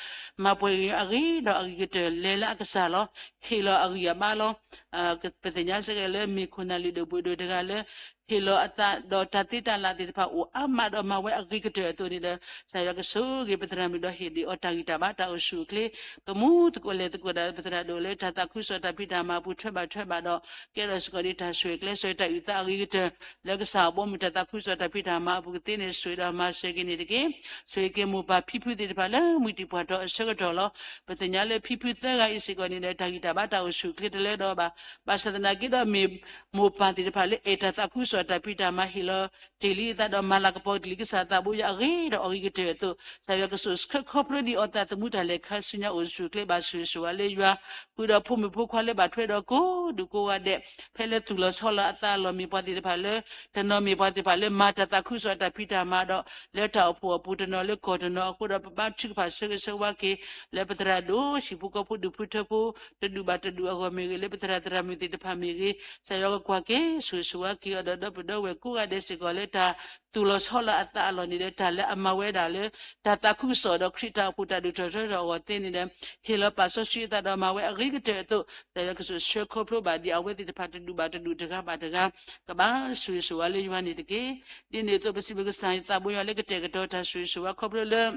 မၤပှဲၤဂ့ၤအဂ့ၤဒီးအဂ့ၤကတၢၢ်လဲၤလၢအကစၢ်လီၤ. ဟ့ၣ်လီၤအဂံၢ်အဘါလီၤ. ပသ့ၣ်ညါစ့ၢ်ကီးလၢမ့ၢ်ခိၣ်နၢ်လုၢ်ဒိၣ်ပှ့ၤဒိၣ်တဂၤလၢ ဟ့ၣ်လီၤအသးဒီးတၢ်သ့တၢ်လၢ်သ့ၣ်တဖၣ်အိၣ်အါမးဒီးမၤဝဲအဂ့ၤကတၢၢ်အသိးန့ၣ်ဒီး ကစၢ်ယွၤကဆိၣ်ဂ့ၤပသရၣ်မုၣ်ဒီးဟ့ၣ်ဒံးအီၤတၢ်ဂံၢ်တၢ်ဘါတၢ်အိၣ်ဆူၣ်အိၣ်ချ့ ကမူသကိးလဲၤသကိးဒီးပသရၣ်ဒိၣ်လၢတၢ်သးခုကစီၣ်တၢ်ဖံးတၢ်မၤအပူၤထွဲဘၣ်ထွဲဘၣ်ဒီး ကဲထီၣ်စ့ၢ်ကီးဒ်တၢ်ဆိၣ်ဂ့ၤကျဲးစၢးတၢ်အုၣ်သးအဂ့ၤကတၢၢ် လၢကစၢ်အဘီအမုၢ်တၢ်သးခုကစီၣ်တၢ်ဖံးတၢ်မၤအပူၤကသ့န့ၣ် ဆိၣ်ဂ့ၤဒီးမၤစၢၤက့ၤန့ၣ်တက့ၢ်. ဆိၣ်ဂ့ၤက့ၤမိၢ်ပၢ်ဖံဖုသ့ၣ်တဖၣ်လၢမုၢ်တံၢ်ပှၢ်ထီၣ်အဆၢကတီၢ်လီၤ. ပသ့ၣ်ညါလၢဖံဖုသၢဂၤအံၤစ့ၢ်ကီးန့ၣ်ဒီး တၢ်ဂံၢ်တၢ်ဘါတၢ်အိၣ်ဆူၣ်အိၣ်ချ့တလၢဒီးဘၣ်. ဘၣ်ဆၣ်သနာ်က့ဒီးမ့ၢ် မိၢ်ပၢ်သ့ၣ်တဖၣ်လၢအဲၣ်တၢ်သးခုကစီၣ်တၢ်ဖံးတၢ်မၤဟ့ၣ်လီၤတ့ၢ်လံအသးဒီးမၤလၤကပီၤတ့ၢ်လံကစၢ်သးဘိယွၤအဂ့ၤဒီးအဂ့ၤကတၢၢ်အသိး ကစၢ်ယွၤကဆိၣ်ဆၢခီဖျိဒံးအီၤသးသမူတၢ်လဲၤခါဆူညါအိၣ်ဆူၣ်အိၣ်ချ့ဘၣ်ဆိၣ်ဂ့ၤဆိၣ်ဝါလၢယွၤ ဃုာ်ဒီးဖိမုၣ်ဖိခွါလၢဘၣ်ထွဲဒီးကိးဒူၣ်ကိးဂၤဒဲး ဖဲလၢသူၣ်လီၤဆီလီၤအသးအလီၢ်မ့ၢ်ပှၤသ့ၣ်တဖၣ်လၢ တနီၤမ့ၢ်ပှၤသ့ၣ်တဖၣ်လၢမၤတၢ်သးခုကစီၣ်တၢ်ဖံးတၢ်မၤဒီး လၢတၢ်အိၣ်ဖှိၣ်အပူၤတနီၤလၢကီၢ်တနီၤအဃိဒီး ပဘါထုကဖၣ်ဆၢဂ့ၤဆၢဝါက့ၤ လၢပသရၣ်ဒိၣ် ဟံၣ်ဖိဃီဖိဒူၣ်ဖိထၢဖိ တဒူၣ်ဘၣ်တဒူၣ်အဂီၢ်မ့ၢ်ဂ့ၤ လၢပသရၣ်သရၣ်မုၣ်သ့ၣ်တဖၣ်မ့ၢ်ဂ့ၤ ကစၢ်ယွၤကကွၢ်က့ၤဆိၣ်ဂ့ၤဆိၣ်ဝါက့ၤအီၤဒီး ဒီပုၢ်ဒီဝဲၢ်ကိးဂၤဒဲးစ့ၢ်ကီးလၢတၢ်သူၣ်လီၤဆီလီၤအသးအလီၢ်န့ၣ်ဒီး တၢ်လၢအမၤဝဲဒၣ်လၢ တၢ်သးခုကစီၣ်ဒီးခရံာ်တၢ်အိၣ်ဖှိၣ်တၢ်ဒိၣ်ထီၣ်ထီထီၣ်အဂီၢ်သ့န့ၣ်ဒီး ဟ့ၣ်လီၤပာ်စီဆှံအသးဒီးမၤဝဲအဂ့ၤကတၢၢ်အသိး ကစၢ်ယွၤကဆိၣ်ဆၢခီဖျိဘၣ်ဒံးအဝဲသ့ၣ်တဖၣ်တဒူၣ်ဘၣ်တဒူၣ်တဂၤဘၣ်တဂၤ ကဘၣ်ဆိၣ်ဂ့ၤဆိၣ်ဝါလၢယွၤန့ၣ်တက့ၢ်. ဒ်န့ၣ်အသိး ပစံးဘျုးကစၢ်ယွၤသးဘိယွၤလၢကတဲာ်ကတီၤတၢ်ဆိၣ်ဂ့ၤဆိၣ်ဝါခီဖျိလၢ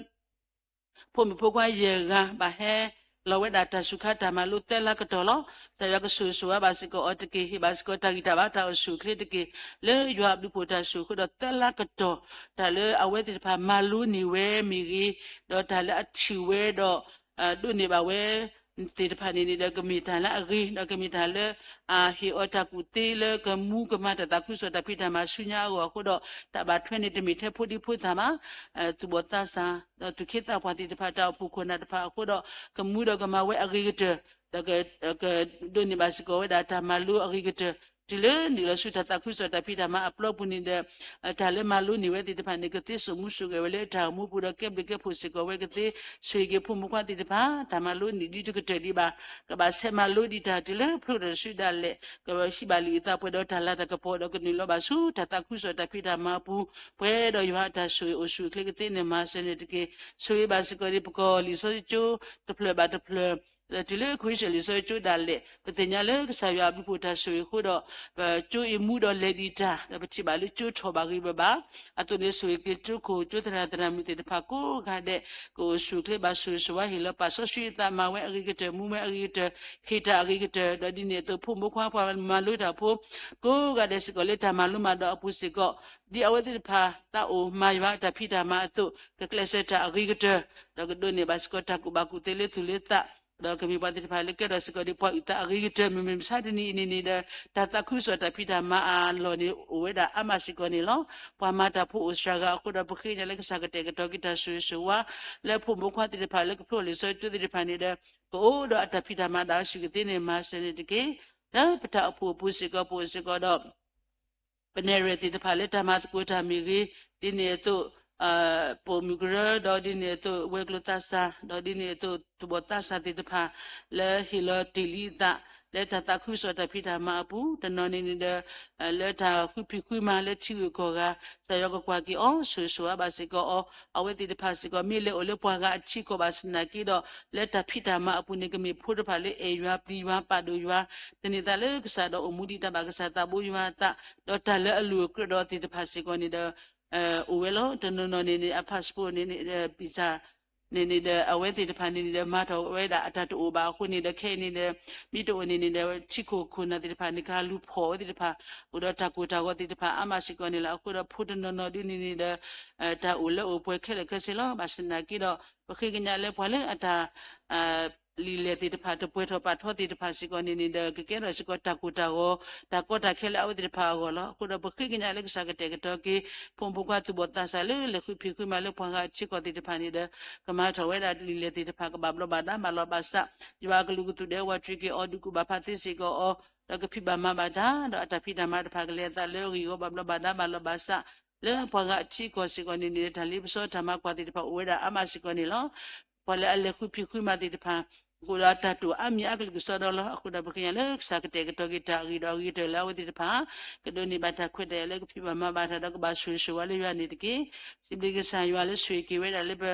ဖိမုၣ်ဖိခွါယဲၢ်ဂၤ ဘၣ်ဟဲလီၤဝဲဒၣ်တၢ်စူၤခါတၢ်မၤလိသၢလါကတီၢ်လီၤ. ကစၢ်ယွၤကဆိၣ်ဂ့ၤဆိၣ်ဝါဘၣ်စ့ၢ်ကီးအီၤတက့ၢ်. ဟ့ၣ်ဘၣ်စ့ၢ်ကီးတၢ်ဂံၢ်တၢ်ဘါတၢ်အိၣ်ဆူၣ်အိၣ်ချ့တက့ၢ်. လၢယွၤအဘျုးဖှိၣ်တၢ်ဆိၣ်ဂ့ၤအဃိဒီးသၢလါကတီၢ် တၢ်လၢအဝဲသ့ၣ်တဖၣ်မၤလိန့ၢ်ဝဲမ့ၢ်ဂ့ၤ, ဒီးတၢ်လၢအထံၣ်ဝဲဒီး ဒိးန့ၢ်ဘၣ်ဝဲသ့ၣ်တဖၣ်န့ၣ်န့ၣ်ဒီး ကမ့ၢ်တၢ်လၢအဂ့ၤ ဒီးကမ့ၢ်တၢ်လၢ အဟ့ၣ်အီၤတၢ်ကူၣ်သ့လၢကမူကမၤတၢ်သးခုကစီၣ်တၢ်ဖံးတၢ်မၤဆူညါအဂီၢ်အဃိဒီး တၢ်ဘၣ်ထွဲန့ၣ်တမ့ၢ်ထဲဖိဒံဖိသၣ်ဘၣ် သူၣ်ဘီၣ်သးစၢ် ဒီးသူၣ်က့သးပှၢ်သ့ၣ်တဖၣ် တၢ်အိၣ်ဖှိၣ်ခိၣ်နၢ်တဖၣ်အဃိဒီး ကမူဒီးကမၤဝဲအဂ့ၤကတၢၢ် ဒီးကဒိးန့ၢ်ဘၣ်စ့ၢ်ကီးဝဲဒၣ်တၢ်မၤလိအဂ့ၤကတၢၢ် တုၤလၢနုာ်လီၤဆူတၢ်သးခုကစီၣ်တၢ်ဖံးတၢ်မၤအပျီပူၤန့ၣ်ဒီး တၢ်လၢမၤလိန့ၢ်ဝဲသ့ၣ်တဖၣ်န့ၣ် ကသ့စိာ်မူစိာ်ဂဲၤဝဲလၢတၢ်အိၣ်မူပူၤဒီးကဲဘျုးကဲဖှိၣ်စ့ၢ်ကီးဝဲကသ့ ဆိၣ်ဂ့ၤက့ၤဖိမုၣ်ဖိခွါသ့ၣ်တဖၣ် တၢ်မၤလိန့ၢ်ဒံးတကတၢၢ်ဒံးဘၣ် ကဘၣ်ဆဲးမၤလိဒံးတၢ်တုၤလၢဖျိထီၣ်တစုဒၣ်လဲာ် ကဟံးဘၣ်လံာ်အသးပှဲၤဒီးတၢ်လၤတၢ်ကပီၤဒီးကနုာ်လီၤဘၣ်ဆူတၢ်သးခုကစီၣ်တၢ်ဖံးတၢ်မၤအပူၤ ပှဲၤဒီးယွၤအတၢ်ဆိၣ်ဂ့ၤအိၣ်ဆူၣ်အိၣ်ချ့ကသ့န့ၣ်မၤစၢၤန့ၣ်တက့ၢ်. ဆိၣ်ဂ့ၤဘၣ်စ့ၢ်ကီးဒံးပကီၢ်လံာ်စီဆှံကၠိတဖျၢၣ်ဘၣ်တဖျၢၣ် တုၤလၢခဝ့ၡၢၣ်လံာ်စီဆှံကၠိဒၣ်လဲာ် ပသ့ၣ်ညါလၢကစၢ်ယွၤအဘျုးဖှိၣ်တၢ်ဆိၣ်ဂ့ၤအဃိဒီး ပကၠိအံၤမူဒီးလဲၤဒံးတၢ် ဒီးပထံၣ်ဘၣ်လၢကၠိထီၣ်ဘၣ်ဂ့ၤဘၣ်ဘၣ် အသိးန့ၣ်ဆိၣ်ဂ့ၤက့ၤကၠိခိၣ်ကၠိသရၣ်သရၣ်မုၣ်သ့ၣ်တဖၣ်ကိးဂၤဒဲး ကအိၣ်ဆူၣ်အိၣ်ချ့ဘၣ်ဆိၣ်ဂ့ၤဆိၣ်ဝါဟ့ၣ်လီၤပာ်စီဆှံအသးမၤဝဲအဂ့ၤကတၢၢ် မူဝဲအဂ့ၤကတၢၢ် ဟ့ၣ်တၢ်အဂ့ၤကတၢၢ် ဒီးဒ်န့ၣ်အသိးဖိမုၣ်ဖိခွါပှၤမၤလိတၢ်ဖိ ကိးဂၤဒဲးစ့ၢ်ကီးလၢတၢ်မၤလိမၤဒိးအပူၤစ့ၢ်ကီး ဒ်အဝဲသ့ၣ်တဖၣ်သးအိၣ်မၤယွၤအတၢ်ဖံးတၢ်မၤအသိး ကကျဲးစၢးတၢ်အဂ့ၤကတၢၢ် ဒီးကဒိးန့ၢ်ဘၣ်စ့ၢ်ကီးတၢ်ကူၣ်ဘၣ်ကူၣ်သ့လၢသူၣ်လၢသး ဒီးကမ့ၢ်ပှၤသ့ၣ်တဖၣ်လၢကဲထီၣ်စ့ၢ်ကီးဒံးပှၤအုၣ်သးအဂ့ၤကတၢၢ် မုၢ်မဆါတနံၤအံၤန့ၣ်န့ၣ်ဒီး တၢ်သးခုကစီၣ်တၢ်ဖံးတၢ်မၤအလီၢ်န့ၣ် အိၣ်ဝဲဒၣ်အါမးစ့ၢ်ကီးန့ၣ်လီၤ. ပှၤမၤတၢ်ဖိအိၣ်စှၤဂၤအဃိဒီး ပဃ့ကညးလၢကစၢ်ကတဲာ်ကတီၤက့ၤတၢ်ဆိၣ်ဂ့ၤဆိၣ်ဝါ လၢဖိမုၣ်ဖိခွါသ့ၣ်တဖၣ်လၢကဖျိလံာ်စီဆှံကၠိသ့ၣ်တဖၣ်န့ၣ်ဒီး ကအိၣ်ဒီးအတၢ်ဖံးတၢ်မၤဒၣ်ဆူၣ်ကသ့န့ၣ် မၤစၢၤန့ၣ်တက့ၢ်. လၢပတၢ်အိၣ်ဖှိၣ်အပူၤစ့ၢ်ကီး ပအိၣ်စ့ၢ်ကီးဒီး ပနဲၣ်ရွဲၣ်သ့ၣ်တဖၣ်လၢတၢ်မၤသကိးတၢ်မ့ၢ်ဂ့ၤ, ဒ်န့ၣ်အသိး ပိာ်မုၣ်ကရၢ ဒီးဒ်န့ၣ်အသိး ဝဲၤကျိၤသးစၢ် ဒီးဒ်န့ၣ်အသိး သူၣ်ဘီၣ်သးစၢ်သ့ၣ်တဖၣ် လၢဟ့ၣ်လီၤတ့ၢ်လံအသး လၢတၢ်သးခုကစီၣ်တၢ်ဖံးတၢ်မၤအပူၤ တနီၤန့ၣ်န့ၣ်ဒီး လၢတၢ်ဃုဖံးဃုမၤလၢထံဂုၤကီၢ်ဂၤ ကစၢ်ယွၤကကွၢ်က့ၤအီၤ ဆိၣ်ဂ့ၤဆိၣ်ဝါဘၣ်စ့ၢ်ကီးအီၤ အဝဲသ့ၣ်တဖၣ်စ့ၢ်ကီး မ့ၢ်လဲၤအိၣ်လၢပှၤဂၤအထံကီၢ်ဘၣ်ဆၣ်သနာ်က့ဒီး လၢတၢ်ဖံးတၢ်မၤအပူၤန့ၣ် ကမ့ၢ်ဖိတဖၣ်လၢအဲၣ်ယွၤပျံၤယွၤပာ်ဒိၣ်ယွၤ သန့ၤသးလၢကစၢ်ဒီးအိၣ်မူဒံးတၢ်ဘၣ်ကစၢ်သးဘိယွၤအသး ဒီးတၢ်လၢအလိၣ်အကြၢးဒီးသ့ၣ်တဖၣ်စ့ၢ်ကီးန့ၣ်ဒီး အိၣ်ဝဲလီၤ. တနီၤနီၤန့ၣ်န့ၣ် အ passport န့ၣ်န့ၣ် visa န့ၣ်န့ၣ်ဒီး အဝဲသ့ၣ်တဖၣ်န့ၣ်န့ၣ်ဒီး မၤထီၣ်ဝဲဒၣ်အတၢ်တအိၣ်ဘၣ်အဃိန့ၣ်ဒီး ခဲအံၤန့ၣ်ဒီး မ့ၢ်တအိၣ်န့ၣ်န့ၣ်ဒီး ထံခိၣ်ခိၣ်နၢ်သ့ၣ်တဖၣ်န့ၣ် ကလူၤဖီၣ်ဝဲသ့ၣ်တဖၣ် အိၣ်ဒီးတၢ်ကိၢ်တၢ်ဂီၤသ့ၣ်တဖၣ်အါမးစ့ၢ်ကီးန့ၣ်လီၤ. အဃိဒီးဖိတနီၤနီၤဒ်န့ၣ်န့ၣ်ဒီး တၢ်အိၣ်လၢအိၣ်ပှဲၤခဲလၢာ်ခဲဆ့လီၤ. ဘၣ်ဆၣ်သနာ်က့ဒီး ပဃ့ကညးလၢပှၤလၢအတၢ် လံာ်လဲၢ်သ့ၣ်တဖၣ် တပှဲၤထီၣ်ပာ်ထီသ့ၣ်တဖၣ်စ့ၢ်ကီးန့ၣ်န့ၣ်ဒီး ကကဲထီၣ်စ့ၢ်ကီးတၢ်ကိၢ်တၢ်ဂီၤ တၢ်ကီတၢ်ခဲလၢအဝဲသ့ၣ်တဖၣ်အဂီၢ်လီၤ. အဃိဒီးပဃ့ကညးလၢကစၢ်ကတဲာ်ကတီၤက့ၤ ဖိမုၣ်ဖိခွါသူၣ်ဘီၣ်သးစၢ်လၢလဲၤဃုဖံးဃုမၤလၢပှၤဂၤအထံကီၢ်သ့ၣ်တဖၣ်န့ၣ်ဒီး ကမၤထီၣ်ဝဲဒၣ်လံာ်လဲၢ်သ့ၣ်တဖၣ် ကဘၣ်ဘျီးဘၣ်ဒါဘၣ်လီၤဘၣ်စး ယွၤအကလူးကသူၣ်ဒဲဝဲတြံက့ၤအီၤ ဒုးကူၣ်ဘၣ်ဖးသ့စ့ၢ်ကီးအီၤ ဒီးကဖံးဘၣ်မၤဘၣ်တၢ် ဒီးအတၢ်ဖံးတၢ်မၤတဖၣ်ကလဲၤအသးလၢဂ့ၢ်ဂီၢ်ဘၣ်ဘျီးဘၣ်ဒါဘၣ်လီၤဘၣ်စး လၢပှၤဂၤအထံအကီၢ်စ့ၢ်ကီးန့ၣ်န့ၣ် တၢ်လ့ပစီတၢ်မၤကွၢ်သ့ၣ်တဖၣ်အိၣ်ဝဲဒၣ်အါမးစ့ၢ်ကီးန့ၣ်လီၤ. ပှၤလၢအလဲၤဃုဖံးဃုမၤသ့ၣ်တဖၣ် ကအိၣ်ဒီးတၢ်တိာ်အါမံၤအါကလုာ်ကစီဒီလီၤ. အဃိဒီးပဃ့ကညးလၢကစၢ်ကတဲာ်ကတီၤက့ၤတၢ်အဂ့ၤဒီးအဂ့ၤကတၢၢ်လၢအဝဲသ့ၣ်တဖၣ် ကဒိးန့ၢ်ဘၣ်တၢ်ခွဲးတၢ်ယာ်လၢကဖံးဘၣ်မၤဘၣ်တၢ်ဒီးကဘၣ်ဆိၣ်ဂ့ၤဆိၣ်ဝါလၢယွၤန့ၣ်တက့ၢ်. စံးဘျုးကစၢ်ယွၤလၢဆိၣ်ဂ့ၤက့ၤဝဲဒၣ်လၢပ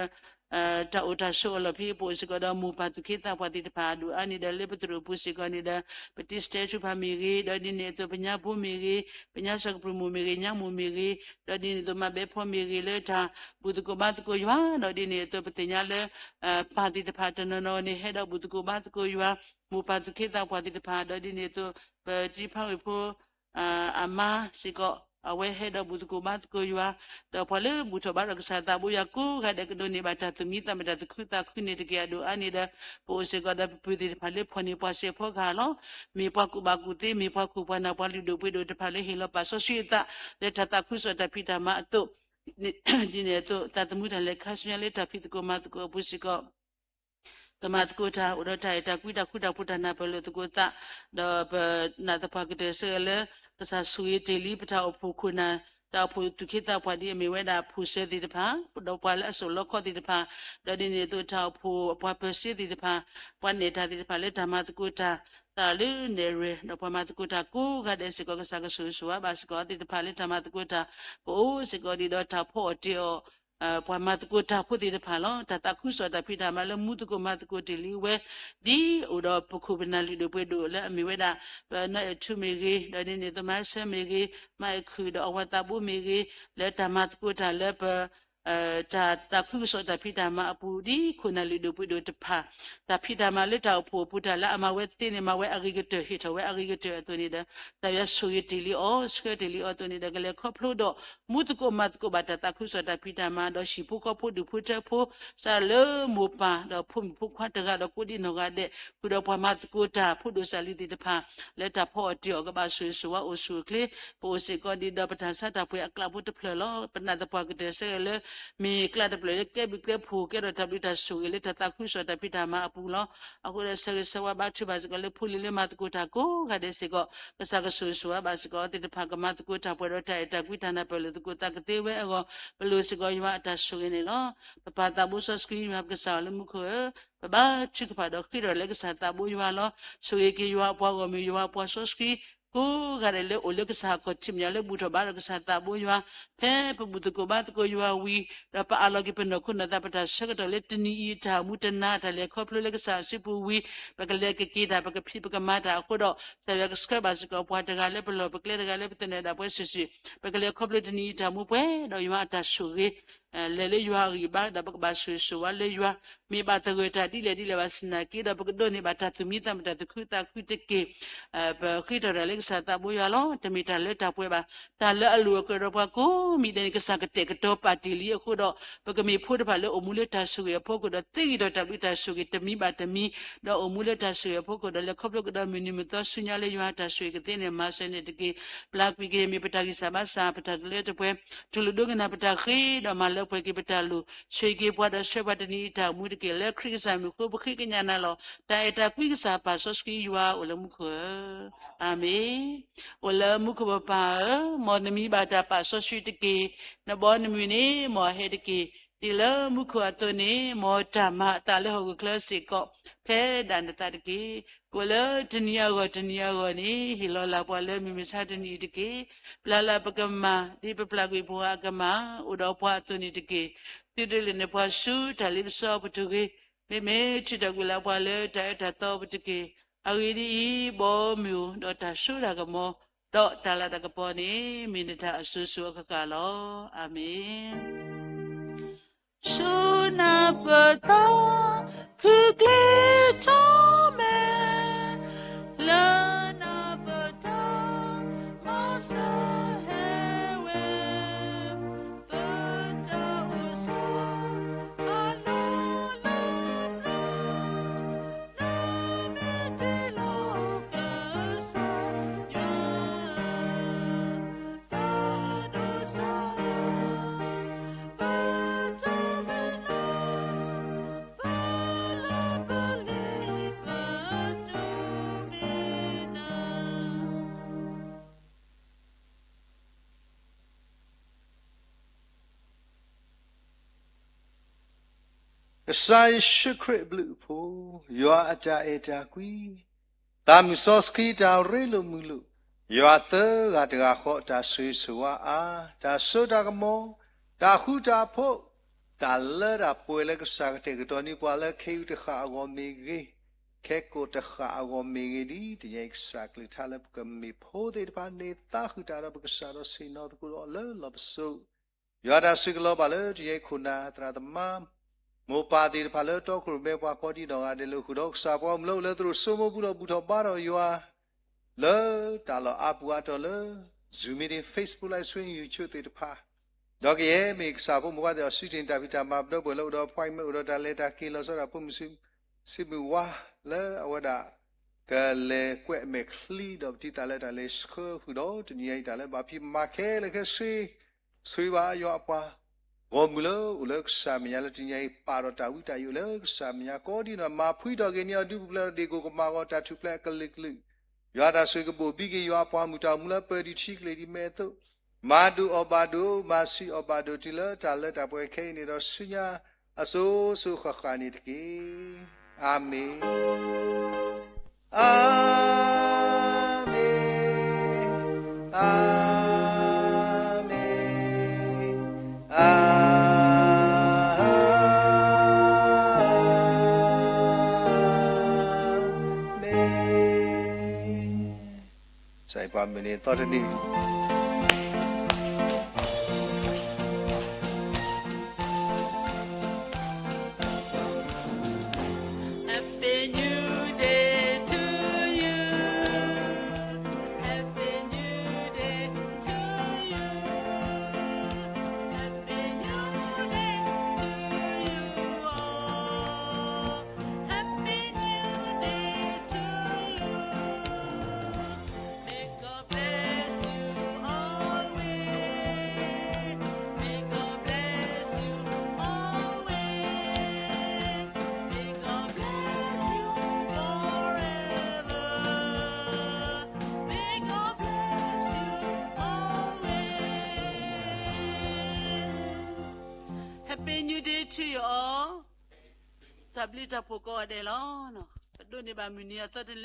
တၢ်အိၣ်တၢ်ဆိးအလီၢ်ဖဲ ပအိၣ်စ့ၢ်ကီးဒီးမိၢ်ပၢ်သူၣ်က့သးပှၢ်သ့ၣ်တဖၣ် အဒိၣ်အါန့ၣ်ဒီး လၢပသရိာ်ပူၤစ့ၢ်ကီးန့ၣ်ဒီး ပတံၤစတဲဆူဖးမ့ၢ်ဂ့ၤ, ဒီးဒ်န့ၣ်အသိးပညါဘိမ့ၢ်ဂ့ၤ, ပညါစီၤကပူၤမိၢ်မ့ၢ်ဂ့ၤ, ညါမိၢ်မ့ၢ်ဂ့ၤ, ဒီးဒ်န့ၣ်အသိးမၤဘဲဖီမ့ၢ်ဂ့ၤ လၢတၢ်ဘူၣ်သကိးဘါသကိးယွၤ, ဒီးဒ်န့ၣ်အသိးပသ့ၣ်ညါလၢ ပၢ်သ့ၣ်တဖၣ်တနီၤနီၤန့ၣ် ဟဲဒီးဘူၣ်သကိးဘါသကိးယွၤ, မိၢ်ပၢ်သူၣ်က့သးပှၢ်သ့ၣ်တဖၣ်, ဒီးဒ်န့ၣ်အသိး ပတံၤဖါဝ့ၢ်ဖိ အမါစ့ၢ်ကီး အဝဲဟဲဒီးဘူၣ်သကိးဘါသကိးယွၤ, ဒီးပှၤလၢဘူၣ်ထီၣ်ဘါထီၣ်ကစၢ်သးဘိယွၤကိးဂၤဒဲးကဒိးန့ၢ်ဘၣ်တၢ်သူၣ်မံသးမုာ်တၢ်သူၣ်ခုသးခုန့ၣ်တက့ၢ်. အဒိၣ်အါန့ၣ်ဒီး ပအိၣ်စ့ၢ်ကီးဒီးပပုၢ်သ့ၣ်တဖၣ်လၢဖီၣ်န့ၢ်ပှၤစဲးဖီကဟၣ်လီၤ. မ့ၢ်ပှၤကူၣ်ဘၣ်ကူၣ်သ့, မ့ၢ်ပှၤကူၣ်ပှၤနၢ်ပှၤလုၢ်ဒိၣ်ပှ့ၤဒိၣ်တဖၣ်လၢဟ့ၣ်လီၤပာ်စီဆှံအသး လၢတၢ်သးခုကစီၣ်တၢ်ဖံးတၢ်မၤအသိး ဒ်န့ၣ်အသိး သးသမူတၢ်လဲၤခါဆူညါလၢတၢ်ဖံးသကိးမၤသကိးအပူၤစ့ၢ်ကီး ကမၤသကိးတၢ် အိၣ်ဒီးတၢ်အဲၣ်တၢ်ကွံတၢ်ဃူတၢ်ဖိးတၢ်နၢ်ပၢၢ်လိာ်သကိးသး, ဒီးပနာ်သပှၢ်ကတၢၢ်ဆၢဂ့ၤလၢ ကစၢ်ဆိၣ်ဂ့ၤတ့ၢ်လံ ပတၢ်အိၣ်ဖှိၣ်ခိၣ်နၢ် တၢ်အိၣ်ဖှိၣ်သူၣ်က့သးပှၢ်ဒ်အမ့ၢ်ဝဲဒၣ် ဖိၣ်စၢၤသ့ၣ်တဖၣ်, ဒီးပှၤလၢအစိာ်လီခီၣ်သ့ၣ်တဖၣ်, ဒီးဒ်န့ၣ်အသိးတၢ်အိၣ်ဖှိၣ်ပှၤပၢၤစ့သ့ၣ်တဖၣ်, ပှၤနဲၣ်တၢ်သ့ၣ်တဖၣ်လၢတၢ်မၤသကိးတၢ် တၢ်လၢနဲၣ်ရွဲၣ်, ဒီးပှၤမၤသကိးတၢ်ကိးဂၤဒဲးစ့ၢ်ကီး ကစၢ်ကဆိၣ်ဂ့ၤဆိၣ်ဝါဘၣ်စ့ၢ်ကီးအဝဲသ့ၣ်တဖၣ်လၢတၢ်မၤသကိးတၢ်, ပအိၣ်စ့ၢ်ကီးဒ်ဒီးတၢ်ဖီအီၣ်တ့ၢ်အီၣ် ပှၤမၤသကိးတၢ်ဖိသ့ၣ်တဖၣ်လီၤ. တၢ်သးခုကစီၣ်တၢ်ဖံးတၢ်မၤလၢမူသကိးမၤသကိးတ့ၢ်လံဝဲ ဒ်အိၣ်ဒီးပခိၣ်ပနၢ်လုၢ်ဒိၣ်ပှ့ၤဒိၣ်လၢအမ့ၢ်ဝဲဒၣ် ပနီၢ်အဲၣ်ထူမ့ၢ်ဂ့ၤ, ဒီးဒ်န့ၣ်အသိးမါဆၢမ့ၢ်ဂ့ၤ, မါအဲၣ်ခုၣ်ဒီးအဝၤသးဘိမ့ၢ်ဂ့ၤ, လၢတၢ်မၤသကိးတၢ်လၢပ တၢ်သးခုကစီၣ်တၢ်ဖံးတၢ်မၤအပူၤ ဒ်ခိၣ်နၢ်လုၢ်ဒိၣ်ပှ့ၤဒိၣ်တဖၣ် တၢ်ဖံးတၢ်မၤလၢတၢ်အိၣ်ဖှိၣ်အပူၤ တၢ်လၢအမၤဝဲသ့န့ၣ် မၤဝဲအဂ့ၤကတၢၢ် ဟ့ၣ်ထီၣ်ဝဲအဂ့ၤကတၢၢ်အသိးန့ၣ်ဒီး ကစၢ်ယွၤဆိၣ်ဂ့ၤတ့ၢ်လံအီၤ ဆှၢတ့ၢ်လံအီၤအသိးန့ၣ်ဒီး ကလဲၤခီဖျိဒီး မူသကိးမၤသကိးဘၣ်တၢ်သးခုကစီၣ်တၢ်ဖံးတၢ်မၤ ဒီးဟံၣ်ဖိဃီဖိဒူၣ်ဖိထၢဖိ စးလၢမိၢ်ပၢ် ဒီးဖိမုၣ်ဖိခွါတဂၤဒီးကိးဒံနီၢ်ဂၤဒဲး ဃုာ်ဒီးပှၤမၤသကိးတၢ် ဖိဒိၣ်စၢ်လံၤသ့ၣ်တဖၣ် လၢတၢ်ဖီအီၣ်တ့ၢ်အီၣ်ကဘၣ်ဆိၣ်ဂ့ၤဆိၣ်ဝါအိၣ်ဆူၣ်အိၣ်ချ့, ပအိၣ်စ့ၢ်ကီးဒ်ဒီးပတၢ်ဆါတၢ်ပှ့ၤအကျးဖိတဖျၢၣ်လီၤ. ပနာ်သပှၢ်ကတၢၢ်ဆၢဂ့ၤလၢ မ့ၢ်ကျးတဖျၢၣ်လၢကဲဘျုးကဲဖှိၣ် ကဲထီၣ်တၢ်ဘျုးတၢ်ဆိၣ်ဂ့ၤလၢတၢ်သးခုကစီၣ်တၢ်ဖံးတၢ်မၤအပူၤလီၤ. အဃိဒီးဆၢဂ့ၤဆၢဝါဘါထုကဖၣ်စ့ၢ်ကီးလၢဖိလံၤလၢမၤသကိးတၢ်ကိးဂၤဒဲးစ့ၢ်ကီး ကစၢ်ကဆိၣ်ဂ့ၤဆိၣ်ဝါဘၣ်စ့ၢ်ကီးသ့ၣ်တဖၣ် ကမၤသကိးတၢ်ပှဲၤဒီးတၢ်အဲၣ်တၢ်ကွံတၢ်နၢ်ပၢၢ်လိာ်သကိးသးကသ့ဝဲအဂီၢ် ပလိၣ်စ့ၢ်ကီးယွၤအတၢ်ဆိၣ်ဂ့ၤန့ၣ်လီၤ. ပပၢ်သးဘိစီဆှံယွၤပကစၢ်အီၤလၢမူခိၣ်ဧၢ, ပဘါထုကဖၣ်ဒီးဃ့ထီၣ်လၢကစၢ်သးဘိယွၤလီၤ. ဆိၣ်ဂ့ၤက့ၤယွၤအပှၤဂီၢ်မုၢ် ယွၤအပှၤစီဆှံ ကိးဂၤဒဲးလၢအိၣ်လၢကစၢ်အခီၣ်ထံးမဲာ်ညါလၢဘူၣ်ထီၣ်ဘါထီၣ်ကစၢ်သးဘိယွၤ, ဖဲပဘူၣ်သကိးဘါသကိးယွၤဝံၤ ဒီးပအးလီၤက့ၤပနီၢ်ခိနီၢ်သး ပတၢ်ဆၢကတီၢ်လၢတနံၤအံၤအတၢ်အိၣ်မူတနၤ တၢ်လဲၤခီဖျိလၢကစၢ်အစုပူၤဝံၤ ပကလဲၤကက့ၤတၢ် ပကဖံးပကမၤတၢ်အဃိဒီး ကစၢ်ယွၤကဆှၢဘၣ်စ့ၢ်ကီးပှၤတဂၤလၢပလီၢ်ပကျဲတဂၤလၢပသနၢၣ်ဒၣ်ပှၤစုာ်စုာ် ပကလဲၤခီဖျိတနံၤအံၤတၢ်အိၣ်မူပှဲၤဒီးယွၤအတၢ်ဆိၣ်ဂ့ၤ လဲၤလၢယွၤအဂံၢ်ဘါဒီးပကဘၣ်ဆိၣ်ဂ့ၤဆိၣ်ဝါလၢယွၤ မ့ၢ်ဘၣ်သဂၢၢ်တၢ်ဒ်လဲၣ်ဒ်လဲၣ်ဘၣ်ဆၣ်နာ်က့ဒီး ပကဒိးန့ၢ်ဘၣ်တၢ်သူၣ်မံသးမုာ်တၢ်သူၣ်ခုသးခုတက့ၢ်. ပဃ့ထီၣ်တၢ်လၢကစၢ်သးဘိယွၤလီၤ. တမ့ၢ်တၢ်လၢတၢ်ပှဲၤဘၣ်. တၢ်လၢအလိၣ်အကရၢဒီးပှၤကိးမံၤဒဲးန့ၣ် ကစၢ်ကတဲာ်ကတီၤပာ်တ့ၢ်လံအဃိဒီး ပကမ့ၢ်ဖိတဖၣ်လၢအိၣ်မူလၢတၢ်ဆိၣ်ဂ့ၤအဖီခိၣ်ဒီး သ့ဂ့ၤထီၣ်တၢ်ဘျုးတၢ်ဆိၣ်ဂ့ၤတမံၤဘၣ်တမံၤ ဒီးအိၣ်မူလၢတၢ်ဆိၣ်ဂ့ၤအဖီခိၣ်ဒီး လဲၤခီဖျိကဒီးမုၢ်နံၤမုၢ်သီဆူညါလၢယွၤတၢ်ဆိၣ်ဂ့ၤကသ့န့ၣ် မၤစၢၤန့ၣ်တက့ၢ်. ပျၢ်ကွံာ်က့ၤမ့ၢ်ပတၢ်ဂံၢ်စၢ်ဘါစၢ် ပတၢ်ကလၢတပှဲၤ တူၢ်လိာ်ဒိကနၣ်ပတၢ်ဃ့ဒီးမၤလၢပှဲၤက့ၤပတၢ်လိၣ် ဆိၣ်ဂ့ၤက့ၤပှၤဒီးဆှၢပှၤတနံၤအံၤတၢ်အိၣ်မူတက့ၢ်. လၢခရံာ်ကစၢ်မံၤအဃိ ပဃ့ကညးနၤလီၤ. တၢ်အဲၣ်တၢ်ကွံကစၢ်ပၢ်စီဆှံယွၤအိၣ်လၢမူခိၣ်ဧၢ, အၤမ့ၣ်. အိၣ်လၢမူခိၣ်ပပၢ်ဧၢ, မ်နမံၤဘၣ်တၢ်ပာ်စီဆှံတက့ၢ်. နဘီနမုၢ်န့ၣ် မ်အဟဲတက့ၢ်. ဒ်လၢမူခိၣ်အသိးန့ၣ် မ်တၢ်မၤအသးလၢဟီၣ်ခိၣ်ချၢစ့ၢ်ကီး ဖဲဒၣ်နသးတက့ၢ်. ပအိၣ်လၢတနံၤအဂီၢ်တနံၤအဂီၢ်န့ၣ် ဟ့ၣ်လီၤလၢ်ပှၤလၢမုၢ်မဆါတနံၤအံၤတက့ၢ်. ပျၢ်လၢ်ပကမၣ် ဒ်ပပျၢ်ကွံာ်ပှၤအကမၣ် အိၣ်ဒီးပှၤအသိးန့ၣ်တက့ၢ်. သုတလ့ၣ်န့ၢ်ပှၤဆူတၢ်လ့ပစီအပူၤတဂ့ၤ. မ့မ့ၢ်ထုးထီၣ်ကွံာ်လၢ်ပှၤလၢတၢ်အၢတၢ်သီအပူၤတက့ၢ်. အဂ့ၢ်ဒ်အံၤ, ဘီမုၢ်ဒီးတၢ်စိတၢ်ကမီၤ ဒီးတၢ်လၤတၢ်ကပီၤန့ၣ် မ့ၢ်နတၢ်အစိၤစိၤအဃၣ်ဃၣ်လီၤ. အၤမ့ၣ်. ဆူနၤပတၢ် ခုၣ်ကျ့ထီၣ်မဲာ် လၢနၤပတၢ် မၤစၢၤဟဲဝဲ ပတၢ်အိၣ်ဆိး အလီၢ်လၢပျၢၤ နမ့ၢ်တ့လီၤကစၢ်ယွၤ တၢ်ဒိးစၢ် ပတၢ်မုၢ်လၢ် ပလီၢ်ပလ့ၤ ပတမ့ၢ်နၤ ကစၢ်ယ့ၣ်ၡူးခရံာ်အဘျုးအဖှိၣ်, ယွၤအတၢ်အဲၣ်တၢ်ကွံ, သးမုၢ်စီဆှံတၢ်ရ့လိာ်မုာ်လိာ်, ယွၤသၢဂၤတဂၤဃီ တၢ်ဆိၣ်ဂ့ၤဆိၣ်ဝါအါ, တၢ်စိတၢ်ကမီၤ, တၢ်ဃူတၢ်ဖိး, တၢ်လၢတၢ်ပှဲၤလၢကစၢ်ကတဲာ်ကတီၤန့ၢ်ပှၤလၢခဲအံၤတဃၣ်အဂီၢ်မ့ၢ်ဂ့ၤ, ခဲကိာ်တဃၣ်အဂီၢ်မ့ၢ်ဂ့ၤ ဒ်တနံၤအံၤကစၢ်ကလုၢ်ကထါလၢပကမ့ၢ်ဖိသ့ၣ်တဖၣ် န့ၢ်သါဃုာ်တၢ်ဒီးပကစၢ်ဒီးဆ့ၣ်နီၤသကိးဒီးလၢလီၢ်ပစိာ် ယွၤတၢ်ဆိၣ်ဂ့ၤကလီၤဘၣ်လၢတနံၤအံၤခိၣ်နၢ်သရၣ်သမါ မိၢ်ပၢ်သ့ၣ်တဖၣ်လၢတီခိၣ်ရိၣ်မဲပှၤကိးဒံနီၢ်ဂၤဒဲး လၢဃုာ်ဒီးကစၢ်ပှၤမုၢ်လၢအိၣ်လၢသရိာ်စိမိၢ်ပူၤဒီးဘူၣ်ထီၣ်ဘါထီၣ်ယွၤ လၢတၢ်လီၢ်အါပူၤအါတီၤလၢ Zoom meeting, Facebook Live Stream, YouTube သ့ၣ်တဖၣ် ဒီးကယဲၢ်မ့ၢ်ကစၢ်ဖိမုၣ်ခွါသ့ၣ်အီၤ စူၢ်တ့ၢ်တၢ်ဖံးတၢ်မၤပဒီပုၢ်ဝဲၢ်လၢအိၣ်ဒီး appointment အိၣ်ဒီးတၢ်လဲၤတၢ်က့ၤလီၤဆီဒၣ်တၢ် ဖိမုၣ်ဆံးမုၣ်ဝါ လၢအဝဲဒၣ် ကလဲၤကွဲးအမဲာ်ချံဒီးပတံၤသးလၢတၢ်လဲၤဆှၢဃုာ်ဒီး တနံၤအံၤတၢ်လၢဘၣ်ဖံးမၤခဲလၢာ်ခဲဆ့ ဆိၣ်ဂ့ၤဘၣ်ယွၤအပှၤ ဂီၢ်မုၢ်လၢအိၣ်လၢကစၢ်မဲာ်ညါလၢတနံၤအံၤ ပာ်ဒီးတၢ်ဝံတၢ်ယိးလၢကစၢ်မဲာ်ညါ ကိးဒံနီၢ် မၤဖှံထီၣ်က့ၤန့ၢ်အီၤဒုးပူၤဖျဲးဒီးဒ့ၣ်ကိၢ်ကမၣ်ဂီၤတၢ်ထူၣ်ဖျဲးအကလုာ်ကလုာ် ယွၤတၢ်ဆိၣ်ဂ့ၤကဘိၣ်ဘံက့ၤယွၤအပှၤမုၢ်တၢ်အိၣ်မူလၢပၢၢ်ဒံးထံကလ့ၢ်ဒံးမဲာ်အသိး မၤဒိၣ်အီၣ်ဘၣ်ဒိၣ် မၤဆံးအီၣ်ဘၣ်ဒိၣ်တုၤလၢတၢ်လၢတၢ်ပှဲၤခဲအံၤန့ၣ်ဒီးဆူညါ အစိၤစိၤဃၣ်ဃၣ်န့ၣ်တက့ၢ်. အၤမ့ၣ်, အၤမ့ၣ်, အၤမ့ၣ်, အၤမ့ၣ်. ကစၢ်ယွၤပှၤမုၢ်နံၤသီတနံၤ Happy New Day to you. Happy New Day to you. Happy New Day to you all. Happy New Day to you. May God bless you always. May God bless you always. May God bless you forever. May God bless you always. Happy New Day to you all. တၢ်ဘျုးတၢ်ဖှိၣ်ကိးဂၤဒဲးလီၤ. ပဒိးန့ၢ်ဘၣ်မုၢ်နံၤအသီတနံၤ